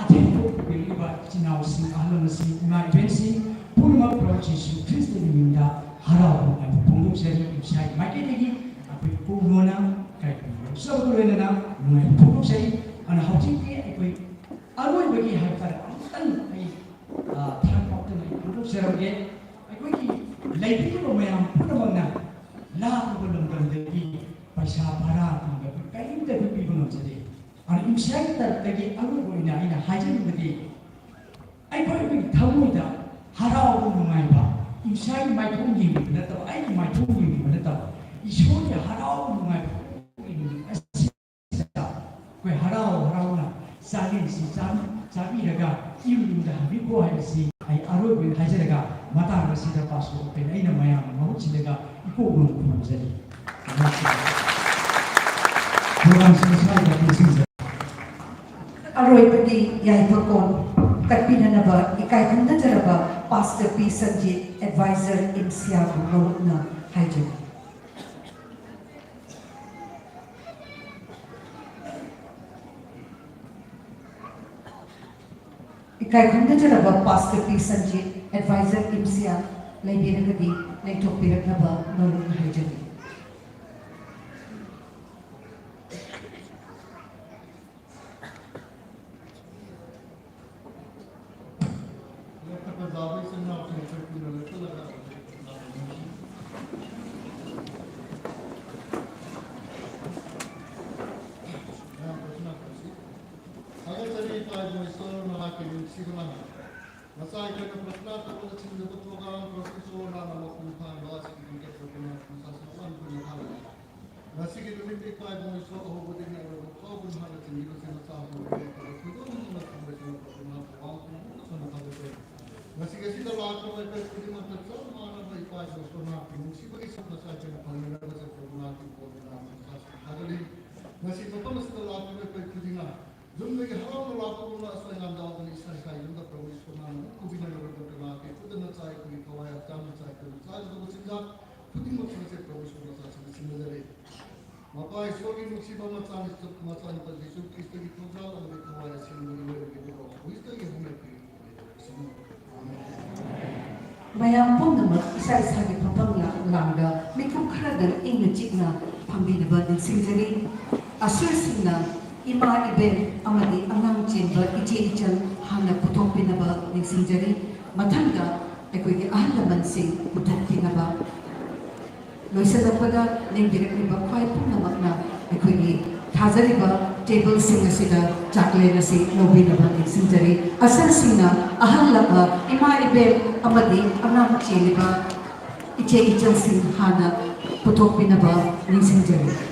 ꯑꯊꯦꯡꯕ ꯄꯨꯕꯤꯔꯤꯕ ꯏꯆꯤꯟ ꯏꯅꯥꯎꯁꯤꯡ, ꯑꯍꯜ ꯂꯃꯟꯁꯤꯡ, ꯏꯃꯥ ꯏꯕꯦꯟꯁꯤꯡ ꯄꯨꯝꯅꯃꯛ ꯄ꯭ꯔꯚꯨ ꯖꯤꯁꯨ ꯈ꯭ꯔꯤꯁꯇꯒꯤ ꯃꯤꯡꯗ ꯍꯔꯥꯎꯕ ꯐꯣꯡꯗꯣꯛꯆꯔꯤ꯫ ꯏꯁꯥꯒꯤ ꯃꯥꯏꯀꯩꯗꯒꯤ ꯑꯩꯈꯣꯏ ꯄꯨꯛ ꯅꯣꯟꯅ ꯀꯔꯤ ꯆꯥꯎꯕ ꯂꯣꯏꯅꯅ ꯅꯨꯡꯉꯥꯏꯕ ꯐꯣꯡꯗꯣꯛꯆꯔꯤ꯫ ꯑꯗꯨꯅ ꯍꯧꯖꯤꯛꯇꯤ ꯑꯩꯈꯣꯏ ꯑꯔꯣꯏꯕꯒꯤ ꯍꯥꯏꯕ ꯇꯥꯔꯦ, ꯑꯃꯨꯛꯇꯪ ꯑꯩ, ꯑ, ꯊꯥꯡ ꯄꯥꯛꯇꯅ ꯑꯩ ꯐꯣꯡꯗꯣꯛꯆꯔꯝꯒꯦ꯫ ꯑꯩꯈꯣꯏꯒꯤ ꯂꯩꯕꯤꯔꯤꯕ ꯃꯌꯥꯝ ꯄꯨꯝꯅꯃꯛꯅ ꯂꯥꯞꯂꯕ ꯂꯝꯗꯝꯗꯒꯤ ꯄꯩꯁꯥ ꯚꯔꯥ ꯇꯤꯡꯕ ꯑꯩꯈꯣꯏ ꯀꯔꯤꯝꯇ ꯑꯩꯈꯣꯏ ꯄꯤꯕ ꯉꯝꯖꯗꯦ꯫ ꯑꯗꯨꯅ ꯏꯝꯁꯤꯌꯥꯒꯤ ꯇꯔꯞꯇꯒꯤ ꯑꯔꯣꯏꯕ ꯑꯣꯏꯅ ꯑꯩꯅ ꯍꯥꯏꯖꯅꯤꯡꯕꯗꯤ, ꯑꯩꯈꯣꯏ ꯑꯩꯈꯣꯏꯒꯤ ꯊꯃꯣꯏꯗ ꯍꯔꯥꯎꯕ ꯅꯨꯡꯉꯥꯏꯕ, ꯏꯝꯁꯤꯌꯥꯒꯤ ꯃꯥꯏꯊꯣꯡ ꯌꯦꯡꯕꯤꯕ ꯅꯠꯇꯕ, ꯑꯩꯒꯤ ꯃꯥꯏꯊꯣꯡ ꯌꯦꯡꯕꯤꯕ ꯅꯠꯇꯕ, ꯏꯁꯣꯔꯒꯤ ꯍꯔꯥꯎꯕ ꯅꯨꯡꯉꯥꯏꯕ ꯑꯁꯤ ꯑꯩꯈꯣꯏ ꯍꯔꯥꯎ ꯍꯔꯥꯎꯅ ꯆꯥꯛꯂꯦꯟꯁꯤ ꯆꯥꯕꯤ-, ꯆꯥꯕꯤꯔꯒ ꯌꯨꯝ ꯌꯨꯝꯗ ꯍꯟꯕꯤꯈꯣ ꯍꯥꯏꯕꯁꯤ ꯑꯩ ꯑꯔꯣꯏꯕ ꯑꯣꯏꯅ ꯍꯥꯏꯖꯔꯒ, ꯃꯇꯥꯡ ꯑꯁꯤꯗ ꯄꯥꯁꯇꯣꯔ ꯑꯣꯄꯦꯟ ꯑꯩꯅ ꯃꯌꯥꯝ ꯃꯍꯨꯠ ꯁꯤꯜꯂꯒ ꯏꯀꯣꯛ ꯃꯣꯡ ꯈꯨꯔꯨꯝꯖꯔꯤ꯫ ꯄ꯭ꯔꯣꯒ꯭ꯔꯥꯝꯁꯤ ꯃꯁꯥꯒꯤ ꯂꯣꯏꯁꯤꯟꯖꯔꯦ꯫ ꯑꯔꯣꯏꯕꯒꯤ ꯌꯥꯏꯐꯀꯣꯜ ꯀꯠꯄꯤꯅꯅꯕ ꯏꯀꯥꯏ ꯈꯨꯝꯅꯖꯔꯕ ꯄꯥꯁꯇꯔ ꯄꯤ ꯁꯟꯖꯤꯠ, ꯑꯦꯗꯚꯥꯏꯖꯔ ꯏꯝꯁꯤꯌꯥꯕꯨ ꯃꯔꯨꯞꯅ ꯍꯥꯏꯖꯔꯤ꯫ ꯏꯀꯥꯏ ꯈꯨꯝꯅꯖꯔꯕ ꯄꯥꯁꯇꯔ ꯄꯤ ꯁꯟꯖꯤꯠ, ꯑꯦꯗꯚꯥꯏꯖꯔ ꯏꯝꯁꯤꯌꯥ ꯂꯩꯕꯤꯔꯒꯗꯤ ꯂꯦꯡꯊꯣꯛꯄꯤꯔꯛꯅꯕ ꯃꯔꯨꯞꯅ ꯍꯥꯏꯖꯔꯤ꯫ ꯊꯥꯒꯠꯆꯔꯤ ꯏꯄꯥ ꯏꯕꯨꯡ ꯏꯁꯣꯔ ꯅꯍꯥꯛꯀꯤ ꯅꯨꯡꯁꯤꯕꯅ ꯉꯁꯥꯏ ꯑꯩꯈꯣꯏꯅ ꯄ꯭ꯔꯊꯅꯥ ꯇꯧꯕꯗ ꯆꯤꯡꯅꯕ ꯄ꯭ꯔꯣꯒ꯭ꯔꯥꯝ ꯄ꯭ꯔꯣꯐꯦꯁꯣꯔ ꯅꯍꯥꯛꯅ ꯃꯄꯨꯡ ꯐꯥꯍꯟꯕ ꯑꯁꯤꯒꯤꯗꯃꯛꯇ ꯄ꯭ꯔꯊꯅꯥ ꯃꯁꯥꯁꯨ ꯌꯥꯝ ꯀꯨꯏꯅ ꯍꯥꯏꯔꯤ꯫ ꯉꯁꯤꯒꯤ ꯅꯨꯃꯤꯠꯇ ꯏꯄꯥ ꯏꯕꯨꯡ ꯏꯁꯣꯔ ꯑꯍꯧꯕꯗꯒꯤ ꯑꯔꯣꯏꯕ ꯐꯥꯎꯕ ꯅꯍꯥꯛꯅ ꯆꯤꯡꯕꯤꯕꯁꯦ ꯃꯆꯥ ꯑꯍꯨꯝ ꯂꯩꯔꯦ꯫ ꯑꯗꯨ ꯈꯨꯗꯣꯜ ꯑꯃ ꯊꯝꯕꯁꯤꯅ ꯄ꯭ꯔꯊꯅꯥ ꯊꯧꯔꯥꯡ ꯄꯨꯝꯅꯃꯛ ꯊꯝꯅ ꯊꯥꯒꯠꯆꯔꯤ꯫ ꯉꯁꯤꯒꯤ ꯑꯁꯤꯗ ꯂꯥꯛꯈ꯭ꯔꯕ ꯑꯩꯈꯣꯏ ꯈꯨꯗꯤꯡꯃꯛꯇ ꯆꯞ ꯃꯥꯟꯅꯕ ꯏꯄꯥ ꯏꯕꯨꯡ ꯏꯁꯣꯔ ꯅꯍꯥꯛꯀꯤ ꯅꯨꯡꯁꯤꯕꯒꯤ ꯁꯛ ꯃꯆꯥ ꯑꯩꯈꯣꯏꯅ ꯐꯪꯃꯤꯟꯅꯕꯁꯦ ꯄ꯭ꯔꯊꯅꯥ ꯊꯧꯔꯥꯡ ꯄꯨꯝꯅꯃꯛ ꯊꯥꯒꯠꯂꯤ꯫ ꯉꯁꯤ ꯃꯐꯝ ꯑꯁꯤꯗ ꯂꯥꯛꯈ꯭ꯔꯕ ꯑꯩꯈꯣꯏ ꯈꯨꯗꯤꯡꯃꯛ ꯌꯨꯝꯗꯒꯤ ꯍꯔꯥꯎꯅ ꯂꯥꯛꯄꯒꯨꯝꯅ ꯑꯁꯣꯏ ꯑꯉꯥꯝ ꯌꯥꯎꯗꯅ ꯏꯁꯥ ꯏꯁꯥ ꯌꯨꯝꯗ ꯄ꯭ꯔꯚꯨ ꯏꯁꯣꯔ ꯅꯍꯥꯛꯅ ꯑꯗꯨꯝ ꯄꯨꯕꯤꯅꯕꯒꯤꯗꯃꯛꯇ ꯂꯥꯛꯀꯦ꯫ ꯈꯨꯗꯝꯅ ꯆꯥꯏ ꯑꯩꯈꯣꯏꯒꯤ ꯊꯋꯥꯏ ꯍꯛꯆꯥꯡꯅ ꯆꯥꯏ ꯑꯩꯈꯣꯏꯅ ꯆꯥꯒꯗꯧꯕ ꯆꯤꯟꯖꯥꯛ ꯈꯨꯗꯤꯡꯃꯛꯁꯤꯡ ꯑꯁꯦ ꯄ꯭ꯔꯚꯨ ꯏꯁꯣꯔ ꯃꯆꯥꯁꯤꯡꯅ ꯁꯤꯟꯅꯖꯔꯦ꯫ ꯃꯄꯥ ꯏꯁꯣꯔꯒꯤ ꯅꯨꯡꯁꯤꯕ ꯃꯆꯥꯅꯨꯄꯥ ꯖꯤꯁꯨ ꯈ꯭ꯔꯤꯁꯇꯒꯤ ꯊꯧꯖꯥꯜ ꯑꯃꯗꯤ ꯊꯋꯥꯏ ꯑꯁꯦꯡꯕꯒꯤ ꯂꯣꯏꯅꯕꯤꯗꯨ ꯈ꯭ꯔꯤꯁꯇꯒꯤ ꯍꯧꯅꯕꯤ ꯃꯌꯥꯝ ꯄꯨꯝꯅꯃꯛ ꯏꯁꯥ ꯏꯁꯥꯒꯤ ꯐꯝꯐꯝ ꯂꯥꯡꯗ ꯃꯤꯀꯨꯞ ꯈꯔ ꯏꯪꯅ ꯆꯤꯛꯅ ꯐꯝꯕꯤꯅꯕ ꯅꯤꯡꯁꯤꯡꯖꯔꯤ꯫ ꯑꯁꯔꯁꯤꯡꯅ ꯏꯃꯥ ꯏꯕꯦꯟ ꯑꯃꯗꯤ ꯑꯉꯥꯡ ꯆꯦꯟꯕ ꯏꯆꯦ ꯏꯆꯜ ꯍꯥꯟꯅ ꯄꯨꯊꯣꯛꯄꯤꯅꯕ ꯅꯤꯡꯁꯤꯡꯖꯔꯤ꯫ ꯃꯊꯪꯗ ꯑꯩꯈꯣꯏꯒꯤ ꯑꯍꯜ ꯂꯃꯟꯁꯤꯡ ꯄꯨꯊꯣꯛꯄꯤꯅꯕ꯫ ꯂꯣꯏꯁꯤꯜꯂꯛꯄꯗ ꯂꯦꯡꯕꯤꯔꯛꯂꯤꯕ ꯈ꯭ꯋꯥꯏ ꯄꯨꯝꯅꯃꯛꯅ ꯑꯩꯈꯣꯏꯒꯤ ꯊꯥꯖꯔꯤꯕ ꯇꯦꯕꯜꯁꯤꯡ ꯑꯁꯤꯗ ꯆꯥꯛꯂꯦꯟ ꯑꯁꯤ ꯂꯧꯕꯤꯅꯕ ꯅꯤꯡꯁꯤꯡꯖꯔꯤ꯫ ꯑꯁꯔꯁꯤꯡꯅ ꯑꯍꯜ ꯂꯃꯟ, ꯏꯃꯥ ꯏꯕꯦꯟ ꯑꯃꯗꯤ ꯑꯉꯥꯡ ꯆꯦꯜꯂꯤꯕ ꯏꯆꯦ ꯏꯆꯜꯁꯤꯡ ꯍꯥꯟꯅ ꯄꯨꯊꯣꯛꯄꯤꯅꯕ ꯅꯤꯡꯁꯤꯡꯖꯔꯤ꯫